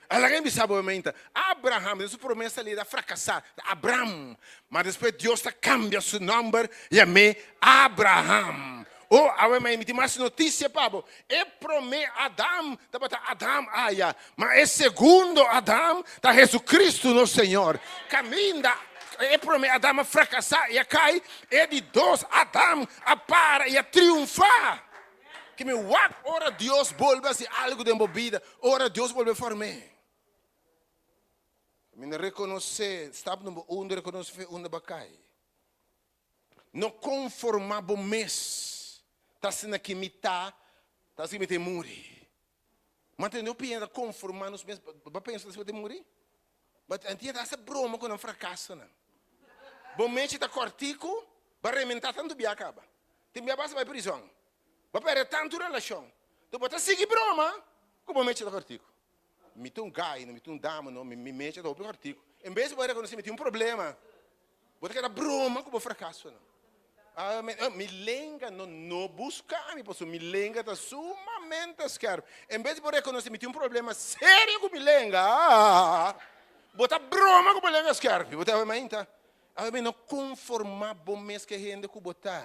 Laga mi bisa bo meinta, Abraham den su promé salida a frakasá, ta Abram, ma despues Dios ta kambia su nòmber yam'é Abraham. O, awe mi tin mas notisia pa bo, e promé Adam tabata Adam aya, ma e segundo Adam ta Hesukristu nos Señor. Kaminda e promé Adam a frakasá i a kai, e di dos Adam a para i a triunfá. Ke mi wak ora Dios bolbe hasi algu den bo bida, ora Dios bolbe form'é. Mi na rekonosé, stap number un, rekonosé fe unda bo a kai. No konformá bo mes, ta asina ki mi ta, ta asina mi ta muri. Ma ta no piensa konformá nos mes, bo a pensa ta asina bo ta muri? Bo a entiende hasta broma ku nan frakasonan. Bo mechi ta kòrtiku, bo a rementá tantu bia kaba. Tin bia basta bai prizòn. Bo a pèrdè tantu relashon. Enton bo ta sigui broma ku bo mechi ta kòrtiku. Mi ta un gai no, mi ta un dama no, mi mechi ta hopi kòrtiku. En bes di bo a rekonosé mi tin un problema, bo ta keda broma ku bo frakasonan. Mi lenga no no buska mi pasobra mi lenga ta sumamente skèrp. En bes di bo rekonosé mi tin un problema serio ku mi lenga, bo ta broma ku bo lenga skèrpi. Bo ta wak mainta. Awe no konformá bo mes ku e hende ku bo ta.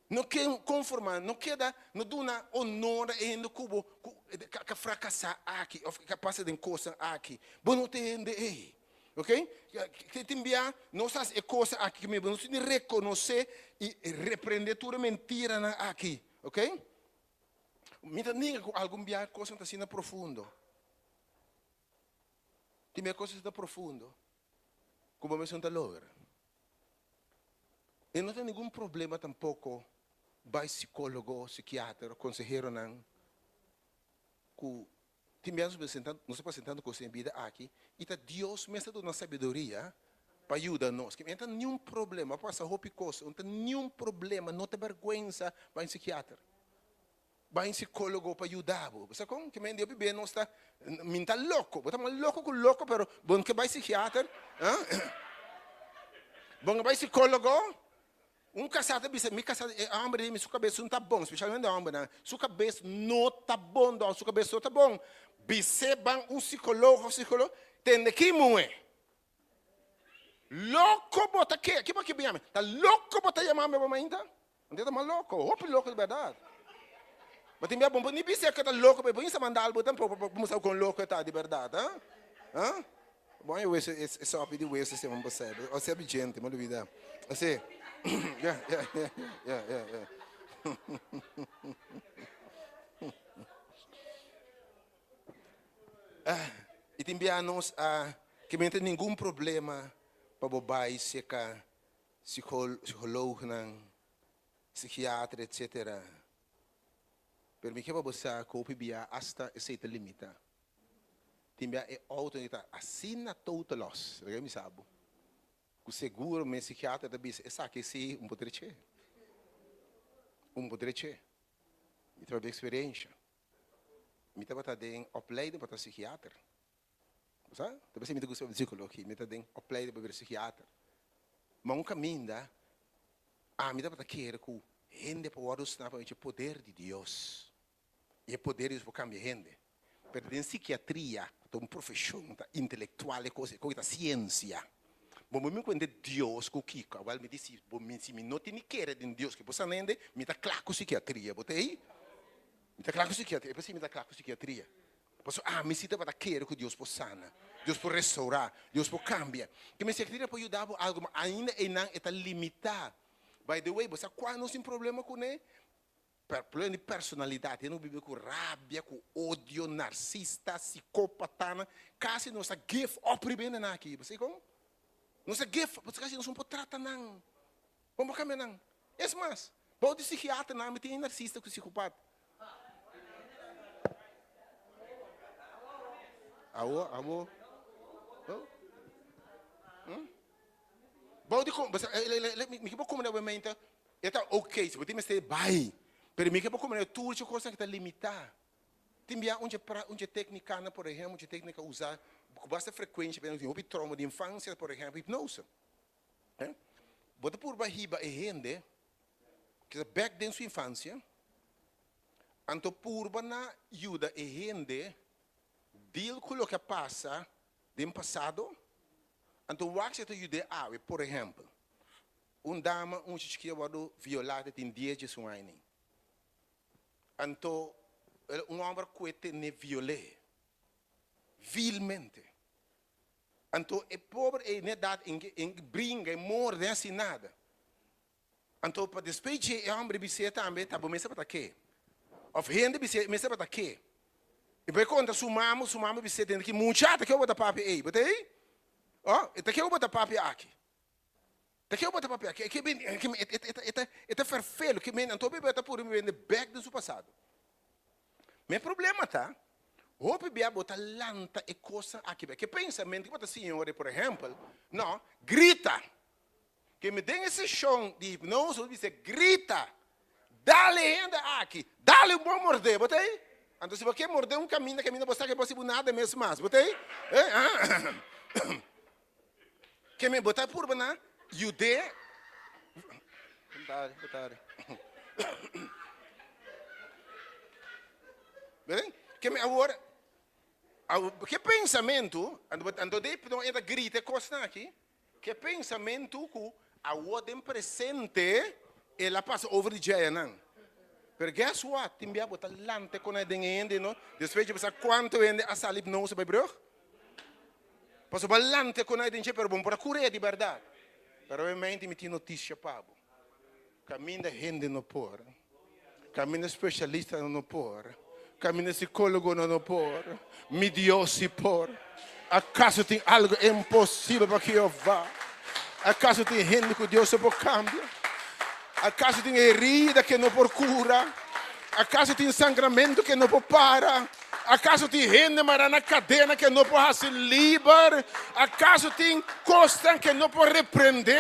No ke konformá, no keda, no duna onor na e hende ku bo ku ka frakasá aki òf ka pasa den kosnan aki. Bo no ta e hende ei. Ok? Tin bia nos hasi e kosnan aki ku mi nos tin di rekonosé i reprendé tur e mentiranan aki. Ok? Mi ta ninga ku algun bia kosnan ta asina profundo. Tin bia kosnan ta profundo. Ku bo mes no ta logra. E no ta ningun problema tampoko bai sikólogo, sikiater o konseheronan ku tin bia nos presenta nos ta presentando kos den e bida aki i ta Dios mes ta duna sabiduria pa yuda nos. Ke no ta niun problema, a pasa hopi kos, no ta niun problema, no ta bèrgwensa bai un sikiater. Bai un psicólogo pa yuda bo. Bo sa kon? Ke men di hopi bia nos ta, mi ta loko. Bo ta mas loko ku loko, pero bo no ke bai psikiater. Bo no bai psicólogo. Un kasá ta bisa, mi kasá, e hòmber di mi su kabes no ta bon, spesialmente hòmbernan. Su kabes no ta bon, dòk, su kabes no ta bon. Bis'é ban un psicólogo òf psicólogo, tende ki muhé. Loko bo ta ke? Ki bo ke yama? Ta loko bo ta yama mi bo mainta? Anto ta mas loko, hopi loko di bèrdat. Bo tin bia bon por ni bisa ke ta loko, bo insa manda algo tampoko pa bo sa kon loko e ta di bèrdat, ha? Ha? Bon e weso e sopi di weso esei bo sa, o sea bi djente, mi a lubida. Así. Ya, ya, ya, ya, ya, ya. I tin bia nos a ke mi no tin ningun problema pa bo bai seka psicoloognan, psikiater etcetera. Pero mi ke pa bo sa ku hopi bia asta esei ta limita. Tin bia e auto ta asina total loss, laga mi sa bo. Ku seguro mi psikiater ta bisa esaki si un por dreche. Un por dreche. Mi ta papia experiencia. Mi tabata den opleiding pa ta psikiater. Bo sa? Ta p'esei mi ta gusta psikologia. Mi ta den opleiding pa bira psikiater. Ma un kaminda, ami tabata kere ku hende por wòrdu sna pa mechi poder di Dios. I e poder di Dios por kambia hende. Pero den sikiatria, ta un profeshon, ta intelektual e kos, e kos ta siensia. Bo mi kuenta Dios ku kiko? Awel mi di si bo mi si mi no tin ni kere den Dios ke bo sa nende, mi ta kla ku sikiatria. Bo ta ei? Mi ta kla ku sikiatria. E p'esei mi ta kla ku sikiatria. Pasobra ami si tabata kere ku Dios por sana, Dios por restourá, Dios por kambia. Ke mi sikiatria por yuda bo algu, ma ainda einan e ta limitá. By the way, bo sa kua nos tin problema kuné? Problema di personalidat, hende ku biba ku rabia, ku odio, narsista, sikópatanan, kasi nos a give up riba hendenan aki. Bo sa dikon? Nos a give up, pasobra kasi nos no por trata nan. Bo por kambia nan. Es mas, bou di sikiaternan mi tin e narsista ku sikopat. Awo, awo. Bou di, mi ke por kumna bo mente. E ta ok, si bo tin mester bai, pero mi ke bo komprende tur dje kosnan ku ta limitá. Tin bia un dje pra, un dje téknikanan, por ehèmpel, un dje téknika usá ku basta frekuensha pa tin hopi trouma di infansia, por ehèmpel, hipnose. Bo ta purba hiba e hende ku ta bèk den su infansia, anto purba na yuda e hende deal ku loke a pasa den pasado, anto wak si e ta yud'é awe. Por ehèmpel, un dama, un mucha chikitu a wòrdu violá te tin dies diesun aña. Anto un hòmber ku e tene viol'é vilmente. Anto e pober ei n'e edat en bringa, e morde, en hasi nada. Anto pa despues dje e hòmber bis'é tambe ta bo mester tabata ke. Òf hende bis'é mester tabata ke. I bo e konta su mama, su mama bis'é tende ki mucha ta ke bo ta papia ei, bo ta ei? Oh, ta ke bo ta papia aki? Ta ke bo ta papia aki? E ke bini, e ta ferfelu, ke men anto bebe ta puru bende bèk den su pasado. Ma e problema ta, hopi bia bo ta lanta e kosnan aki bèk. Ke pensamentu ke bo ta siña ora, por ehèmpel, no, grita. Ke mi den e seshon di hipnose bo bisa grita, dale hende aki, dale un bon mordé, bo ta ei? Anto si bo ke mordé un kaminda, kaminda bo sa ke bo hasi bo nada mes mas, bo ta ei? Ke mi bo ta purba na yud'é. Ke mi awor ke pensamentu, anto de e ta grita e kosnan aki. Ke pensamentu ku awor den presente el a pasa over di djeanan. Pero guess what, tin bia bo ta lanta kon ai den e hende no, despues dje bo sa kuantu hende a sali hipnose bai brug. Pasobra bo a lanta kon ai den dje pero bo no por a kur'é di bèrdat. Pero obviamente mi tin notisia pa bo, kaminda hende no por. Caminda specialistanan no por, caminda psicólogonan no por, mi Dios sí por. Acaso tin algo imposibel pa Jehová? Acaso tin hende cu Dios no por cambia? Acaso tin herida cu e no por cura? Acaso tin sangramento cu e no por para? Acaso tin hende mará na cadena cu e no por haci liber? Acaso tin cosnan cu e no por reprende?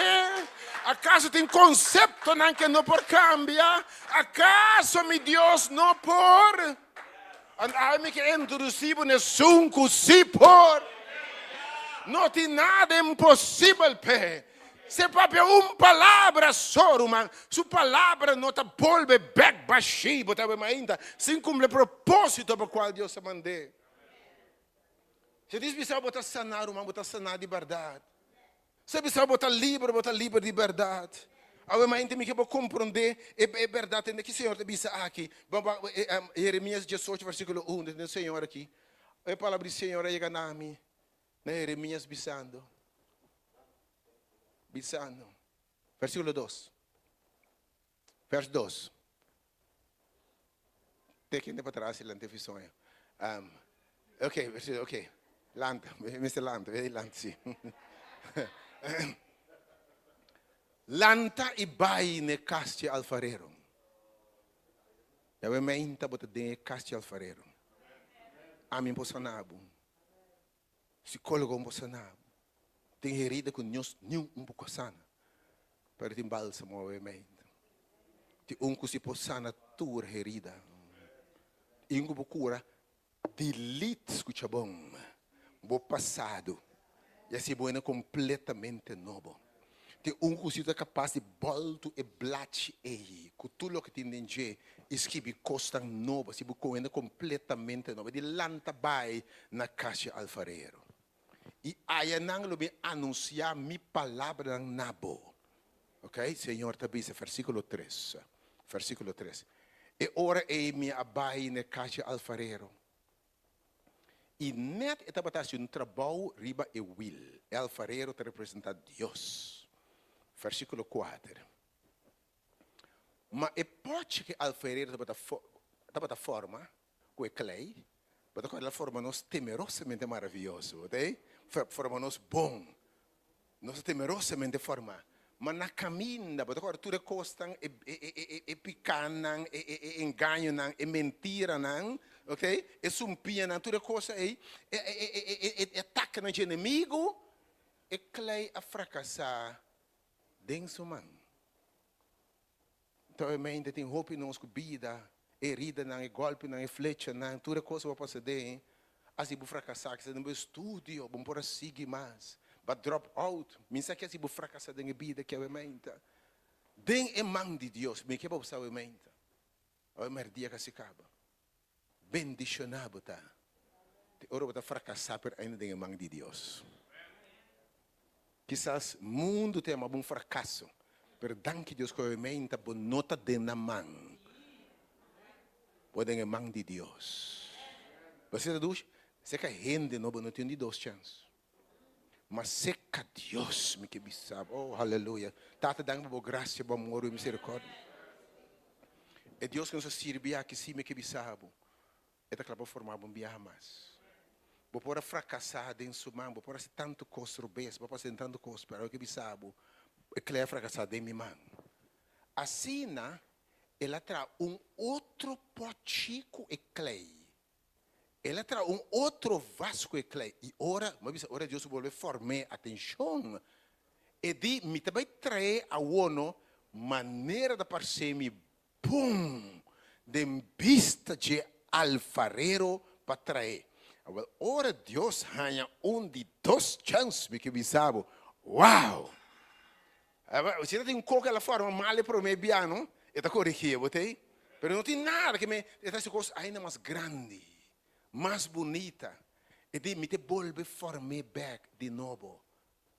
Akaso tin konseptonan ke no por kambia? Akaso mi Dios no por? Anto awe mi ke introdusí bo na esun ku sí por. No tin nada imposibel p'e. Si e papia un palabra so, ruman, su palabra no ta bolbe bèk bashí, bo ta wema ainda, sin kumpli e propósito pa kual Dios a mand'é. Si Dios bisa bo ta saná, ruman, bo ta saná di bèrdat. Si bisa bo ta liber, bo ta liber di bèrdat. Awe mainta mi ke bo komprondé e e bèrdat tende ki Señor ta bisa aki. Jeremias diesocho versíkulo un, tende Señor aki. E palabra di Señor a yega na mi, na Jeremias bisando, bisando. Versíkulo dos. Vers dos. Te kende patras i lanta e fisoño. Um, ok, ok. Lanta, mester lanta, ve lanta si. Lanta i bai n'e kas dje alfarero. Yawe meinta bo ta den e kas dje alfarero. Ami por sana bo. Psicólogo un por sana bo. Tin herida ku nos niun un por sana. Pero tin bálsamo obviamente. Tin un ku si por sana tur herida. I un ku por kura delete, skucha bon, bo pasado i hasi bo hende kompletamente nobo. Tin un ku si ta kapas di bòltu e blachi ei ku tur loke tin den dje i skibi kosnan nobo, hasi bo hende kompletamente nobo. Di lanta bai na kas dje alfarero. I ayanan lo mi anunsiá mi palabranan na bo. Ok, Señor ta bisa, versíkulo tres, versíkulo tres, E ora ei mi a bai na e kas dje alfarero, i nèt e tabata hasi un trabou riba e wil. E alfarero ta representá Dios. Versíkulo kuater, Ma e pòchi ku e alfarero tabata tabata forma ku e klei, Bo ta kòrda el a forma nos temerosamente maravioso, bo ta ei? Forma nos bon. Nos ta temerosamente formá. Ma na kaminda, bo ta kòrda tur e kosnan, e e e pikánan, e e e engañonan, e mentiranan, ok, e sumpiñanan, tur e kosnan ei, e e e e e atakenan dje enemigu, e klei a frakasá den su man. Obviamente tin hopi nos ku bida, e heridanan, e gòlpinan, e flechanan, tur e kos ku a pasa den, hasi bo frakasá, kisas den bo estudio, bo no por a sigui mas, bo a drop out, mi sa ke hasi bo frakasá den e bida ki awemente. Den e man di Dios, mi ke pa bo sa awemente, awe mèrdia kasi kaba. Bendishoná bo ta, te ora bo ta frakasá pero ainda den e man di Dios. Kisas mundu ta yama bo un frakaso, pero danki Dios ku obviamente bo no ta den nan man. Bo den e man di Dios. Bo sa dushi? Seka hende no bo no tin di dos chèns. Ma seka Dios mi ke bisa bo. Oh, haleluya. Tata danki pa bo grasia, bo amor, bo miserikòrdia. E Dios ku nos a sirbi aki si mi ke bisa bo. E ta kla pa forma bo un biaha mas. Bo por a frakasá den su man, bo por hasi tantu kos robes, bo a pasa den tantu kos, pero awe ke bisa bo, e klei a frakasá den mi man. Asina el a traha un otro pòchi ku e klei. El a traha un otro vas ku e klei. I ora, mi a bisa, ora Dios bolbe form'é, atenshon, e di, mi ta bai traé awono manera ta parsé mi Bon den bista dje alfarero pa traé. Awel, ora Dios haña un di dos chans, mi ke bisa bo, wow! Si ta tin un koko el a forma mal e promé bia, no? E ta koregié bo, tei? Pero no tin nada ke me, e ta hasi kos ainda mas grandi, mas bunita. E di, mi te bolbe form'é bèk di nobo.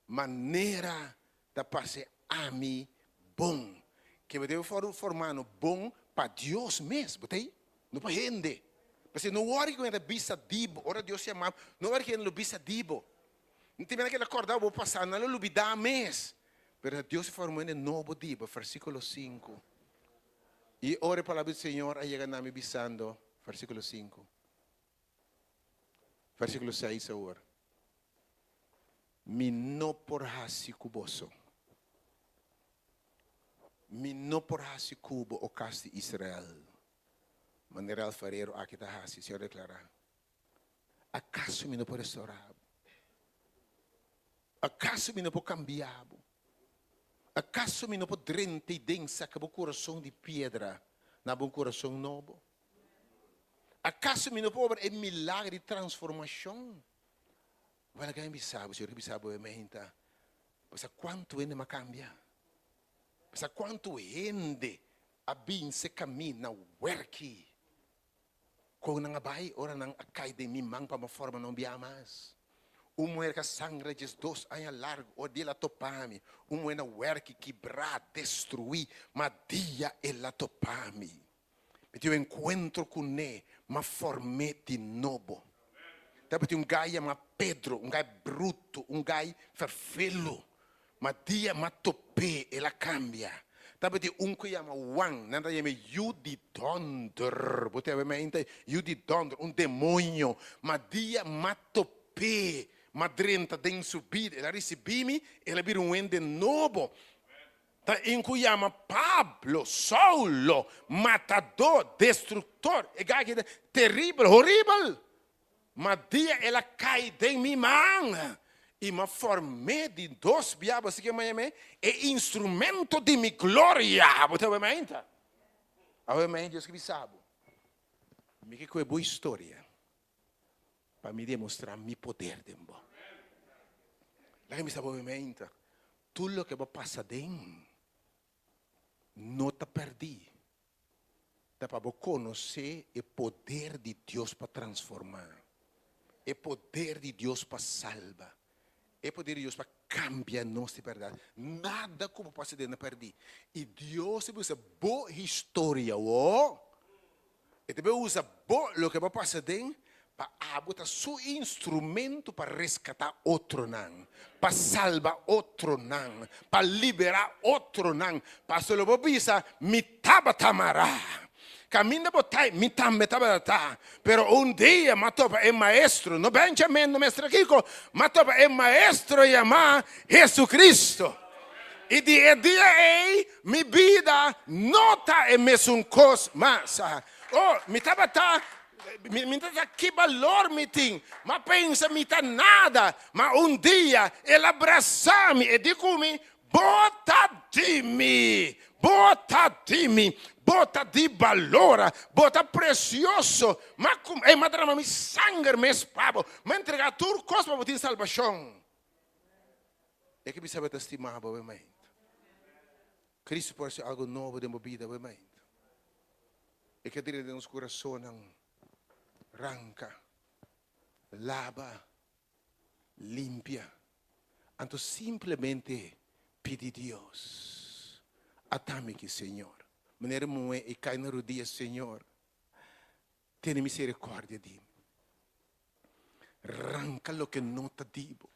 Manera ta parse ami bon. Ke bo debe for formano bon pa Dios mes, bo ta ei? No pa hende. Pasobra no wòrdu ku hende ta bisa di bo. Ora Dios yama bo, no wòrdu ku hende lo bisa di bo. No tin mira ke el a kòrda bo pasá, nan lo lubidá mes. Pero Dios a forma un hende nobo di bo, versíkulo sinku. I ora e palabra di Señor a yega na mi bisando, versíkulo sinku. Versíkulo seis awor. Mi no por hasi ku boso. Mi no por hasi ku bo, o kas di Israel, manera e alfarero aki ta hasi, Señor a deklará. Akaso mi no por restorá bo? Akaso mi no por kambia bo? Akaso mi no por drenta i den saka bo kurason di piedra na bo un kurason nobo? Akaso mi no por obra e milagro di transformashon? Wèl laga mi bisa bo, Señor a bisa bo e meinta, bo sa kuantu hende m'a kambia? Bo sa kuantu hende a binse kaminda wèrki? Kon nan a bai ora nan a kai den mi man pa mi forma nan bia mas? Un muher ka sangra diesdos aña largu, ora di el a topa mi, un muher na wèrki, kibrá, destruí, ma dia el a topa mi. Mi tin un enkuentro kuné, m'a form'é di nobo. Tabatin un gai yamá Pedro, un gai brutu, un gai ferfelu. Ma dia m'a top'é, el a kambia. Tabatin un ku yama Juan, nan ta yam'é yu di dònder. Bo ta yama mainta yu di dònder, un demoño. Ma dia m'a top'é, m'a drenta den su bida, el a risibí mi, el a bira un hende nobo. Ta in ku yama Pablo, Saulo, matadó, destruktor, e gai aki ta teribel, horibel. Ma dia el a kai den mi man i m'a form'é di dos bia, bo si ke m'a yam'é? E instrumento di mi gloria. Bo ta wak mainta? Awe mai Dios ke bisa bo, Mi ke kohe bo historia pa mi demostrá mi poder den bo. Laga mi bisa bo awe mainta, Tur loke bo pasa den no ta pèrdí. Ta pa bo konosé e poder di Dios pa transformá, e poder di Dios pa salba, e poder di Dios pa kambia nos di bèrdat. Nada ku bo pasa den ta pèrdí. I Dios ta usa bo historia awor. E ta bin usa bo loke bo a pasa den pa abo ta su instrumento pa reskatá otronan, pa salba otronan, pa liberá otronan. Pasobra lo bo bisa, Mi tabata mará. Kaminda bo ta, mi tambe tabata ta. Pero un dia mi a topa e Maestro, no Benjamin, no Mester Kiko, mi a topa e Maestro yamá Jesucristo. I di e dia ei mi bida no ta e mesun kos mas. Oh, mi tabata, mi, mi ta ki balor mi tin? M'a pensa mi ta nada. Ma un dia el a brasa mi, e di ku mi, Bo ta di mi, bo ta di mi, bo ta di balor, bo ta presioso. M'a kum, ey, m'a drama mi sanger mes pa bo, m'a entregá tur kos pa bo tin salbashon. E ke bisa bo ta stima bo, bo mainta. Cristo por hasi algo nobo den bo bida, bo mainta. E ke drenta den nos kurasonnan, ranka, laba, limpia. Anto simplemente pidi Dios, Atami ki, Señor. Manera muhé e kai na rudia, Señor, tene misericordia di mi. Ranka loke no ta di bo.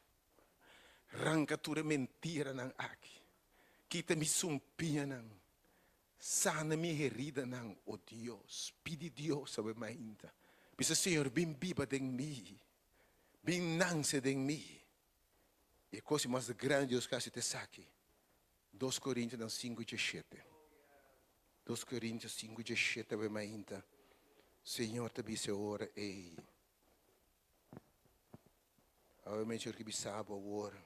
Ranka tur e mentiranan aki. Kita mi sumpianan. Sana mi heridanan, o Dios. Pidi Dios awe mainta. Bisa, Señor, bin biba den mi. Bin nanse den mi. I e kos mas grandi Dios ka hasi ta esaki. Dos Korintionan sinku djeshete. Dos Korintio sinku djeshete awe mainta. Señor ta bisa e ora ei. Awe menshon ki bisa bo awor.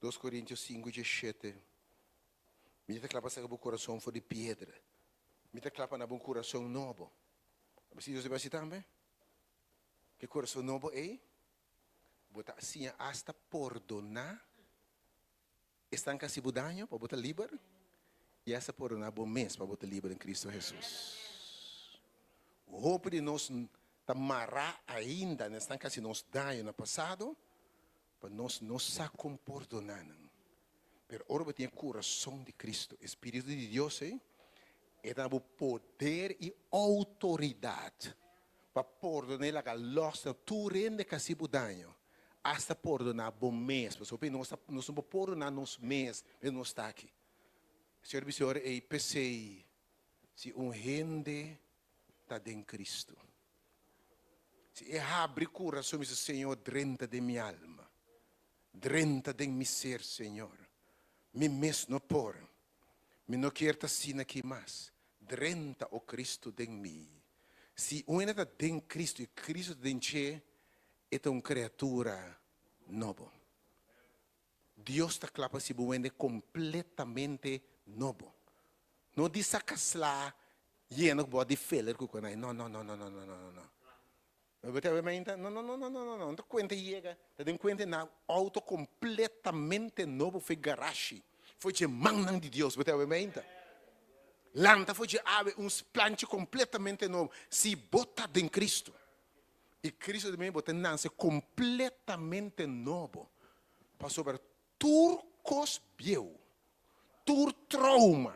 Dos Korintio sinku djeshete. Mi ta kla pa saka bo kurason for di piedra. Mi ta kla pa na bo un kurason nobo. Así Dios a hasi tambe. Ke kurason nobo ei, bo ta siña asta pordoná esnan ku a hasi bo daño pa bo ta liber i asta pordoná bo mes pa bo ta liber den Kristu Hesus. Hopi di nos ta mará ainda na esnan ku a hasi nos daño na pasado pa nos no sa kon pordoná nan. Pero ora bo tin e kurason di Kristu, e Spiritu di Dios ei, e ta na bo poder i outoridat pa pordoná i laga lòs na tur hende ku a hasi bo daño, asta pordoná bo mes, pasobra nos ta nos no por pordoná nos mes mester nos ta aki. Señor bisa ora ei, P'esei, si un hende ta den Kristu, si e habri kurason bisa, Señor, drenta den mi alma, drenta den mi ser, Señor, mi mes no por, mi no kier ta asina aki mas, drenta, o Kristu, den mi. Si un hende ta den Kristu i Kristu ta den dje, e ta un kreatura nobo. Dios ta kla pa hasi bo un hende kompletamente nobo. No di saka sla yena ku bo di filler ku konai. No, no, no, no, no, no, no, no. Bo ta mainta? No, no, no, no, no, no, no. Ta kuenta yega, ta den kuenta na outo kompletamente nobo for e garashi, for dje mannan di Dios. Bo ta mainta? Lanta for dje awe un splanchi kompletamente nobo. Si bo ta den Cristo, i Cristo den bo, bo ta nase kompletamente nobo. Pasobra tur kos bieu, tur trouma,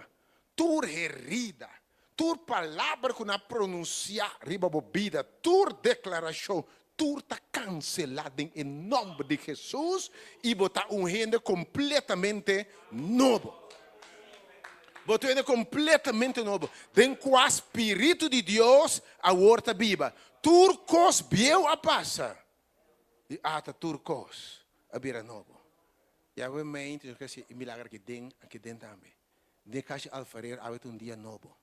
tur herida, tur palabra ku nan a pronunsiá riba bo bida, tur deklarashon, tur ta kanselá den e nòmber di Hesus i bo ta un hende kompletamente nobo. Bo ta un hende kompletamente nobo, den kua spiritu di Dios awor ta biba. Tur kos bieu a pasa i ata tur kos a bira nobo. Yahweh mente nos ke hasi e milager aki den, aki den tambe. Den kashi alfarer awe ta un dia nobo.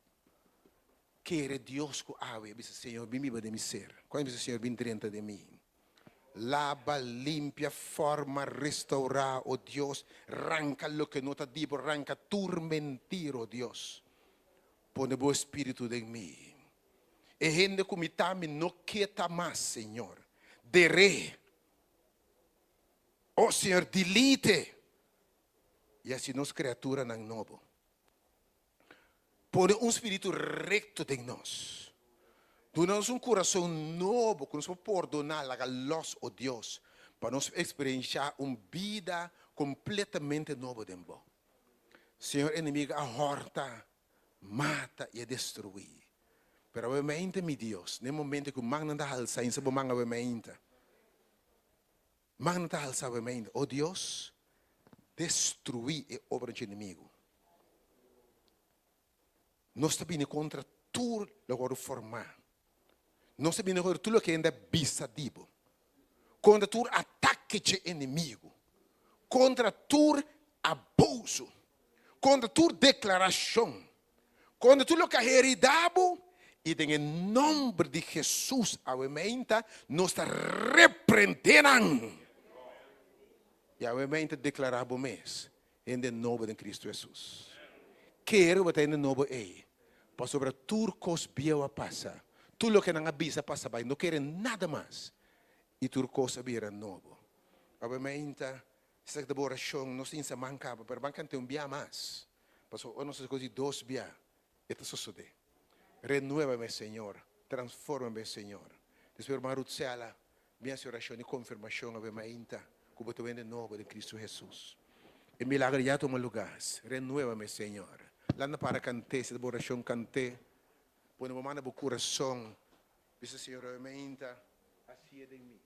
Kere Dios ku awe bisa Señor bin biba den mi ser. Kuando bisa Señor bin drenta den mi. Laba, limpia, forma, restaura, o Dios, ranka loke no ta di bo, ranka tur mentira, o Dios. Pone bo espiritu den mi. E hende ku mi ta mi no ke ta mas, Señor. Der'é. O Señor, dilite i hasi nos kreaturanan nobo. Pone un spiritu rekto den nos. Duna nos un kurason nobo ku nos por pordoná, laga lòs, o Dios, pa nos eksperenshá un bida kompletamente nobo den Bo. Señor, enemigu a hòrta, mata i a destruí. Pero awe mainta, mi Dios, na e momento ku mannan ta halsá, insa Bo man awe mainta. Magna ta halsa awe mainta. O Dios, destruí e obra dje enemigu. Nos ta bini kontra tur loke wòrdu formá. Nos ta bini kontra tur loke hende a bisa di bo. Kontra tur atake dje enemigu. Kontra tur abusu. Kontra tur deklarashon. Kontra tur loke a heridá bo, i den e nòmber di Hesus awe meinta nos ta reprendé nan. Yahweh mei ta deklará bo mes hende nobo den Kristu Hesus. Kere bo ta hende nobo ei, pasobra tur kos bieu a pasa, tur loke nan a bisa a pasa bai, no kere nada mas, i tur kos a bira nobo. Yahweh mei ta esaki ta bo orashon, nos tin saman kaba, pero ban kant'é un bia mas, pasobra ora nos hasi kos di dos bia, e ta sosodé. Renuébame, Señor, transfórmame, Señor. Despues hermana Ruthsela bin hasi orashon di konfirmashon awe mainta ku bo ta wende nobo den Kristu Hesus. E milagro ya tuma lugá. Renuébame, Señor. Landa para kant'é, si ta bo orashon kant'é. Pone bo man na bo kurason. Bisa, Señor, awe mainta hasié den mi.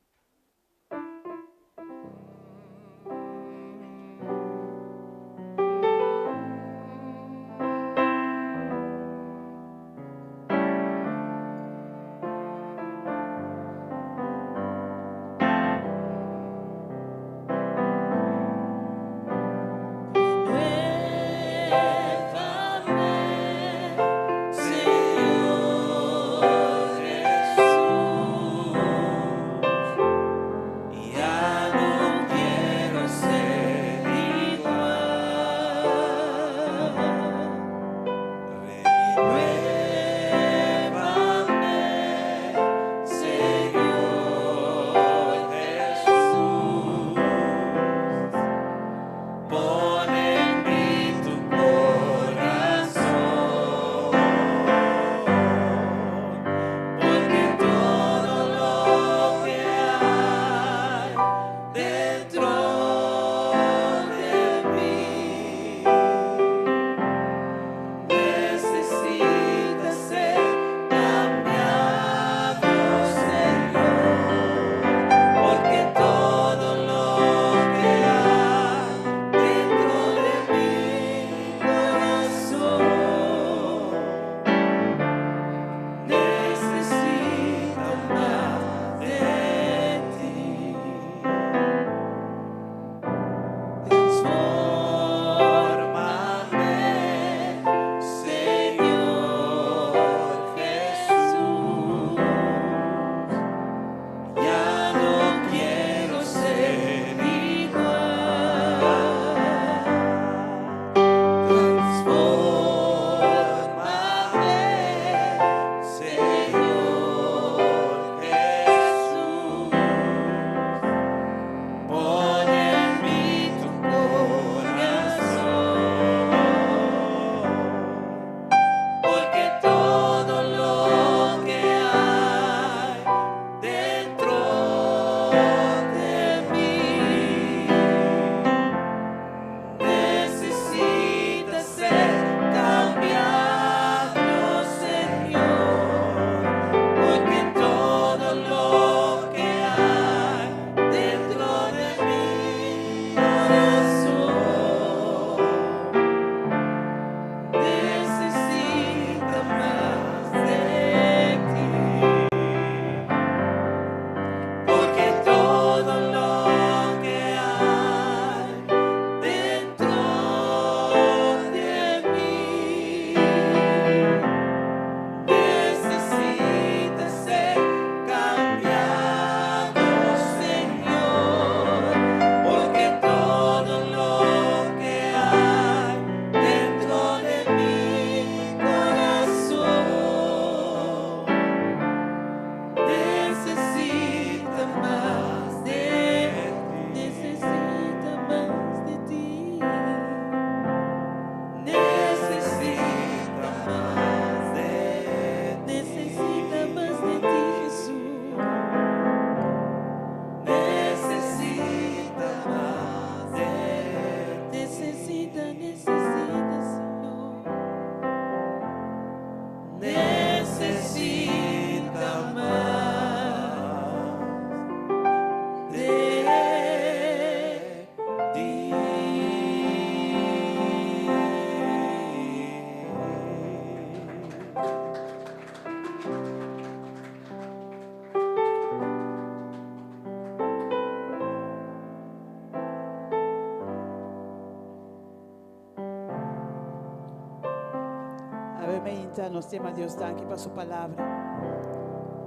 Awe mainta nos ta yama Dios danki pa su palabra.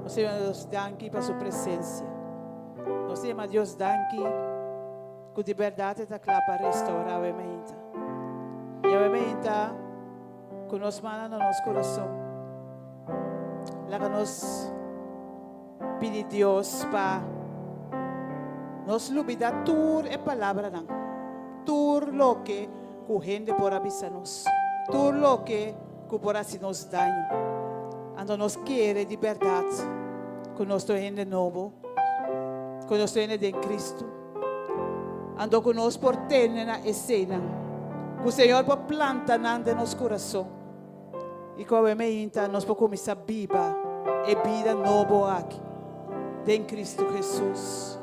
Nos ta yama Dios danki pa su presencia. Nos ta yama Dios danki. Ku di bèrdat e ta kla pa restourá awe mainta. I awe mainta, ku nos mannan na nos kurason, laga nos pidi Dios pa nos lubidá tur e palabranan, tur loke ku hende por a bisa nos, tur loke ku por hasi nos daño. Anto nos kere di bèrdat ku nos ta un hende nobo, ku nos ta un hende den Kristu. Anto ku nos por tene na eseinan, ku Señor por planta nan den nos kurason i ku awe meinta nos por kuminsá biba e bida nobo aki den Kristu Hesus.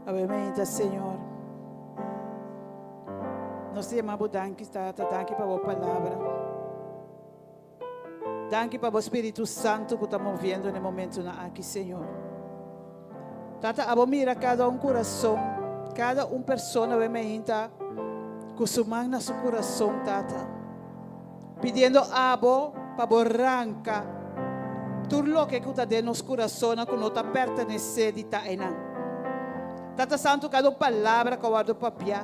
Awe mainta Señor, nos ta yama Bo danki Tata, danki pa Bo palabra. Danki pa Bo Spiritu Santu ku ta moviendo na e momentunan aki, Señor. Tata, abo mira kada un kurason, kada un persona awe mainta ku su man na su kurason, Tata, pidiendo abo pa Bo ranka tur loke ku ta den nos kurasonnan ku no ta pertenesé di ta einan. Tata Santu, kada un palabra ku a wòrdu papiá,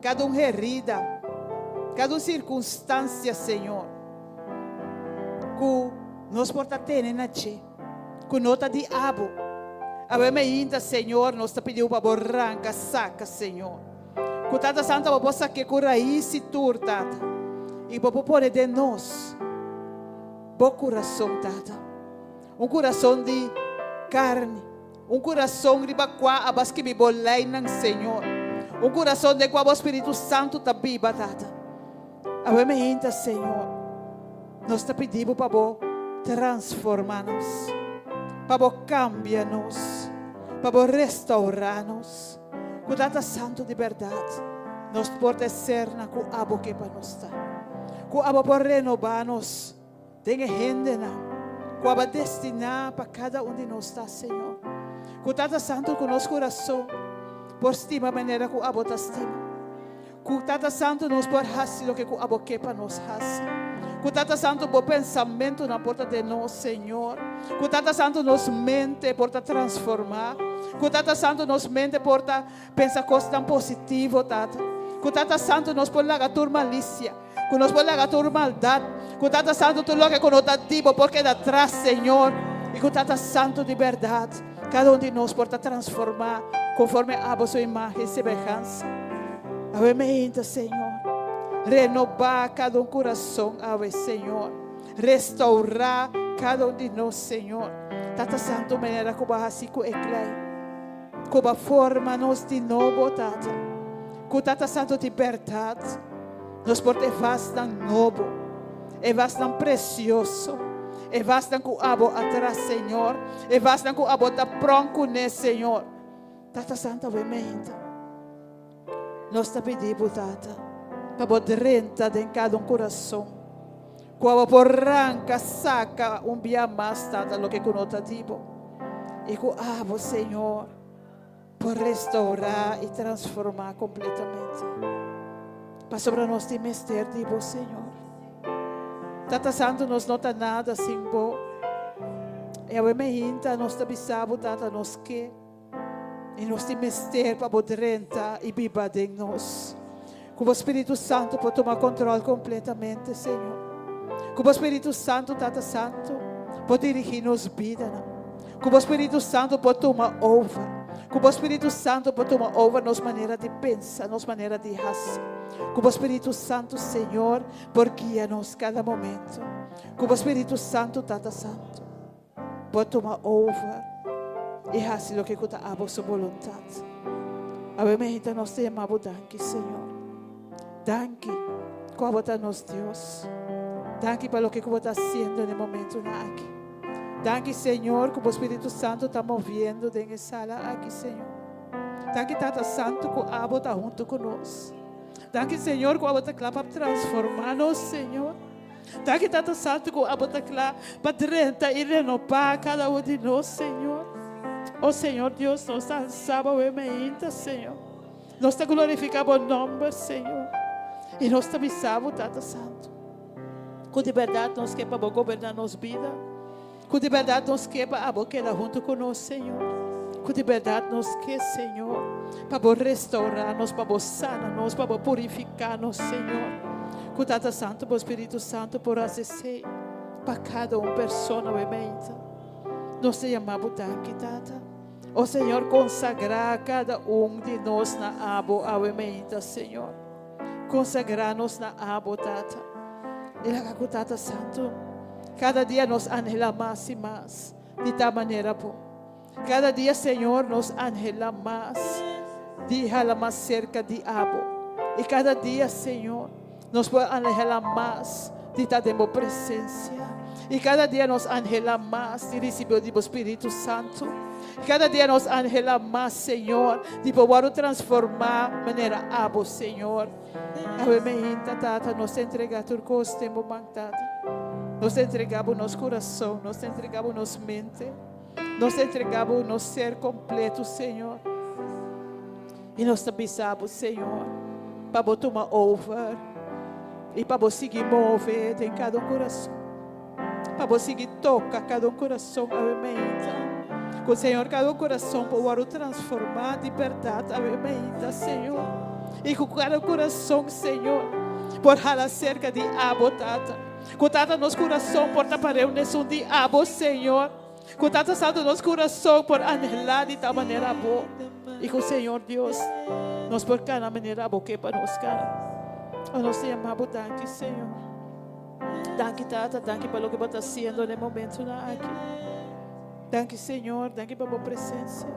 Kada un herida, kada un sirkunstansia, Señor, ku nos por ta tene na dje, ku no ta di abo. Awe mainta, Señor, nos ta pidi bo pa bo ranka saka, Señor. Ku Tata Santu bo por sak'é ku rais i tur, Tata, i bo por pone den nos bo kurason, Tata. Un kurason di karni. Un kurason riba kua abo a skibi bo leinan, Señor. Un kurason den kua bo Spiritu Santu ta biba, Tata. Awe meinta, Señor, nos ta pidi bo pa bo transforma nos, pa bo kambia nos, pa bo restaura nos. Ku Tata Santu di bèrdat, nos por ta e sernan ku abo ke pa nos ta. Ku abo por renoba nos. Den e hendenan ku aba destiná pa kada un di nos ta, Señor. Ku Tata Santu ku nos kurason por stima manera ku abo ta stima. Ku Tata Santu nos por hasi loke ku abo ke pa nos hasi. Ku Tata Santu bo pensamentunan por ta den nos, Señor. Ku Tata Santu nos mente por ta transformá. Ku Tata Santu nos mente por ta pensa kosnan positivo, Tata. Ku Tata Santu nos por laga tur malisia. Ku nos por laga tur maldat. Ku Tata Santu tur loke ku no ta di bo por keda tras, Señor. I ku Tata Santu di bèrdat kada un di nos por ta transformá konforme abo su imágen i semehansa. Awe meinta, Señor. Renobá kada un kurason awe, Señor. Restourá kada un di nos, Señor. Tata Santu manera ku bo a hasi ku e klei. Ku bo a forma nos di nobo, Tata. Ku Tata Santu di bèrdat. Nos por ta e vasnan nobo, e vasnan precioso, e vasnan cu abo a traha, Señor, e vasnan cu abo ta pronk cune, Señor. Tata Santo, awe meinta, nos ta pidi bo, Tata, pa bo drenta den cada un curason, cu abo por ranca, saca un bia mas, Tata, loke cu no ta di bo, y cu abo, Señor, Por restaurá i transformá kompletamente. Pasobra nos tin mester di Bo, Señor. Tata Santu, nos no ta nada sin Bo. I awe meinta nos ta bisa Bo, Tata, nos ke i nos tin mester pa Bo drenta i biba den nos. Ku Bo Spiritu Santu por tuma kontrol kompletamente, Señor. Ku Bo Spiritu Santu, Tata Santu, por dirigí nos bidanan. Ku Bo Spiritu Santu por tuma over. Ku Bo Spiritu Santu por tuma over nos manera di pensa, nos manera di hasi. Ku Bo Spiritu Santu, Señor, por guia nos kada momento. Ku Bo Spiritu Santu, Tata Santu, por tuma over i hasi loke ku ta abo su boluntat. Awe mehita nos ta yama Bo danki, Señor. Danki ku abo ta nos Dios. Danki pa loke ku Bo ta hasiendo na e momentunan aki. Danki, Señor, ku bo Spiritu Santu ta moviendo den e sala aki, Señor. Danki, Tata Santu, ku abo ta huntu ku nos. Danki, Señor, ku abo ta kla pa transformá nos, Señor. Danki, Tata Santu, ku abo ta kla pa drenta i renobá kada un di nos, Señor. O Señor Dios, nos ta alsa bo awe meinta, Señor. Nos ta glorifiká bo nòmber, Señor. I nos ta bisa bo, Tata Santu, ku di bèrdat nos ke pa bo goberná nos bida. Ku di bèrdat nos ke pa abo keda huntu ku nos, Señor. Ku di bèrdat nos ke, Señor, pa bo restourá nos, pa bo sana nos, pa bo purifiká nos, Señor. Ku Tata Santu, bo Spiritu Santu por hasi esei pa kada un persona awe meinta. Nos ta yama bo danki, Tata. O Señor, konsagrá kada un di nos na abo awe meinta, Señor. Konsagrá nos na abo, Tata. I laga ku Tata Santu kada dia nos anhelá mas i mas di ta manera bo. Kada dia, Señor, nos anhelá mas di hala mas serka di abo. I kada dia, Señor, nos por anhelá mas di ta den bo presensia. I kada dia nos anhelá mas di risibí di bo Spiritu Santu. I kada dia nos anhelá mas, Señor, di por wòrdu transformá manera abo, Señor. Awe meinta, Tata, nos ta entregá tur kos den bo man, Tata. Nos ta entregá bo nos kurason, nos ta entregá bo nos mente, nos ta entregá bo nos ser kompleto, Señor. I nos ta bisa bo, Señor, pa bo tuma over i pa bo sigui move den kada un kurason. Pa bo sigui toka kada un kurason awe meinta. Ku Señor kada un kurason por wòrdu transformá di bèrdat awe meinta, Señor. I ku kada kurason, Señor, por hala serka di abo, Tata. Ku Tata nos kurason por ta pareu n'esun di abo, Señor. Ku Tata Santu nos kurason por anhelá di tal manera abo. I ku Señor Dios nos por kana manera abo ke pa nos kana. O nos ta yama bo danki, Señor. Danki Tata, danki pa loke bo ta hasiendo na e momentonan aki. Danki Señor, danki pa bo presencia.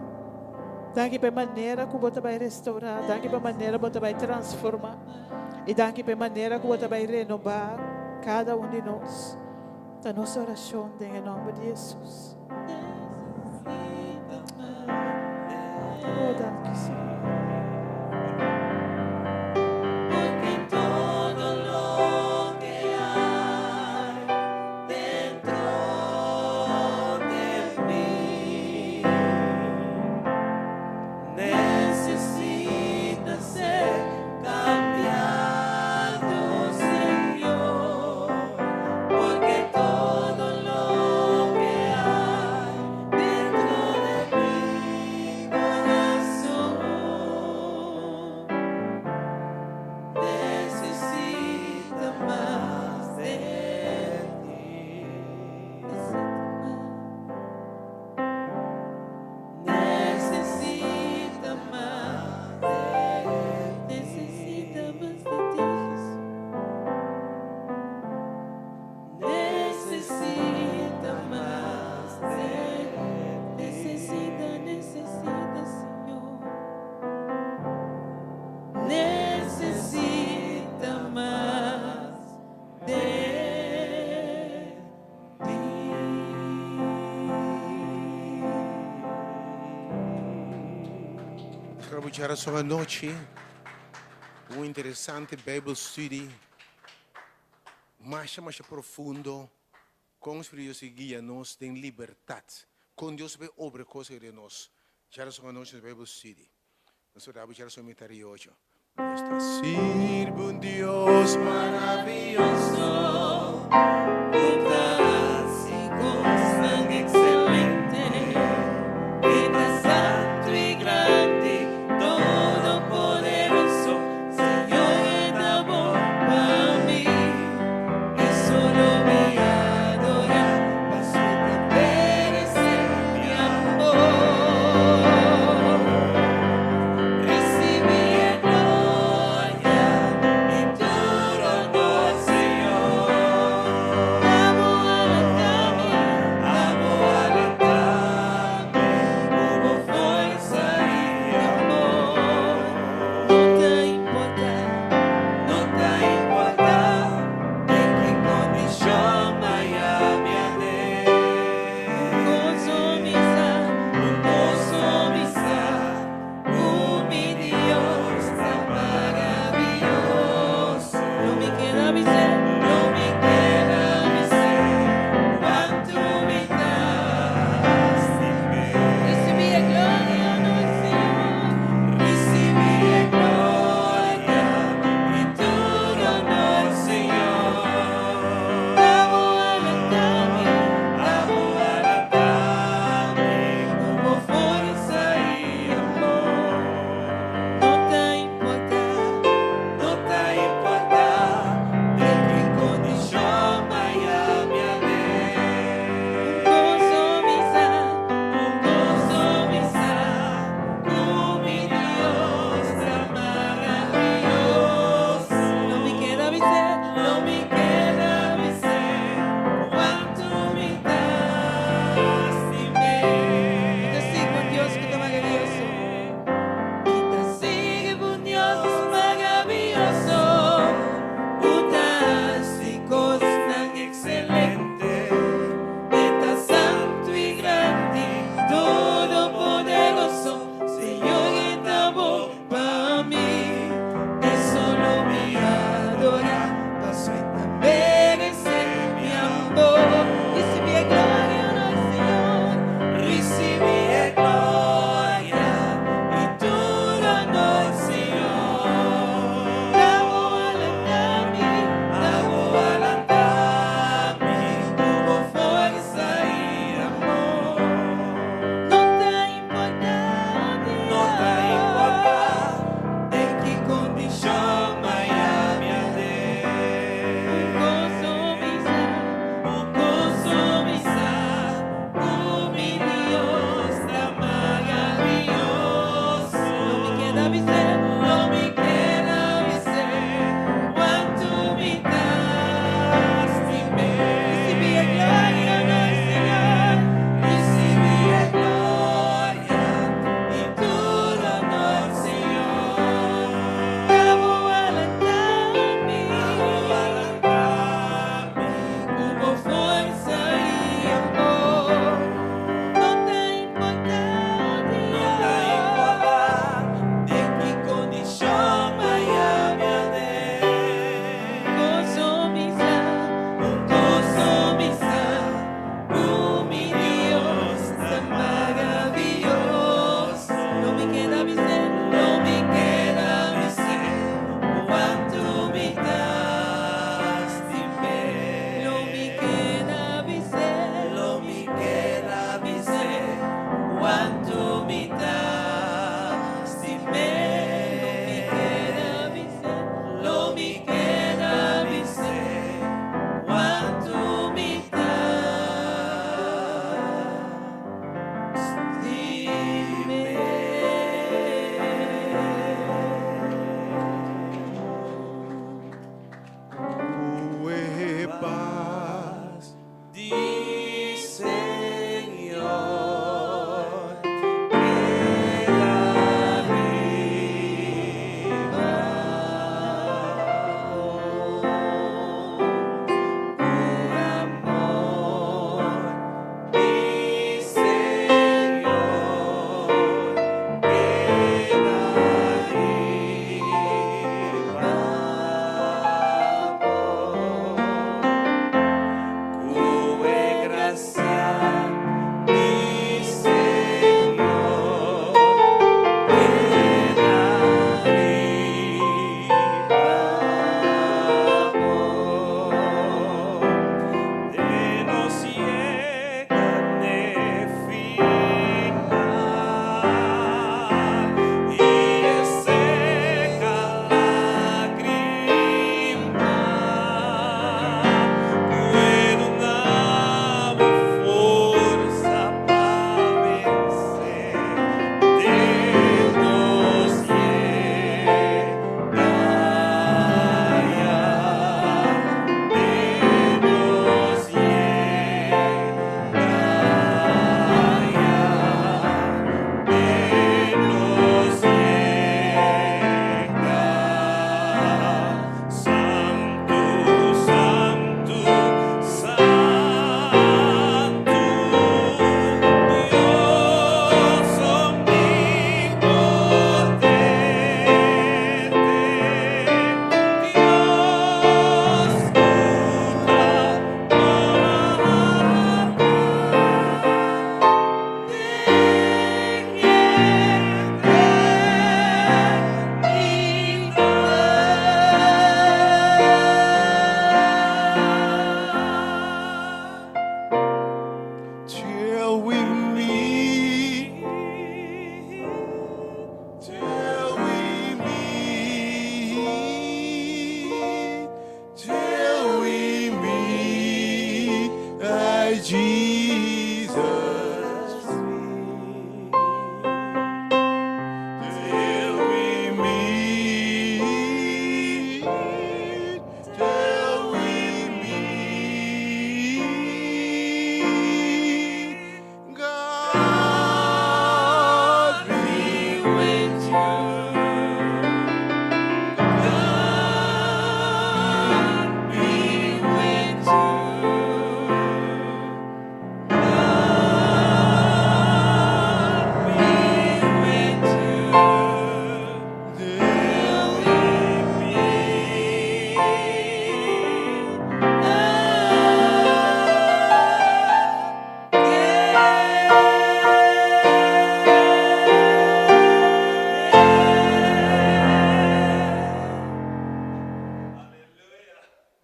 Danki pa e manera ku bo ta bai restaurá, danki pa e manera bo ta bai transformá i danki pa e manera ku bo ta bai renobá kada un di nos. Ta nos orashon den e nòmber di Hesus. Oh, danki Señor. Porque todo lo que hay dentro de mí necesita ser cambiado, Señor. Porque todo lo que hay dentro de mi corazón necesita más de ti. Necesita más de Necesita mas di ti, Hesus. Necesita más de Necesita, necesita, Señor. Necesita más de ti. Djarason anochi, un interesante Bible study, masha masha profundo, kon Spiritu Dios guia nos den libertat, kon Dios ta obra kos den nos. Djarason anochi nos Bible study. Nos ta djarason mitar di ocho. Nos ta sirbi un Dios.